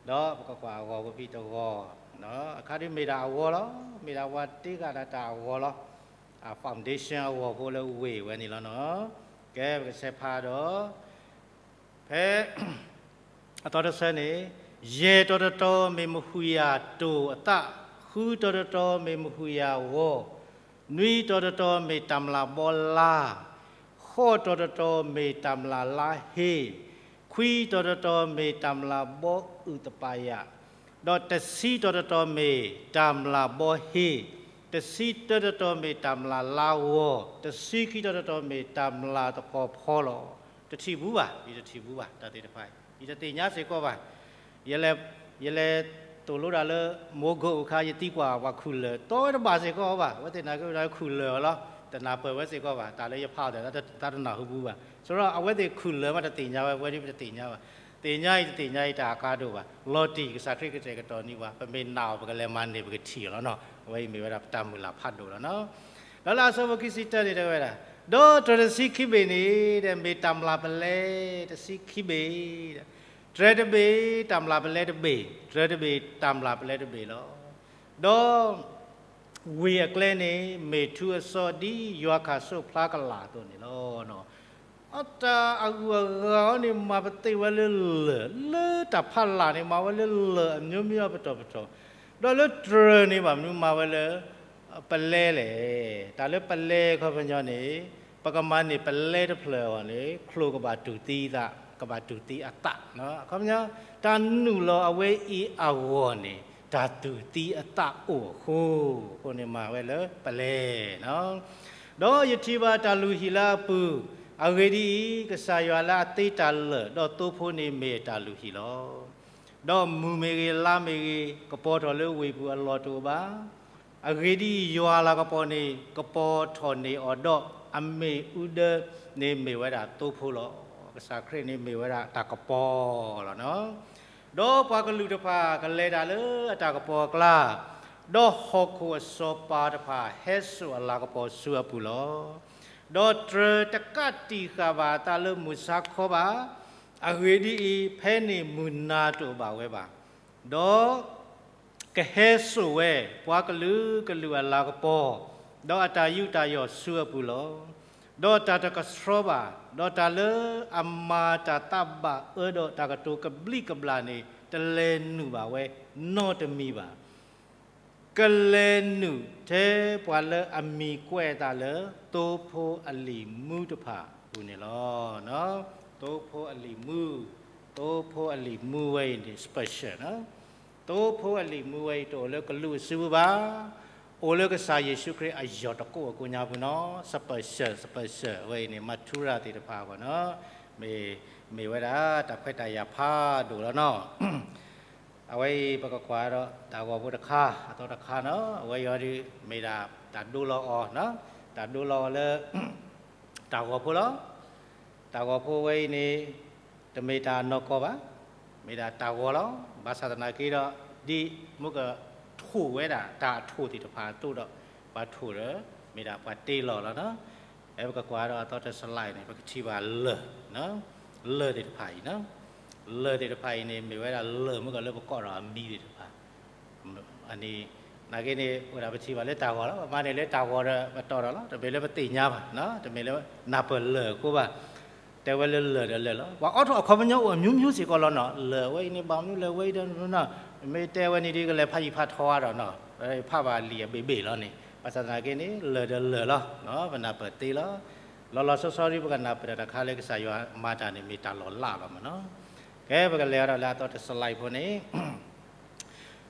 ဒီးပကကွၢ်အဂီၤဖိဖဲတဂီၤ, အခါဒ်မ့ၢ်ဒၣ်အဂီၤလီၤ, မ့ၢ်ဒၣ်ပှၤတ့ဂၤဒၣ်တၢ်အဂီၤလီၤ. အ foundation အဂီၤဖိလၢဝ့ၢ်ဝဲန့ၣ်လီၤနီၤ. ကဲ ပကဆဲးဖးဒီး ဖဲ အသီတဆၢန့ၣ်, ယဲၢ်တီၤတတီၤမ့ၢ်မဟူယၤတိၢ်အသၣ်, ဃုတီၤတတီၤမ့ၢ်မဟူယၤဂီၤ, နွံတီၤတတီၤမ့ၢ်တၢ်မျၢ်ဘီလါ, ဃိးတီၤတတီၤမ့ၢ်တၢ်မျၢ်လါဟ့, ခွံတီၤတတီၤမ့ၢ်တၢ်မျၢ်ဘီအုၣ်သပၤယၤ, ဒီးတဆံတီၤတတီၤမ့ၢ်တၢ်မျၢ်ဘီဟ့, တဆံတၢတတီၤမ့ၢ်တၢ်မျၢ်လါဂီၤ, တဆံခံတီၤတတီၤမ့ၢ်တၢ်မျၢ်သဖီဖီလီၤ. တထံၣ်ဘူးဘၣ်, ယတထံၣ်ဘူးဘၣ်, တၢ်သ့ၣ်တဖၣ်, ယတသ့ၣ်ညါစ့ၢ်ကီးဘၣ်. ယလဲၤ, ယလဲၤသိၣ်လိတၢ်လၢ မိၢ်ကိၣ်အခါ ယသံကွၢ်ပှၤခူၣ်လၢာ် တီဝဲတဘၣ်စ့ၢ်ကီးဘၣ်. အဝဲသ့ၣ်နာ်က့ၤဝဲဒၣ်ခူၣ်လၢာ်လီၤ, တနၢ်ပၢၢ်ဝဲစ့ၢ်ကီးဘၣ်, တၢ်လၢယဖးအီၤဒီး တၢ်တနၢ်ဟူဘူးဘၣ်. ဆိဒီးအဝဲသ့ၣ်ခူၣ်လၢာ်မးတသ့ၣ်ညါဝဲ, ဝဲဒ်ပတသ့ၣ်ညါဘၣ်. သ့ၣ်ညါအံၤတသ့ၣ်ညါအံၤတၢ်အကါဒိၣ်ဘၣ်. လီၤတံၢ်ကစၢ်ခရံာ်ကတဲာ်ကတီၤန့ၢ်ပှၤ, ပမ့ၢ်နာ်အီၤ ပကလဲၤမၤန့ၢ် ပကထံၣ်အီၤလီၤနီၤ. အဝဲအံၤမ့ၢ်ဝဲဒၣ်ပတၢ်မုၢ်လၢ်ဖးဒိၣ်လီၤနီၤ. ဒီးလၢအဆၢဖိခံဆံတၢန့ၣ်တဲဝဲဒၣ်, ဒီးတြဲၤတဆံခံဘ့ၣ်န့ၣ် မ့ၢ်တၢ်မျၢ်ပလဲတဆံခံဘ့ၣ်, တြဲၤတဘ့ၣ် တၢ်မျၢ်ပလဲတဘ့ၣ်, တြဲၤတဘ့ၣ် တၢ်မျၢ်ပလဲတဘ့ၣ်လီၤ. ဒီး ဝ့ၢ်အကျဲန့ၣ် မ့ၢ်ထူအစီဒ်ယွၤခးစိၣ်ဖျါကလာ်အသိးန့ၣ်လီၤ. အတၢ်အဂုၤအဂၤအီၤန့ၣ် မၤပသ့ဝဲလၢလၢၢ်, လၢတၢ်ဖးလာ်န့ၣ် မၤဝဲလၢလၢၢ်အမျိုးမျိုးအပတီၢ်ပတီၢ်, ဒီးလၢတြၢၤန့ၣ် ဘၣ်မနုၤမၤဝဲလၢ ပလဲလဲၣ်. တၢ်လၢပလဲခီပညီန့ၣ် ပကမၤန့ၢ်ပလဲတဖျၢၣ်အဂီၢ်န့ၣ် ချိၣ်ကဘၣ်တူၢ်သံသး, ကဘၣ်တူၢ်သံအသး. အခီပညီ တၢ်နုာ်လီၤအဝဲအံၤအဂီၢ်န့ၣ် တၢ်တူၢ်သံအသးအိၣ်အဃိ, အဃိန့ၣ်မၤဝဲလၢပလဲ. ဒီးယထံၣ်ဘၣ်တၢ်လုၢ်ဟံၣ်လၢအပူၤ, အဂ့ၢ်ဒ်အံၤ, ကစၢ်ယွၤလၢအသ့တၢ်လၢာ်, ဒီးသိဖိန့ၣ်မ့ၢ်တၢ်လုၢ်ဟံၣ်လီၤ. ဒီးမုၢ်မ့ၢ်ဂ့ၤ, လါမ့ၢ်ဂ့ၤ, ကပီၤထီၣ်လၢဝ့ၢ်ပူၤအလီၢ်တအိၣ်ဘၣ်. အဂ့ၢ်ဒ်အံၤ, ယွၤအလၤကပီၤန့ၣ် ကပီၤထီၣ်န့ၢ်အီၤဒီး, အမ့ၣ်အူဒၢန့ၣ်မ့ၢ်ဝဲဒၣ်သိဖိလီၤ. ကစၢ်ခရံာ်န့ၣ်မ့ၢ်ဝဲဒၣ်တၢ်ကပီၤလီၤ. ဒီးပှၤကလုာ်တဖၣ်ကလဲၤတၢ်လၢအတၢ်ကပီၤအကျါ, ဒီးဟီၣ်ခိၣ်အစီၤပၤတဖၣ်ဟဲစိာ်အလၤကပီၤဆူအပူၤလီၤ. ဒီးတြၢၤတကးတံာ်ဃာ်ဘၣ်အသးလၢမုၢ်ဆါခီဘၣ်. အဂ့ၢ်ဒ်အံၤ, ဖဲန့ၣ်မုၢ်နၤတအိၣ်ဘၣ်ဝဲဘၣ်. ဒီးကဟဲစိာ်ဝဲ ပှၤကလုာ်ကလုာ်အလၤကပီၤ, ဒီးအတၢ်ယူးတၢ်ယီၣ်ဆူအပူၤလီၤ. ဒီးတၢ်တကဆှီဘၣ်, ဒီးတၢ်လၢအမၤတၢ်သးဘၣ်အၢဒီးတၢ်ကတိၤကဘျံးကဘျၣ်န့ၣ် တလဲၤနုာ်ဘၣ်ဝဲနီတမံၤဘၣ်. ကလဲၤနုာ်ထဲပှၤလၢအမံၤကွဲးအသးလၢ သိဖိအလံာ်မူတဖၣ်အပူၤန့ၣ်လီၤ. သိဖိအလံာ်မူ, သိဖိအလံာ်မူဝဲအံၤန့ၣ် special နီၤ. သိဖိအလံာ်မူဝဲအံၤ တအိၣ်လၢကလူးအစုပူၤဘၣ်, အိၣ်လၢကစၢ်ယ့ၣ်ၡူးခရံာ်အယီၢ်တကိးအကိးညါပူၤနီၤ. special, special ဝဲအံၤန့ၣ် မၤထူရၤသ့ၣ်တဖၣ်အဂီၢ်နီၤ, မ့ၢ်, မ့ၢ်ဝဲဒၣ်တၢ်ခွဲးတၢ်ယာ်ဖးဒိၣ်လီၤနီၤ. အဝဲအံၤပကကွၢ်ဒီးတၢ်ဂီၤဖိတခါ, အသီတခါနီၤ, အဝဲအံၤဒ်မ့ၢ်ဒၣ်တၢ်ဒိလီၤအီၤ, တၢ်ဒိလီၤအီၤလၢ တၢ်ဂီၤဖိလီၤ. တၢ်ဂီၤဖိဝဲအံၤန့ၣ် တမ့ၢ်တၢ်နီၢ်ကီၢ်ဘၣ်, မ့ၢ်ဒၣ်တၢ်ဂီၤလီၤ. ဘၣ်ဆၣ်သနာ်က့ဒီး ဒ်မ့ၢ်ကထိၣ်ဝဲဒၣ်တၢ်အထိၣ်သ့ၣ်တဖၣ်အသိးဒီး ပှၤထိၣ်ဒီး မ့ၢ်ဒၣ်ပှၤတ့လီၤလီၤနီၤ. အဲပကကွၢ်ဒီးအသီတစလၢ်န့ၣ် ပကထံၣ်ဘၣ်လၢၢ်, လၢၢ်သ့ၣ်တဖၣ်အံၤ, လၢၢ်သ့ၣ်တဖၣ်အံၤန့ၣ် မ့ၢ်ဝဲဒၣ်လၢၢ်မ့ၢ်ကီးလၢပကိးဒီးအမံၤသ့ၣ်တဖၣ် အန့ၣ်, နာ်က့န့ၣ် အိၣ်ဒၣ်ပထံၣ်ဘၣ်လၢတၢ်ဂီၤလီၤ, ပမၤန့ၢ်လၢတၢ်ဂီၤဒီးပတီၢ်ဒီးလီၤ, တမ့ၢ်လၢပသ့ၣ်ညါဘၣ်, တမ့ၢ်လၢနၢ်ပၢၢ်လၢၢ်အဃိဘၣ်, တဲဝဲလၢလၢၢ်ဒီးလၢၢ်လီၤ. ပှၤအိးထီၣ်အခီပညီအိၣ်အမျိုးမျိုးစ့ၢ်ကီးလီၤနီၤ. လၢၢ်ဝဲအံၤန့ၣ် ဘၣ်မနုၤလၢၢ်ဝဲအံၤဒီးနီၤ, မ့ၢ်တဲဝဲန့ၣ်ဒ်ကလဲၤဖးယံာ်ဖးထီအါဒီးနီၤ, ဖးဘၣ်လံာ်အဘ့ၣ်ဘ့ၣ်လီၤန့ၣ်, ဘၣ်ဆၣ်သနာ်က့န့ၣ် လၢၢ်ဒီးလၢၢ်လီၤ, ပနၢ်ပၢၢ်သ့လီၤ. လီၤလီၤဆီဆီဒ်ပကနၢ်ပၢၢ်တၢ်တခါလၢကစၢ်ယွၤမၤတၢ်န့ၣ် မ့ၢ်တၢ်လီၤလးလီၤမးနီၤ. ကဲ ပကလဲၤအါဒီးလၢအသီတစလၢ်ဖိန့ၣ်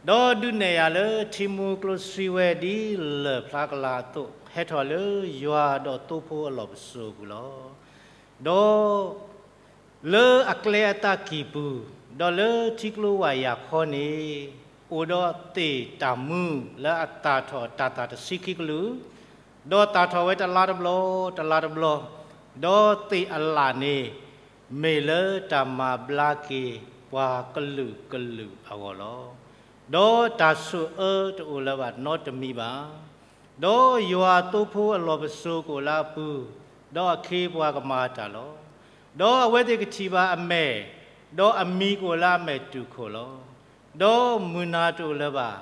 ဒီးဒုးနဲၣ်ယၤလၢထံမူကျိဆှံဝဲဒ်လၢၢ်ဖျါကလာ်အသိး ဟဲထီၣ်လၢယွၤဒီးသိဖိအလီၢ်ပစိာ်အပူၤလီၤ. ဒီးလၢအကျဲအသးကံၢ်ပူၤ, ဒီးလၢထံကျိဝၢ်ယာ်ခီန့ၣ်, အိၣ်ဒီးသ့ၣ်တၢ်မူလၢအသၣ်ထီၣ်တၢ်သၣ်တဆံခံကလုာ်, ဒီးသၣ်ထီၣ်ဝဲတလါတဘျီ, တလါတဘျီ, ဒီးသ့ၣ်အလၣ်န့ၣ် မ့ၢ်လၢတၢ်မၤဘျါက့ၤပှၤကလုာ်ကလုာ်အဂီၢ်လီၤ. ဒီးတၢ်ဆိၣ်အၢတအိၣ်လၢၤဘၣ်နီတမံၤဘၣ်. ဒီးယွၤသိဖိအလီၢ်ပစိာ်ကအိၣ်လၢအပူၤ, ဒီးအခ့အပှၤကမၤတၢ်လီၤ. ဒီးအဝဲသ့ၣ်ကထံၣ်ဘၣ်အမဲာ်, ဒီးအမံၤကအိၣ်လၢအမဲာ်တူၢ်ခိၣ်လီၤ. ဒီးမုၢ်နၤတအိၣ်လၢၤဘၣ်.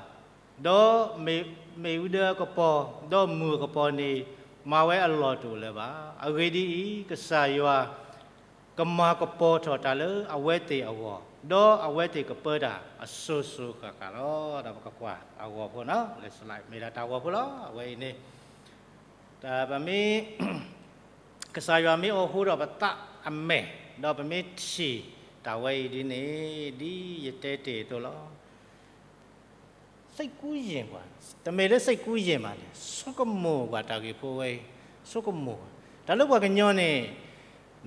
ဒီးမ့ၣ်အူဒၢအကပီၤ, ဒီးမုၢ်အကပီၤန့ၣ် မၤဝဲအလီၢ်တအိၣ်လၢၤဘၣ်. အဂ့ၢ်ဒ်အံၤ, ကစၢ်ယွၤ ကမၤကပီၤထီၣ်တၢ်လၢအဝဲသ့ၣ်အဂီၢ်, ဒီးအဝဲသ့ၣ်ကပၢတၢ်အစိၤစိၤဃၣ်ဃၣ်လီၤ. ဒီးပကကွၢ်အဂီၤဖိနီၤ, လၢ slide မ့ၢ်ဒၣ်တၢ်ဂီၤဖိလီၤ. အဝဲအံၤန့ၣ် တၢ်ပမ့ၢ် ကစၢ်ယွၤမ့ၢ်အိၣ်ဃိဒီးပသးအမဲာ်, ဒီးပမ့ၢ်ထံၣ်တၢ်ဝဲအံၤဒ်န့ၣ်, ဒ်ယတဲတ့ၢ်အသိးလီၤ. စိတ်ကူးယဉ်ကွၢ်, တမ့ၢ်လၢစိတ်ကူးယဉ်ဘၣ်န့ၣ်, ဆိကမိၣ်ကွၢ်တၢ်ဂ့ၢ်ဖိဝဲအံၤ, ဆိကမိၣ်ကွၢ်. တၢ်လၢပှၤကညီန့ၣ်,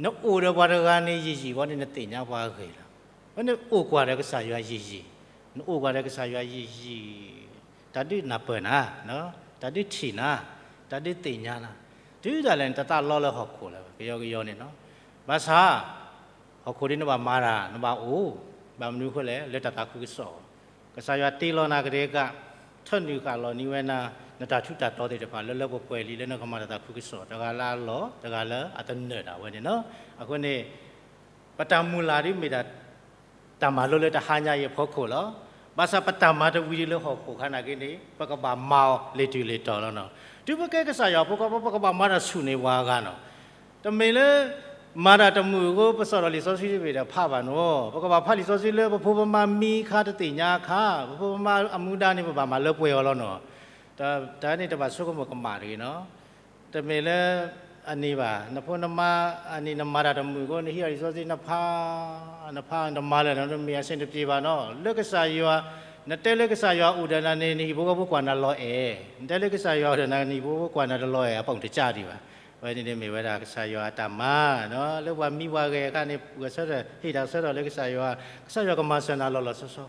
နအိၣ်ဒီးပှၤတဂၤန့ၣ်ယံာ်ယံာ်ဘၣ်န့ၣ် နသ့ၣ်ညါပှၤအဂ့ၢ်လီၤ. အဃိန့ၣ်အိၣ်ကွၢ်ဒီးကစၢ်ယွၤယံာ်ယံာ်, နအိၣ်ကွၢ်ဒီးကစၢ်ယွၤယံာ်ယံာ်, တၢ်ဒုးနၢ်ပၢၢ်နၤ, တၢ်ဒုးထံၣ်နၤ, တၢ်ဒုးသ့ၣ်ညါနၤ, တုၤဒၣ်လဲာ်န့ၣ် တသးလီလၢဟီၣ်ခိၣ်လၢၤဘၣ်, ကယီကယီန့ၣ်နီၤ. ဘၣ်ဆၣ် ဟီၣ်ခိၣ်ဒ်နဘၣ်မၤတၢ် နဘၣ်အိၣ်, ဘၣ်မနုၤအဃိလဲၣ်, လၢတၢ်သးခုကစီၣ်, ကစၢ်ယွၤတ့လီၤနၤကဒဲက, ထၢနုာ်ဃာ်လီၤန့ၢ်ဝဲနၤ, နတၢ်ထူးတၢ်တီၤသ့ၣ်တဖၣ်လၢလၢပှဲၤပှဲၤလံ လၢနကမၤတၢ်သးခုကစီၣ်, တဂၤလၢအလီၢ်, တဂၤလၢအတနၢၤဒၣ်ဝဲန့ၣ်နီၤ. အဃိန့ၣ် ပတၢ်မုၢ်လၢ်ဒ်မ့ၢ်ဒၣ် တၢ်မၤလိလၢတဟါညါအံၤအဖီခိၣ်လီၤ. ဘၣ်ဆၣ်ပတၢ်မၤတဝံၤဒံးလၢဟီၣ်ခိၣ်ခါနာ်က့န့ၣ် ပကဘၣ်မၤအီၤလ့ၤတုၤလ့ၤတီၤလီၤနီၤ. တုၤပကဲကစၢ်ယွၤဖိခွါ ပကဘၣ်မၤတၢ်ဆူၣ်န့ၢ်ပှၤအဂၤနီၤ. တမ့ၢ်လၢ မၤတၢ်တမုာ်အဃိ ပစိာ်ဒီးလံာ်စီဆှံတဘ့ၣ်ဒီးဖးဘၣ်နီၤ. ပကဘၣ်ဖးလံာ်စီဆှံလၢပဖိပမါမံအခါတသ့ၣ်ညါအခါ, ပဖိပမါအမူဒါန့ၣ် ပဘၣ်မၤလၢပှဲၤအီၤလီၤနီၤ. တၢ်န့ၣ် တဘၣ်ဆိကမိၣ်ကမၣ်တဂ့ၤနီၤ. တမ့ၢ်လၢ အန့ၣ်ဘၣ်, နဖိနမါအန့ၣ် နမၤတၢ်တမုာ်အဃိ နဟံးအီၤလံာ်စီဆှံ နဖး, နဖးနတမၤလၢၤနီၤ, တမ့ၢ် အဆင်တပြေဘၣ်နီၤ. လၢကစၢ်ယွၤ, နတဲလၢကစၢ်ယွၤအိၣ်ဒီးနၤန့ၣ် နဟံၣ်ဖိဃီဖိကွၢ်နၤလီၤအဲၣ်, နတဲလၢကစၢ်ယွၤအိၣ်ဒီးနၤ နဟံၣ်ဖိဃီဖိကွၢ်နၤတလီၤအဲၣ် အပူၤတကးဒံးဘၣ်. အဝဲန့ၣ်န့ၣ်မ့ၢ်ဝဲဒၣ်ကစၢ်ယွၤအတၢ်မၤနီၤ, လၢပှၤမံပှၤဂဲၤအခါန့ၣ် ဂဲၤဆၢထၢၣ် ဟ့ၣ်တၢ်ဆၢထၢၣ်လၢကစၢ်ယွၤ, ကစၢ်ယွၤကမၤစၢၤနၤလီၤလီၤဆီဆီ,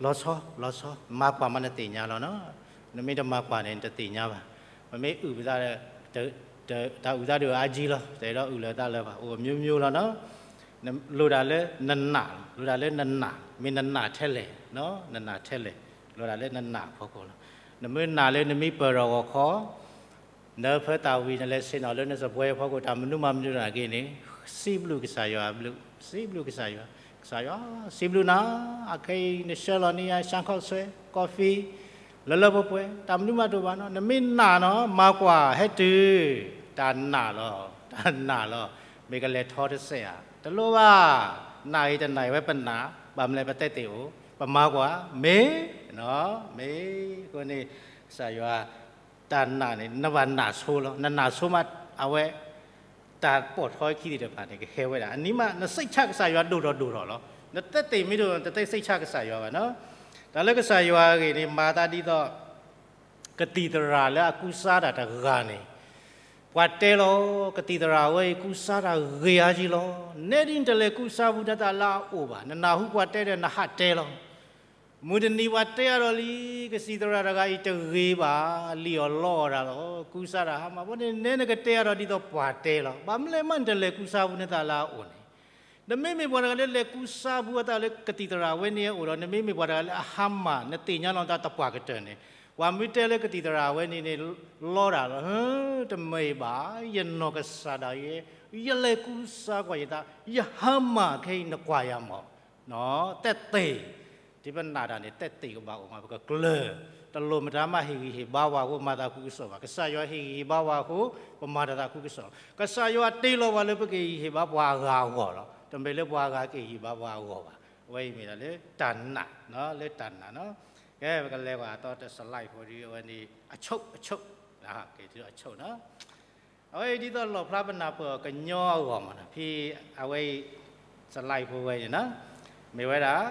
လီၤဆီ လီၤဆီ, မၤကွၢ်မးနသ့ၣ်ညါလီၤနီၤ. နမ့ၢ်တမၤကွၢ်န့ၣ် နတသ့ၣ်ညါဘၣ်. ပမ့ၢ်အုၣ်ပသးဒီး တၢ်အုၣ်သးဒုးအါကံလီၤ, တအဲၣ်ဒိးအုၣ်လၢၤသးလၢၤဘၣ်, အိၣ်အမျိုးမျိုးလီၤနီၤ. လိၣ်ဒၣ်လၢနနာ်, လိၣ်ဒၣ်လၢနနာ်, မ့ၢ်နနာ်ထဲလဲၣ်, နနာ်ထဲလဲၣ်, လိၣ်ဒၣ်လၢနနာ်အဖီခိၣ်လီၤ. နမ့ၢ်နာ်လၢနမ့ၢ်ပၢၢ်ထီၣ်ဂီၤခီ နၢဖၢသးဝံၤ နလဲၤဆ့ၣ်နီၤလၢနစပွဲအဖီခိၣ် တၢ်မနုၤမးမနုၤနာ်က့န့ၣ်, စံးဘျုးကစၢ်ယွၤဘျုး, စံးဘျုးကစၢ်ယွၤ, ကစၢ်ယွၤ, စံးဘျုးနၤ, အခဲအံၤနဆှၢလီၤန့ၢ်ယၤ ရှမ်းခေါက်ဆွဲ, coffee, လၢလၢပှဲၤပှဲၤ, တၢ်မနုၤမးတအိၣ်ဘၣ်နီၤ, နမ့ၢ်နာ်နီၤ မၤကွၢ်ဟဲတုၤ, တၢ်နာ်လီၤ, တၢ်နာ်လီၤ, မ့ၢ်ကလဲၤထီတစဲးဧါ, တလိၣ်ဘၣ်, နာ်အံၤတနာ်အံၤဝဲပနာ်, ဘၣ်မနုၤလဲၣ်ပတဲသ့ၣ်အိၣ်, ပမၤကွၢ်, မ့ၢ်, မ့ၢ်, အဃိန့ၣ်, ကစၢ်ယွၤ တၢ်နာ်န့ၣ် နဘၣ်နာ်ဆိလီၤ, နနာ်ဆိမး အဝဲ တၢ်ပိာ်ထွဲခံသ့ၣ်တဖၣ်န့ၣ် ကဟဲဝဲဒၣ်, အနံၤမး နစိတ်ချကစၢ်ယွၤဒိၣ်ထီၣ်ဒိၣ်ထီၣ်လီၤ, နတသ့ၣ်မ့ၢ်ဒိၣ် နတသ့ၣ်စိတ်ချကစၢ်ယွၤဘၣ်နီၤ. တၢ်လၢကစၢ်ယွၤအဂ့ၢ်န့ၣ် မၤသးဒ်သိး ကသံၣ်သရၣ်လၢအကူစါတၢ်တဂၤန့ၣ်, ပှၤတဲလီၤ, ကသံၣ်သရၣ်ဝဲအံၤကူစါတၢ်ဂ့ၤအါကံလီၤ, နဲဒ်နတလဲၤကူစါဘူးနသးလၢအအိၣ်ဘၣ်, နနၢ်ဟူပှၤတဲဒီးနဟးတဲလီၤ မုၢ်တနံၤပှၤတဲအါဒီးလံ, ကသံၣ်သရၣ်တဂၤအံၤတဂ့ၤဘၣ်, လံၣ်အီၣ်လီအီၣ်တၢ်လီၤ, ကူစါတၢ်ဟါမၢ်, အဃိန့ၣ် နဲနကတဲအါဒီးဒ်သိးပှၤတဲလီၤ, ဘၣ်မနုၤလဲၣ်မးနတလဲၤကူစါဘူးနသးလၢအအိၣ်န့ၣ်, နမ့မ့ၢ်ပှၤတဂၤလၢလဲၤကူစါဘူးအသးလၢကသံၣ်သရၣ်ဝဲန့ၣ်အအိၣ်ဒီး နမ့မ့ၢ်ပှၤတဂၤလၢအဟါမၢ် နသ့ၣ်ညါလီၤနသးသပှၢ်ကတၢၢ်န့ၣ်, ပှၤမ့ၢ်တဲလၢကသံၣ်သရၣ်ဝဲန့ၣ်န့ၣ် လီတၢ်လီၤ, တမ့ၢ်ဘၣ်, ယနီၢ်ကစၢ်ဒၣ်ယဲ, ယလဲၤကူစါကွၢ်ယသး, ယဟါမၢ်ခဲအံၤနကွၢ်ယၤမၢ် နတသ့ၣ်, ဒ်ပနာ်တၢ်န့ၣ် တသ့ၣ်ကဘၣ်အိၣ်မး ပကကျၢၤ, တလိၣ်မတၤမးဟ့ၣ်ဂံၢ်ဟ့ၣ်ဘါပှၤအဃိ မၤသးခုကစီၣ်ဘၣ်, ကစၢ်ယွၤဟ့ၣ်ဂံၢ်ဟ့ၣ်ဘါပှၤအဃိ ပမၤတၢ်သးခုကစီၣ်လီၤ. ကစၢ်ယွၤတ့လီၤပှၤလၢပကဟ့ၣ်ဂံၢ်ဟ့ၣ်ဘါပှၤအဂၤအဂီၢ်လီၤ, တမ့ၢ်လၢပှၤအဂၤကဟ့ၣ်ဂံၢ်ဟ့ၣ်ဘါပှၤအဂီၢ်ဘၣ်, အဝဲအံၤမ့ၢ်ဒၣ်လၢတၢ်နာ်, လၢတၢ်နာ်နီၤ. ကဲ ပကလဲၤကွၢ်အသီတစလၢ်ဖိဒ်အဝဲန့ၣ် အဆိ အဆိ ကဲ အဆိနီၤ. အဝဲအံၤဒ်သိးလီၣ်ဖျါပနၢ်ပၢၢ်အီၤကညီအဂီၢ်မးနီၤ, ဖဲအဝဲအံၤ စလၢ်ဖိဝဲန့ၣ်နီၤ, မ့ၢ်ဝဲဒၣ်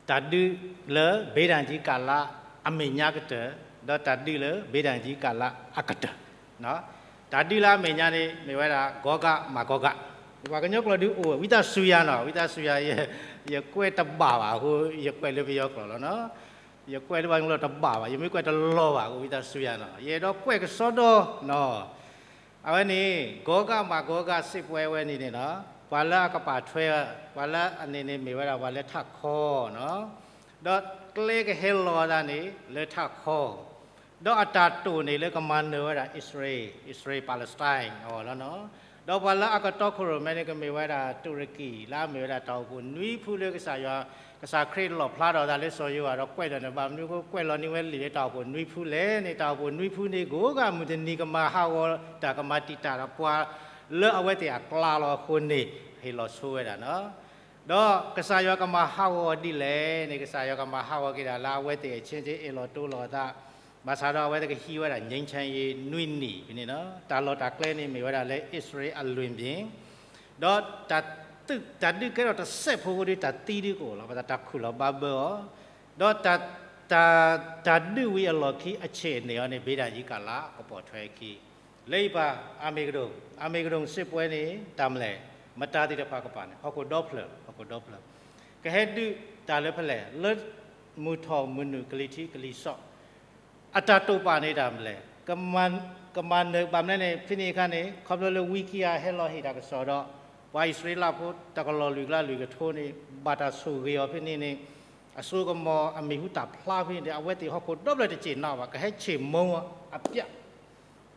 တၢ်ဒုးလၢ ဘ့ဒၣ်ကံကၤလး အမဲာ်ညါကတၢၢ်, ဒီးတၢ်ဒုးလၢ ဘ့ဒၣ်ကံကၤလးအကတၢၢ်, တၢ်ဒုးလၢအမဲာ်ညါန့ၣ် မ့ၢ်ဝဲဒၣ် ကီကၤမးကီကၤ, ပှၤကညီကျိာ်ဒုးအိၣ် ဝံသးစူၤယၤနီၤ, ဝံသးစူၤယၤ, ယကွဲးတဘၣ်ဘၣ်အဃိ ယကွဲးလၢပယီၤကျိာ်လီၤနီၤ. ယကွဲးလၢပှၤကညီကျိာ်တဘၣ်ဘၣ်, ယမ့ၢ်ကွဲးတလီၤဘၣ်အဃိ ဝံသးစူၤယၤနီၤ, ယအဲၣ်ဒိးကွဲးကစီဒီနီၤ. အဝဲန့ၣ် ကီကၤမးကီကၤ စစ်ပွဲ ဝဲန့ၣ်န့ၣ်နီၤ, ပှၤလၢအကပာ်ထွဲ, ပှၤလၢအန့ၣ်န့ၣ်မ့ၢ်ဝဲဒၣ်ပှၤလၢထးခီနီၤ, ဒီးကျဲကဟဲလီၤအသးန့ၣ် လၢထးခီ, ဒီးအတၢ်တိာ်န့ၣ်လၢကမၤနၢၤဝဲဒၣ် အံၣ်စရ့လး, အံၣ်စရ့လး Palestine အဂီၢ်လီၤနီၤ. ဒီးပှၤလၢအကတီခိၣ်ရိၣ်မဲန့ၣ် ကမ့ၢ်ဝဲဒၣ်တူၤရကံၤ လၢအမ့ၢ်ဝဲဒၣ်တၢ်အိၣ်ဖှိၣ်နွံဖုလၢကစၢ်ယွၤ, ကစၢ်ခရံာ်လီၣ်ဖျါထီၣ်အသးလၢစီၤယိၤဟၣ်ဒီးကွဲးလီၤန့ၣ် ဘၣ်မနုၤအဃိ ကွဲးလီၤန့ၢ်ဝဲလံာ်လၢတၢ်အိၣ်ဖှိၣ်နွံဖုလဲၣ်န့ၣ် တၢ်အိၣ်ဖှိၣ်နွံဖုန့ၣ် ကိးဂၤမုၢ်တနံၤကမၤဟးဂီၤတၢ် ကမၤတံာ်တာ်ဒီးပှၤလၢအဝဲသ့ၣ်အကျါလီၤအဃိန့ၣ် ဟ့ၣ်လီၤဆိဝဲဒၣ်နီၤ. ဒီးကစၢ်ယွၤကမၤဟးဂီၤဒ်လဲၣ်န့ၣ် ကစၢ်ယွၤကမၤဟးဂီၤက့ၤဒၣ်လၢအဝဲသ့ၣ်အချင်းချင်းအဲၣ်လီၤတိလီၤအသး, ဘၣ်ဆၣ်ဒီးအဝဲသ့ၣ်ကဟံးဝဲဒၣ် ငြိမ်းချမ်းရေး နွံနံၣ်ဖဲန့ၣ်နီၤ. တၢ်လီၢ်တၢ်ကျဲန့ၣ်မ့ၢ်ဝဲဒၣ်လၢ အံၣ်စရ့လးအလွံၢ်ဘ့ၣ်, ဒီးတၢ်ဒုးကဲထီၣ်တစဲးဖိအဃိဒီး တၢ်သံဒုးကအိၣ်လီၤ, ဘၣ်ဆၣ်တၢ်ခူၣ်လီၤဘျၢဘၢအီၤ, ဒီးတၢ်, တၢ်ဒုးဝံၤအလီၢ်ခံအဆ့ၣ်န့ၢ်အီၤန့ၣ် ဘ့ဒၣ်ယံကလး ကပိာ်ထွဲအခံ လၢအံၤပှၤ Armageddon, Armageddon စစ်ပွဲန့ၣ် တၢ်မနုၤလဲၣ်, မတၤသ့ၣ်တဖၣ်ကပၤန့ၣ် ဟီၣ်ခိၣ်ဒီဖျၢၣ်, ဟီၣ်ခိၣ်ဒီဖျၢၣ်, ကဟဲဒုးတၢ်လၢဖဲလဲၣ်, လၢမုၢ်ထီၣ်မုၢ်နုာ်ကလံၤထံးကလံၤစီး, အတၢ်တိာ်ပာ်န့ၣ်တၢ်မနုၤလဲၣ်, ကမၤနၢၤဘၣ်မနုၤလဲၣ်န့ၣ် ဖဲန့ၣ်အခါန့ၣ် ခီဖျိလၢဝံခံဂၤဟဲလီၤဟ့ၣ်တၢ်ကစီၣ်ဒီး ပှၤအံၣ်စရ့လးဖိတကလီၢ်လွံၢ်ကျါလွံၢ်ကထိန့ၣ် ဘၣ်တၢ်ဆိၣ်ဂ့ၤအီၤဖဲန့ၣ်န့ၣ်, အစိကမီၤအမံၤဟူသၣ်ဖျါဖဲန့ၣ်ဒီး အဝဲသ့ၣ်ဟီၣ်ခိၣ်ဒီဖျၢၣ်တစ့ၢ်နီၤဘၣ် ကဟဲဆ့ၣ်မီၤအပျၢ်,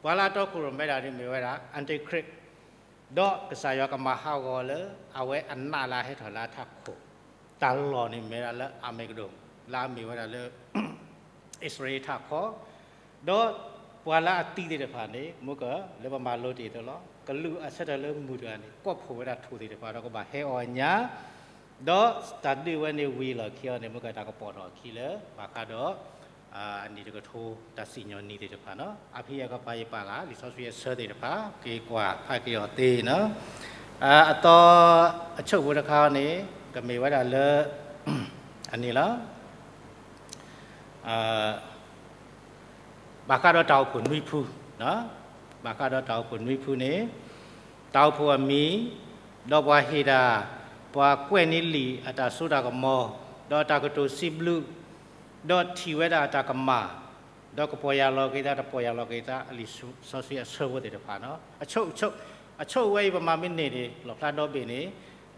ပှၤလၢအတီခိၣ်ရိၣ်မဲဒၣ်န့ၣ်မ့ၢ်ဝဲဒၣ် Antichrist, ဒီးကစၢ်ယွၤကမၤဟးဂီၤလၢ အဝဲအနးလၢအဟဲထီၣ်လၢအထးခိၣ်, တၢ်လီၢ်န့ၣ်မ့ၢ်ဝဲဒၣ်လၢ Armageddon လၢအမ့ၢ်ဝဲဒၣ်လၢ အံၣ်စရ့လးထးခိၣ်, ဒီးပှၤလၢအသံသ့ၣ်တဖၣ်န့ၣ် မ့ၢ်ကလၢပမၤလိတ့ၢ်အသိးလီၤ. ကလူးအဆၢထၢၣ်လၢမုၢ်တဂၤန့ၣ် ကိးဖှိၣ်ဝဲဒၣ်ထိၣ်သ့ၣ်တဖၣ်ဒီးကဘၣ်ဟဲအီၣ်အညၣ်, ဒီးတၢ်ဒုးဝဲန့ၣ်ဝံၤလီၢ်ခံအီၤန့ၣ် မ့ၢ်ကတၢ်ကပီၤထီၣ်အခံလၢ ဘၣ်ဃးဒီး အနံၣ်တကထိ တၢ်စံၣ်ညီၣ်နံၣ်သ့ၣ်တဖၣ်နီၤ. အဖံအကပၤယပာ်လၢ လံာ်စီဆှံအဆၢသ့ၣ်တဖၣ် က့ၤကွၢ်ဖးက့ၤအီၤသ့နီၤ. အသီအဆိၣ်ဖိတခါန့ၣ် ကမ့ၢ်ဝဲဒၣ်လၢ အန့ၣ်လီၤ. ဘၣ်ဃးဒီးတၢ်အိၣ်ဖှိၣ်နွံဖု, ဘၣ်ဃးဒီးတၢ်အိၣ်ဖှိၣ်နွံဖုန့ၣ် တၢ်အိၣ်ဖှိၣ်အမံၤ, ဒီးပှၤဟ့ၣ်တၢ်, ပှၤကွဲးန့ၢ်လံာ်အတၢ်စိတၢ်ကမီၤ, ဒီးတၢ်ကတိၤစံးဘျုး, ဒီးထံၣ်ဝဲဒၣ်အတၢ်ကမၣ်, ဒီးကပီၢ်ယၢ်လီၤက့ၤသး တပီၢ်ယၢ်လီၤက့ၤသး အလံာ်စီဆှံအဆၢဖိသ့ၣ်တဖၣ်နီၤ. အဆိ, အဆိဝဲအံၤ ပမၤမ့ၢ်န့ၢ်န့ၣ် လီၣ်ဖျါဒီဘ့ၣ်န့ၣ်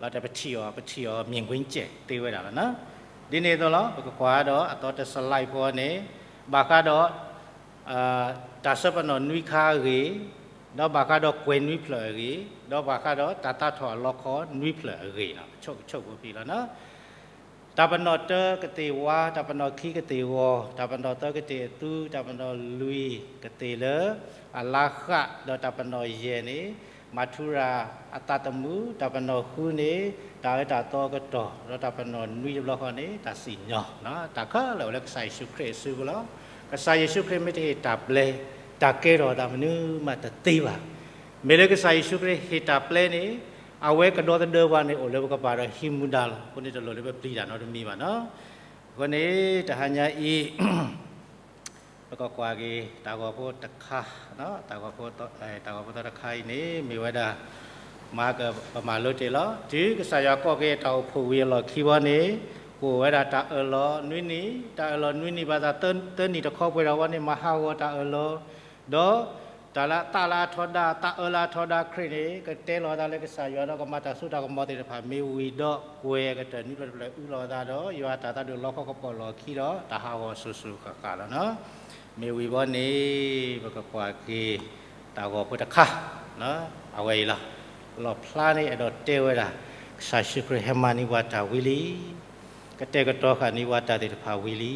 လီၤတပထံၣ်အီၤ, ပထံၣ်အီၤ မြင်ကွင်းကျင် သ့ဝဲဒၣ်လီၤနီၤ. ဒ်န့ၣ်အသိးလီၤ ပကကွၢ်ဒီးအသီတစလၢ်ဖိန့ၣ် ဘၣ်ဃးဒီး တၢ်ဆၢပနီၣ်နွံခါအဂ့ၢ်, ဒီးဘၣ်ဃးဒီးကွဲၤနွံဖျၢၣ်အဂ့ၢ်, ဒီးဘၣ်ဃးဒီးတၢ်သးထီၣ်အလီခီနွံဖျၢၣ်အဂ့ၢ်နီၤ. ပဆိကမိၣ်ဖဲအံၤလီၤနီၤ. တၢ်ပနီၣ်တၢကသ့ၣ်ဝါ, တၢ်ပနီၣ်ခံကသ့ၣ်ဂီၤ, တၢ်ပနီၣ်သၢကသ့ၣ်အသူ, တၢ်ပနီၣ်လွံၢ်ကသ့ၣ်လၢအလါဃး, ဒီးတၢ်ပနီၣ်ယဲၢ်န့ၣ် မၤထူရၤအသးသမူ, တၢ်ပနီၣ်ဃုန့ၣ် တၢ်အၢတၢ်သီအကတီၢ်, ဒီးတၢ်ပနီၣ်နွံတဘျီဃီန့ၣ် တၢ်စံၣ်ညီၣ်, တၢ်ခဲလၢာ်အိၣ်လၢကစၢ်ယ့ၣ်ၡူးခရံာ်အစုပူၤလီၤ. ကစၢ်ယ့ၣ်ၡူးခရံာ်မ့ၢ်တဟ့ၣ်တၢ်ပျဲ, တၢ်ကဲထီၣ်အသးမနုၤမးတသ့ဘၣ်. မ့ၢ်လၢကစၢ်ယ့ၣ်ၡူးခရံာ်ဟ့ၣ်တၢ်ပျဲန့ၣ် အဝဲကဒီသဒၢပှၤန့ၣ် အိၣ်လၢပကပၤဒီးဟံးမူဒါလီၤ. အဃိန့ၣ်တလိၣ်လၢပပျံၤတၢ်နီတမံၤဘၣ်နီၤ. အဃိန့ၣ် တဟါညါအံၤ ပကကွၢ်က့ၤ တၢ်ဂီၤဖိတခါ, တၢ်ဂီၤဖိသီတခါအံၤန့ၣ် မ့ၢ်ဝဲဒၣ် မၤကပမၤလိတ့ၢ်လီၤ. တုၤကစၢ်ယွၤကိးက့ၤတၢ်အိၣ်ဖှိၣ်ဝံၤအလီၢ်ခံဘီန့ၣ် ကအိၣ်ဝဲဒၣ်တၢ်အၢၣ်လီၤနွံနံၣ်, တၢ်အၢၣ်လီၤနွံနံၣ်ဘၣ်သး သၢနံၣ်တခီပှဲၤထီၣ်ဝီန့ၣ် မၤဟးဂီၤတၢ်အၢၣ်လီၤ, ဒီး တၢ်လၢသးလၢအထီဒါ, သးအၢလၢအထီဒါခရံာ်န့ၣ် ကတဲလီၤအသးလၢကစၢ်ယွၤဒီးကမၤတၢ်စိတၢ်ကမီၤသ့ၣ်တဖၣ် မ့ၢ်ဝံၤဒီးကွဲၤအကတၢၢ်နွံဖျၢၣ်တဖျၢၣ်အူလီၤအသးဒီး ယွၤအတၢ်သးဒိၣ်လီခီကပီၤလီၢ်ခံဒီး တၢ်ဟးဂီၤစိၤစိၤဃၣ်ဃၣ်လီၤနီၤ. မ့ၢ်ဝံၤဘီန့ၣ် ပကကွၢ်က့ၤ တၢ်ဂီၤဖိတခါ အဝဲအံၤလီၤ. လီၣ်ဖျါန့ၣ်အဲၣ်ဒိးတဲဝဲဒၣ် ကစၢ်ယ့ၣ်ၡူးခရံာ်ဟဲမၤန့ၢ်ပှၤတၢ်ဝံၤလံ, ကတဲာ်ကတီၤဃာ်န့ၢ်ပှၤတၢ်သ့ၣ်တဖၣ်ဝံၤလံ.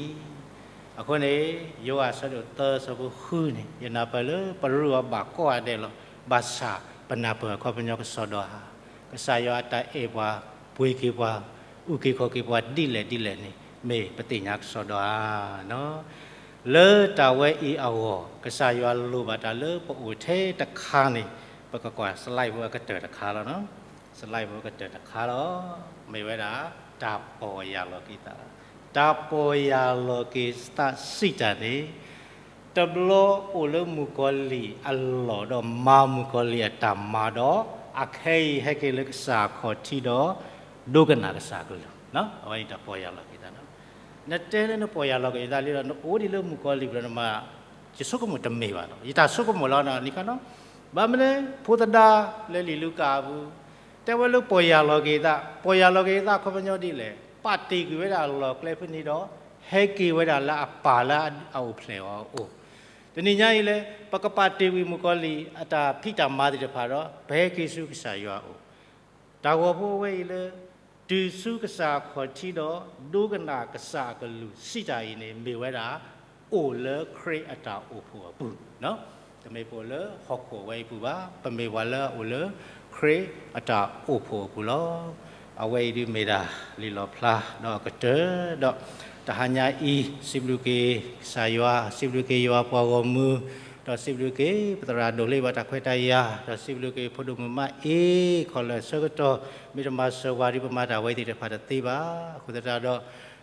အဃိန့ၣ် ယိၤဟၣ်အဆၢဒိၣ်သၢအဆၢဖိဃုန့ၣ် ယနၢ်ပၢၢ်လၢပရူးအီၤဘၣ်ကိးဂၤဒဲးလီၤ. ဘၣ်ဆၣ်ပနၢ်ပၢၢ်အခီပညီကစီဒီဧါ, ကစၢ်ယွၤအတၢ်အဲၣ်ပှၤ, ပှ့ၤက့ၤပှၤ, အုၣ်က့ၤခီၣ်က့ၤပှၤဒ်လဲၣ်ဒ်လဲၣ်န့ၣ် မ့ၢ်ပသ့ၣ်ညါကစီဒီဧါ. လၢတၢ်ဝဲအံၤအဂီၢ် ကစၢ်ယွၤလိၣ်ဘၣ်တၢ်လၢပအိၣ်ထဲတခါန့ၣ် ပကကွၢ် slide ဖိအကတၢၢ်တခါလီၤ. slide ဖိအကတၢၢ်တခါလီၤ. မ့ၢ်ဝဲဒၣ် တၢ်ပီၢ်ယၢ်လီၤက့ၤသး, တၢ်ပီၢ်ယၢ်လီၤက့ၤသးစံးတၢ်န့ၣ် တဘျီအိၣ်လၢမုၣ်ကီၤလံၢ်အလီၢ်ဒီးမၤမုၣ်ကီၤလံၢ်အတၢ်မၤဒီး အခဲအံၤဟဲက့ၤလၢကစၢ်အခီၣ်ထံးဒီး ဒိကနၣ်ကစၢ်အကလုၢ်, အဝဲန့ၣ်တၢ်ပီၢ်ယၢ်လီၤက့ၤသး. နတဲလၢနပီၢ်ယၢ်လီၤက့ၤသးလံဒီး နအိၣ်ဒံးလၢမုၣ်ကီၤလံၢ်ဘျီနမၤ ယဆိကမိၣ်တမ့ၢ်ဘၣ်နီၤ, ယတၢ်ဆိကမိၣ်လီၤနၤန့ၣ်ခါနီၤ. ဘၣ်မနုၤလဲၣ် ဖိသဒါလၢလံာ်လူၤကၣ်အပူၤ တဲဝဲလၢပီၢ်ယၢ်လီၤက့ၤသး, ပီၢ်ယၢ်လီၤက့ၤသးအခီပညီဒ်လဲၣ်, ပာ်တ့ၢ်ကွံာ်ဝဲဒၣ်အလီၢ်ကျဲဖဲန့ၣ်ဒီး ဟဲက့ၤဝဲဒၣ်လၢအပၢ်လၢအအိၣ်ဖျဲၣ်အီၤအအိၣ်. တနံၤညါအံၤလဲၣ် ပကပာ်တ့ၢ်ကွံာ်မုၣ်ကီၤလံၢ်အတၢ်ဖံးတၢ်မၤသ့ၣ်တဖၣ်ဒီး ပဟဲက့ၤဆူကစၢ်ယွၤအအိၣ်. တၢ်ဂီၤဖိအဝဲအံၤလၢ တုၤဆူကစၢ်အခီၣ်ထံးဒီး ဒိကနၣ်ကစၢ်အကလုၢ်စံးတၢ်အံၤန့ၣ် မ့ၢ်ဝဲဒၣ် အိၣ်လၢခရံာ်အတၢ်အိၣ်ဖှိၣ်အပူၤ. တမ့ၢ်ပအိၣ်လၢဟီၣ်ခိၣ်အဝဲအံၤအပူၤဘၣ်, ပမ့ၢ်ပှၤလၢအအိၣ်လၢခရံာ်အတၢ်အိၣ်ဖှိၣ်အပူၤလီၤ. အဝဲအံၤဒုးမ့ၢ်ဒၣ်လံာ်လီၣ်ဖျါဒီးအကတၢၢ်ဒီး တဟါညါအံၤ စံးဘျုးက့ၤကစၢ်ယွၤ, စံးဘျုးက့ၤယွၤပှၤဂီၢ်မုၢ်, ဒီးစံးဘျုးက့ၤပသရၣ်ဒိၣ်လၢဘၣ်တၢ်ခွဲးတၢ်ယာ်, ဒီးစံးဘျုးက့ၤဖိဒိၣ်မုၣ်မးအ့ ခီၣ်လၢာ်ဆၢကတီၢ် မ့ၢ်တမၤစၢၤပှၤဒီး ပမၤတၢ်ဝဲသ့ၣ်တဖၣ်တသ့ဘၣ်. အဃိသတးဒီး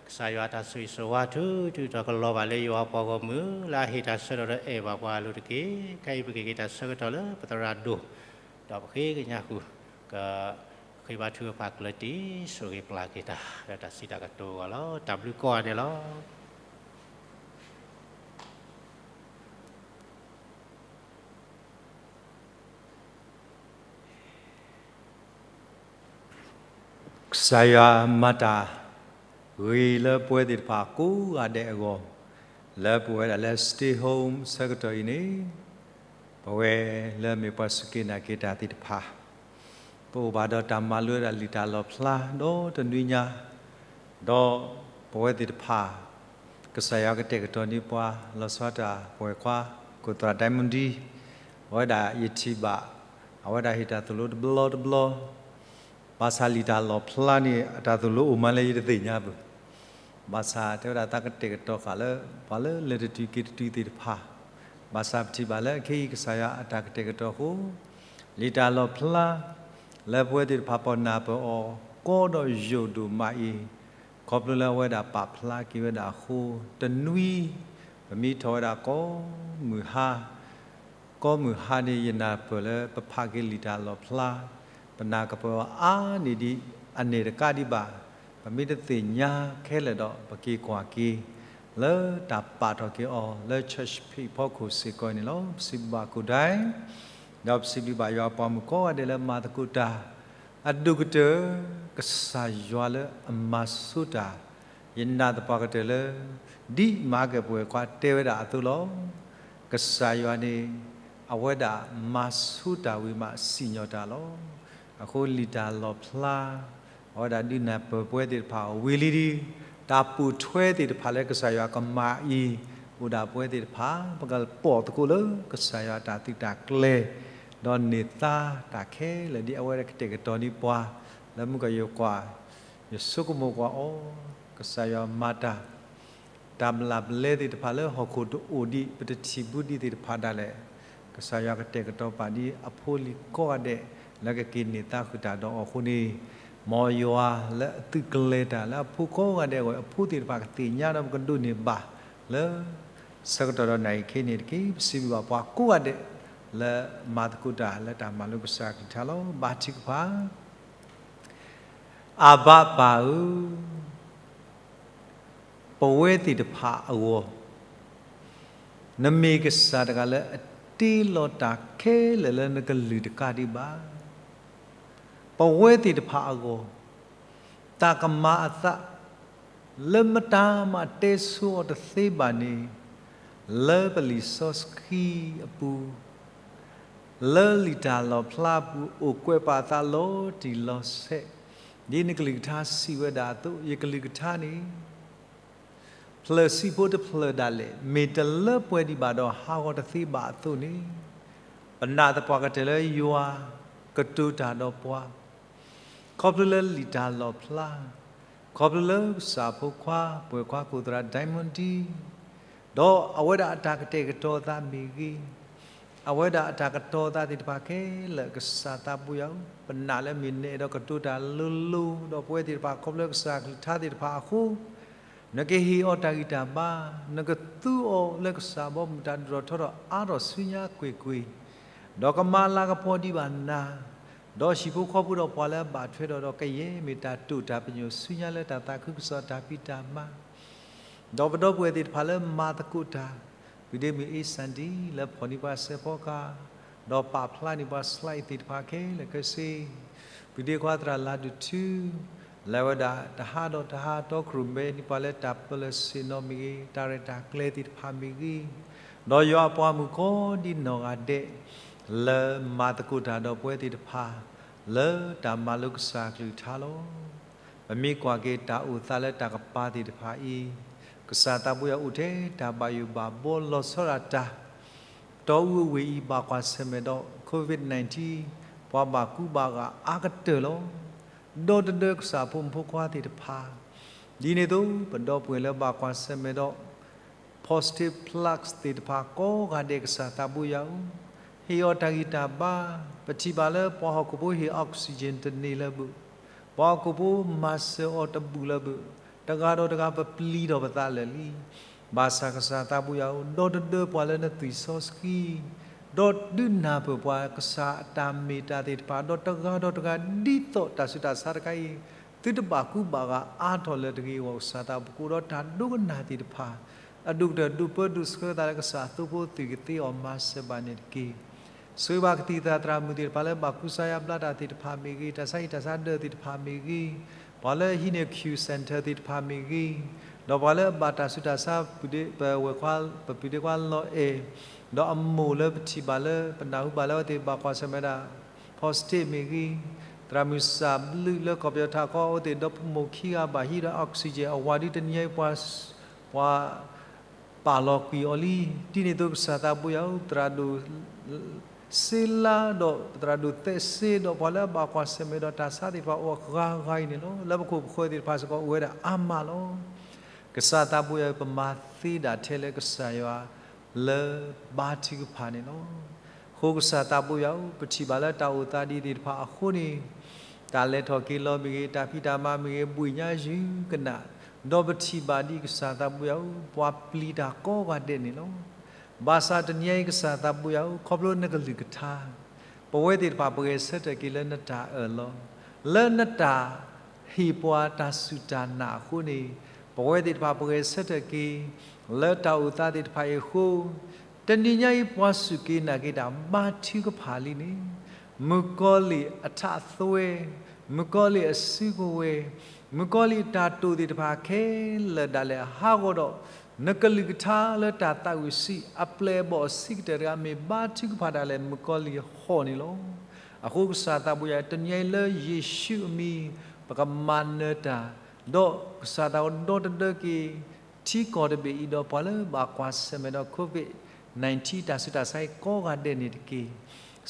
ကစၢ်ယွၤအတၢ်ဆိၣ်ဂ့ၤဆိၣ်ဝါထုထုဒီးကလီၤဘၣ်လၢယွၤပှၤဂီၢ်မုၢ် လၢအဟ့ၣ်တၢ်ဆၢကတီၢ်ဒီးအဲၣ်ဘၣ်ပှၤအလိၤတက့ၢ်. ခဲအံၤပက့ၤက့ၤတၢ်ဆၢကတီၢ်လၢပသရၣ်ဒိၣ်, ဒီးပဃ့ကညးဃုာ် ကဃ့ဘါထုကဖၣ်ကျၢၤတံၢ် ဆိၣ်ဂ့ၤပျၢ်က့ၤတၢ် လၢတၢ်စံးတၢ်ကတိၤအဂီၢ်လီၤ. တၢ်ဘျုးကိးဂၤဒဲးလီၤ. ကစၢ်ယွၤမၤတၢ်ဂ့ၤလၢပဝဲသ့ၣ်တဖၣ်ကိးဂၤဒဲးအဂီၢ်, လၢပဝဲဒၣ်လၢ stay home ဆၢကတီၢ်အံၤန့ၣ် ပဝဲလၢမ့ၢ်ပှၤစူၢ်က့ၤနာ်က့ၤတၢ်သ့ၣ်တဖၣ် ပအိၣ်ဘၣ်ဒီးတၢ်မၤလိဝဲဒၣ်လံာ်တၢ်လီၣ်ဖျါဒီးတနွံညါ, ဒီးပ ပဝဲသ့ၣ်တဖၣ် ကစၢ်ယွၤကတဲာ်ကတီၤန့ၢ်ပှၤ လီၤဆီဒၣ်တၢ် ပဝဲၢ်ခွါ ကိၣ်သရၣ်ဒဲမုၣ်ဒံ အဝဲဒၣ်ယထံၣ်ဘၣ် အဝဲဒၣ်ဟ့ၣ်တၢ်သိၣ်လိတဘျီတဘျီ ဘၣ်ဆၣ်လံာ်တၢ်လီၣ်ဖျါန့ၣ် အတၢ်သိၣ်လိအိၣ်မးလၢယတသ့ၣ်ညါဘၣ်. ဘၣ်ဆၣ်တဲဝဲဒၣ်သးကတဲာ်ကတီၤဃာ်လၢ ပှၤလၢလဲၤတတုၤက့ၤတတုၤသ့ၣ်တဖၣ် ဘၣ်ဆၣ်ပထံၣ်ဘၣ်လၢခဲအံၤကစၢ်ယွၤအတၢ်ကတဲာ်ကတီၤအဃိ လံာ်တၢ်လီၣ်ဖျါ လၢပဝဲသ့ၣ်တဖၣ်ပနၢ်ပၢၢ်အီၤ ကီဒီးယိာ်ဒိၣ်မးအံၤ ခီဖျိလၢအဝဲဒၣ်ပာ်ဖျါက့ၤဝဲဒၣ်အဃိ တနွံ ပမ့ၢ်ထီၣ်ဝဲဒၣ်ကိးမုၢ်ဟါ ကိးမုၢ်ဟါန့ၣ် ယနၢ်ပၢၢ်လၢပဖးက့ၤလံာ်တၢ်လီၣ်ဖျါ ပနၢ်ကပၢၢ်အီၤအါန့ၢ်ဒံး အန့ၣ်တကးဒံးဘၣ် ပမ့ၢ်တသ့ၣ်ညါခဲလၢာ်ဒီး ပက့ၤကွၢ်က့ၤ လၢတၢ်ပာ်ထီၣ်က့ၤအီၤလၢ church page ဖီခိၣ်စ့ၢ်ကီးန့ၣ်လီၤ. ပစံးဘျုးဘၣ်ကိၣ်ဒဲ ဒီးပစံးဘျုးဘၣ်ယွၤအပှၤမုၣ်ကိးဂၤဒဲးလၢမၤသကိးတၢ် အဒိၣ်ကတၢၢ် ကစၢ်ယွၤလၢအမၤဆိတၢ် ယနာ်သပှၢ်ကတၢၢ်လၢ ဒ်မၤကဲၣ်ပဝဲၢ်ခွါတဲဝဲဒၣ်အသိးလီၤ. ကစၢ်ယွၤန့ၣ် အဝဲဒၣ်မၤဆိတၢ်ဝံၤမးစံၣ်ညီၣ်တၢ်လီၤ. အဃိလံာ်တၢ်လီၣ်ဖျါ အဝဲဒၣ်ဒုးနၢ်ပၢၢ်ပဝဲသ့ၣ်တဖၣ်အီၤဝံၤလံဒံး တၢ်ပိာ်ထွဲသ့ၣ်တဖၣ်လၢကစၢ်ယွၤကမၤအံၤ အိၣ်ဒၣ်ပဝဲသ့ၣ်တဖၣ် ပကပိာ်သကိးလၢကစၢ်ယွၤအတၢ်သုးတၢ်ကျဲၤ ဒီးန့ၢ်သါတၢ်ခဲလၢာ်ဒ်အဝဲကတဲာ်ကတီၤန့ၢ်ပှၤ လၢမုၢ်ကယိၤကွၢ် ယဆိကမိၣ်ကွၢ်အီၤ ကစၢ်ယွၤမၤတၢ် တၢ်ဘျၣ်ဘျဲသ့ၣ်တဖၣ်လၢဟီၣ်ခိၣ်တအိၣ်ဒံး ပတထံၣ်ဘူးဒံးသ့ၣ်တဖၣ်ဒၣ်လဲာ် ကစၢ်ယွၤကတဲာ်ကတီၤပာ်ဒ်အဖိလံၤကိးဂၤဒဲး လၢကက့ၤန့ၢ်သါဃုာ်တၢ်ဒီးအီၤအဃိန့ၣ် မ်ယွၤလၢအသုးကျဲၤတၢ်လၢအဖိကိးဂၤဒဲးအဂီၢ် အဖိသ့ၣ်တဖၣ်ကသ့ၣ်ညါဒီးပကဒိးန့ၢ်ဘၣ်လၢ ဆၢကတီၢ်ဒီးနၣ်ရံၣ်ခဲအံၤန့ၣ်တက့ၢ်. ပစံးဘျုးဘၣ်ပှၤကိးဂၤဒဲး လၢမၤသကိးတၢ်လၢတၢ်မၤလိကစၢ်အကလုၢ်ကထါလီၤ. ဘါထုကဖၣ် အဘၣ်ပၢ်ဧၢ, ပဝဲသ့ၣ်တဖၣ်အဂီၢ်, နမ့ၢ်ကစၢ်တဂၤလၢအတ့လီၤတၢ်ခဲလၢာ်လၢနကလုၢ်တကးဒံးဘၣ်. ပဝဲသ့ၣ်တဖၣ်အဂီၢ်, တၢ်ကမၤအသး လၢမတၤမးတဲဆိအီၤတသ့ဘၣ်န့ၣ်, လၢပလံာ်စီဆှံအပူၤ လၢလံာ်တၢ်လီၣ်ဖျါအပူၤ အိၣ်ကွဲးပာ်အသးလီၤတံၢ်လီၤဆဲး, ဒ်နကလုၢ်ကထါစံးဝဲဒၣ်အသိး, ယကလုၢ်ကထါန့ၣ် ဖျၢၣ်ဆံးဖိတဖျၢၣ်ဒၣ်လဲာ် မ့ၢ်တလၢပှဲၤဒံးဘၣ်ဒီးဟးဂီၤတသ့ဘၣ်အသိးန့ၣ်, ပနာ်သပှၢ်ကတၢၢ်လၢယွၤကတိၤတၢ်ဒီးပှၤ ခီဖျိလၢလံာ်တၢ်လီၣ်ဖျါ, ခီဖျိလၢကစၢ်ဖိခွါ ပဝဲၢ်ခွါခိၣ်သရၣ် Diamond D ဒီးအဝဲဒၣ်အတၢ်ကတဲာ်ကတီၤသးမ့ၢ်ဂ့ၤ, အဝဲဒၣ်အတၢ်ကတီၤသးသ့ၣ်တဖၣ်ခဲလၢာ် ကစၢ်သးဘိယွၤဧၢ, ပနာ်လၢမ့ၢ်နအဲၣ်ဒိးကတိၤတၢ်လိၤလိၤ ဒီးပဝဲသ့ၣ်တဖၣ်ခီဖျိကစၢ်ကလုၢ်ကထါသ့ၣ်တဖၣ်အဃိ နကဟ့ၣ်အီၤတၢ်ဂံၢ်တၢ်ဘါ, နကသူအီၤလၢကစၢ်ဘီမုၢ်တၢ်ဒိၣ်ထီၣ်ထီထီၣ်အါထီၣ်ဆူညါကွ့ၢ်ကွ့ၢ်, ဒီးကမၤလၤကပီၤဒံးဘၣ်နၤ, ဒီးဟံၣ်ဖိဃီဖိဒီးပှၤလၢအဘၣ်ထွဲဒီး ဒီးကယဲၢ်မ့ၢ်တၢ်တိာ်တၢ်ပညိၣ်ဆူညါလၢတၢ်သးခုကစီၣ်တၢ်ဖံးတၢ်မၤ ဒီးပဒီပုၢ်ဝဲၢ်သ့ၣ်တဖၣ်လၢမၤသကိးတၢ်, ပုၢ်ဒ့မုၣ်အ့စၣ်ဒံ လၢဖီၣ်န့ၢ်ပှၤစဲးဖီကဟၣ်, ဒီးပာ်ဖျါန့ၢ်ပှၤ slide သ့ၣ်တဖၣ်ခဲလၢာ်ခဲဆ့, ပုၢ်ဒ့ခွါသရၣ်လၤဒုးထူ, လၢဝဲဒၣ်တဟးဒီးတဟးတီခိၣ်ရိၣ်မဲန့ၢ်ပှၤလၢတၢ်ပၢလၢဆ့ၣ်နီၤမ့ၢ်ဂ့ၤ, တၢ်ရဲၣ်တၢ်ကျဲၤသ့ၣ်တဖၣ်မ့ၢ်ဂ့ၤ, ဒီးယွၤအပှၤမုၣ်ကိးဒံနီၢ်ဂၤဒဲး လၢမၤသကိးတၢ်ဒီးပဝဲသ့ၣ်တဖၣ် လၢတၢ်မၤလိကစၢ်ကလုၢ်ကထါလီၤ. ပမ့ၢ်ကွၢ်က့ၤတၢ်အိၣ်သးလၢတၢ်ကပၤသ့ၣ်တဖၣ်အံၤ, ကစၢ်သးဘိယွၤအိၣ်ထဲတၢ်ဘၣ်ယိၣ်ဘၣ်ဘီလီၤဆီဒၣ်တၢ်, တီအူအဝ့ၢ်အံၤဘၣ်ကွၢ်ဆၢၣ်မဲာ်ဒီး COVID nineteen ပှၤဘၣ်ကူဘၣ်ဂာ်အါကတၢၢ်လီၤ. ဒီတဒၢကစၢ်ဖိမုၣ်ဖိခွါသ့ၣ်တဖၣ်, ဒ်န့ၣ်အသိး ပဒီပုၢ်ဝဲၢ်လၢဘၣ်ကွၢ်ဆၢၣ်မဲာ်ဒီး positive flux သ့ၣ်တဖၣ်ကိးဂၤဒဲးကစၢ်သးဘိယွၤဧၢ, ဟ့ၣ်အီၤတၢ်ဂံၢ်တၢ်ဘါ, ပထံၣ်ဘၣ်လၢပှၤဟီၣ်ခိၣ်ဖိဟ့ၣ် oxygen တန့ၢ်လၢၤဘၣ်, ပှၤဟီၣ်ခိၣ်ဖိမၤစၢၤအီၤတဘူၣ်လၢၤဘၣ်, တဂၤဒီးတဂၤပပျံၤထီၣ်ပသးလၢာ်လံ. ဘၣ်ဆၣ်ကစၢ်သးဘိယွၤဧၢ, ဒီတဒၢပှၤလၢနသွံၣ်စီဆှံ ဒီးဒုးနၢ်ပၢၢ်ပှၤကစၢ်အတၢ်မ့ၢ်တၢ်သ့ၣ်တဖၣ်, ဒီးတဂၤဒီးတဂၤဒ်သိးတၢ်ဆူးတၢ်ဆါတခါအံၤ သုတဘၣ်ကူဘၣ်ဂာ်အါထီၣ်လၢၤတဂ့ၤအဂီၢ်, ကစၢ်သးဘိယွၤ ဒီးတၢ်ဒိကနၣ်သ့ၣ်တဖၣ် အဒိၣ်ကတၢၢ်ဒိးပၢဒိးဆှၢသးလၢကစၢ်အသိဖိသွံၣ်ကသ့အီၤမၤစၢၤဘၣ်န့ၣ်တက့ၢ်. ဆိၣ်ဂ့ၤဘၣ်ကသံၣ်သရၣ်သရၣ်မုၣ်သ့ၣ်တဖၣ်လၢဘၣ်ကူစါယါဘျါတၢ်သ့ၣ်တဖၣ်မ့ၢ်ဂ့ၤ, တၢ်ဆါဟံၣ်တၢ်ဆါဒၢသ့ၣ်တဖၣ်မ့ၢ်ဂ့ၤ, ပှၤလၢဟံးန့ၢ် Q Center သ့ၣ်တဖၣ်မ့ၢ်ဂ့ၤ, ဒီးပှၤလၢအဘၣ်တၢ်ဆူးတၢ်ဆါ ပဝဲၢ်ခွါ ပပုၢ်ဒ့ခွါလီၤအဲၣ် ဒီးအမိၢ်လၢပထံၣ်ဘၣ်လၢ ပနၢ်ဟူဘၣ်လၢအဝဲသ့ၣ်ဘၣ်ကွၢ်ဆၢၣ်မဲာ်ဒၣ် positive မ့ၢ်ဂ့ၤ, သရၣ်မုၣ်စၢ်ဘျုးလၢကီၢ်ပယီၤထးခီအိၣ်သ့ၣ် ဒီဖိမိၢ်ခံဂၤဘၣ်ဟံးဒီး oxygen အဝၤဒုးတနံၤအံၤ ပှၤ ပှၤ ပာ်လီၤကွံာ်အီၤလံ. ဒ်န့ၣ်အသိးကစၢ်သးဘိယွၤဧၢ, သရၣ်ဒိၣ် စ့လါဒီးသရၣ်ဒိၣ်သဲးစ့ဒီး ပှၤလၢအဘၣ်ကွၢ်ဆၢၣ်မဲာ်ဒီးတၢ်ဆါသ့ၣ်တဖၣ်အိၣ်အဂၤဂၤအံၤန့ၣ်လီၤ. လၢပခိၣ်ပဃၢၤသ့ၣ်တဖၣ်စ့ၢ်ကီးအိၣ်ဝဲဒၣ်အါမးလီၤ. ကစၢ်သးဘိယွၤဧၢ, ပမၤသ့ဒၣ်ထဲလၢကစၢ်ယွၤ လၢဘါထုကဖၣ်န့ၣ်လီၤ. အဃိကစၢ်သးဘိယွၤဧၢ, ပထံၣ်ဘၣ်လၢတၢ်အိၣ်သးဒ်သ့ၣ်တဖၣ်အဃိန့ၣ်, တၢ်လဲၤထီၣ်က့ၤလီၤမ့ၢ်ဂ့ၤ, တၢ်ဖံးတၢ်မၤမ့ၢ်ဂ့ၤ, ဘှ့ၣ်ညါယုၤကနၣ်, ဒီးပထံၣ်ဘၣ်ဒ်ကစၢ်သးဘိယွၤဧၢ, ပှၤပျံၤတၢ်ကိးဂၤဒဲးန့ၣ်လီၤ. ဘၣ်ဆၣ်တနံၤအံၤကစၢ်သးဘိယွၤဧၢ, ခီဖျိနကလုၢ်ကထါ ပဝဲသ့ၣ်တဖၣ်ပဂဲၤဆၢထၢၣ်က့ၤလၢနတၢ်အၢၣ်လီၤ, လၢနတၢ်ဟ့ၣ်ပှၤတၢ်စူၢ်တၢ်နာ်အဃိန့ၣ်, ပဝဲသ့ၣ်တဖၣ်ပဂဲၤဆၢထၢၣ်က့ၤ လၢတၢ်အိၣ်သးသ့ၣ်တဖၣ်အံၤအဃိ, တနံၤညါအံၤပှၤစူၢ်က့ၤနာ်က့ၤတၢ်ဘါထုကဖၣ်လံန့ၣ်, မုၣ်ကီၤလံၢ်အထးအသွဲ, မုၣ်ကီၤလံၢ်အစုကဝဲၤ, မုၣ်ကီၤလံၢ်အတၢ်တိာ်သ့ၣ်တဖၣ်ခဲလၢာ်ဒၣ်လဲာ်ဟးဂီၤဒီး နကလုၢ်ကထါလၢတၢ်သးဝံၣ်ဆံးအပျဲၢ်အဘီၣ်အဆံးကတၢၢ်တဂၤမ့ၢ်ဘါထုကဖၣ်ဒၣ်လဲာ် မုၣ်ကီၤလံၢ်ဟီၣ်န့ၣ်လီၤ. အဃိကစၢ်သးဘိယွၤ တနံၤအံၤလၢယ့ၣ်ၡူးအမံၤ ပကမၤနၢၤတၢ်, ဒီးကစၢ်သးဒီတဒၢက့ၤ ထံကီၢ်တဘ့ၣ်အံၤဒီးပှၤလၢဘၣ်ကွၢ်ဆၢၣ်မဲာ်ဒီး COVID nineteen တၢ်ဆူးတၢ်ဆါအံၤကိးဂၤဒဲးန့ၣ်တက့ၢ်.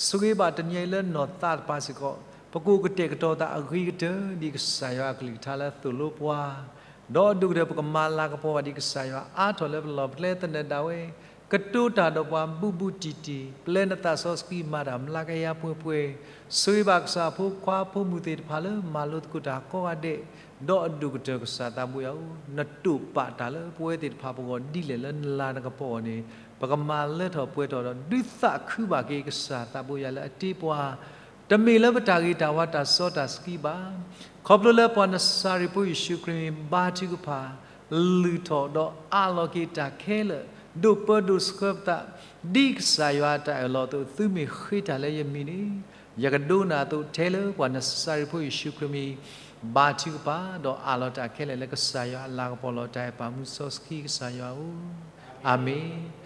ဆိၣ်ဂ့ၤဘၣ်တနံၤအံၤလၢနီၢ်သးတဖၣ်စ့ၢ်ကီး, ပကအိၣ်ကတဲာ်ကတီၤသးအဂ့ၤကတၢၢ် ဒ်ကစၢ်ယွၤအကလုၢ်ကထါလၢသိၣ်လိပှၤ, ဒီးအဒိၣ်ကတၢၢ်ပကမၤလၤကပီၤဘၣ်ဒ်ကစၢ်ယွၤအါထီၣ်လၢပလီၢ်ပကျဲသနၢၣ်ဒၣ်ဝဲ, ကတိၤတၢ်ဒီးပှၤဘူးဘူးတံၢ်တံၢ်, ပျဲနသးစီဆှံမၤတၢ်မျးကယၤပှဲၤပှဲၤ, ဆိၣ်ဂ့ၤဘၣ်ကစၢ်ဖိခွါဖိမုၣ်သ့ၣ်တဖၣ်လၢမၤလိသကိးတၢ်ကိးဂၤဒဲး, ဒီးအဒိၣ်ကတၢၢ်ကစၢ်သးဘိယွၤဧၢ, နတိာ်ပာ်တၢ်လၢပဝဲသ့ၣ်တဖၣ်ပဂီၢ်ဒ်လဲၣ်လၢနလၤနကပီၤအဂီၢ်န့ၣ်, ပကမၤလၢထီၣ်ပှဲၤထီၣ်ဒီး ဒုးသးခုဘၣ်က့ၤကစၢ်သးဘိယွၤလၢအတ့ပှၤ, တမ့ၢ်လၢပတၢ်ဂ့ၤတၢ်ဝါတၢ်စီတၢ်ဆှံဘၣ်, ခီဖျိလၢပှၤနစၤရ့းဖိယ့ၣ်ၡူးခရံာ်မံၤဘါထုကဖၣ်, လုၢ်ထီၣ်ဒီးအးလီၤက့ၤတၢ်ခဲလၢာ်, ဒိးပၢဒိးဆှၢပသး, ဒ်ကစၢ်ယွၤအတၢ်အၢၣ်လီၤအသိး သုမ့ၢ်ဃ့တၢ်လၢယမံၤန့ၣ်, ယကဒိကနၣ်အသိးထဲလၢပှၤနစၤရ့းဖိယ့ၣ်ၡူးခရံာ်မံၤ, ဘါထုကဖၣ်, ဒီးအးလီၤတၢ်ခဲလၢာ်လၢကစၢ်ယွၤအလၤကပီၤလီၤ. တၢ်အဲၣ်ပာ်မူစီဆှံကစၢ်ယွၤဧၢ, အၤမ့ၣ်.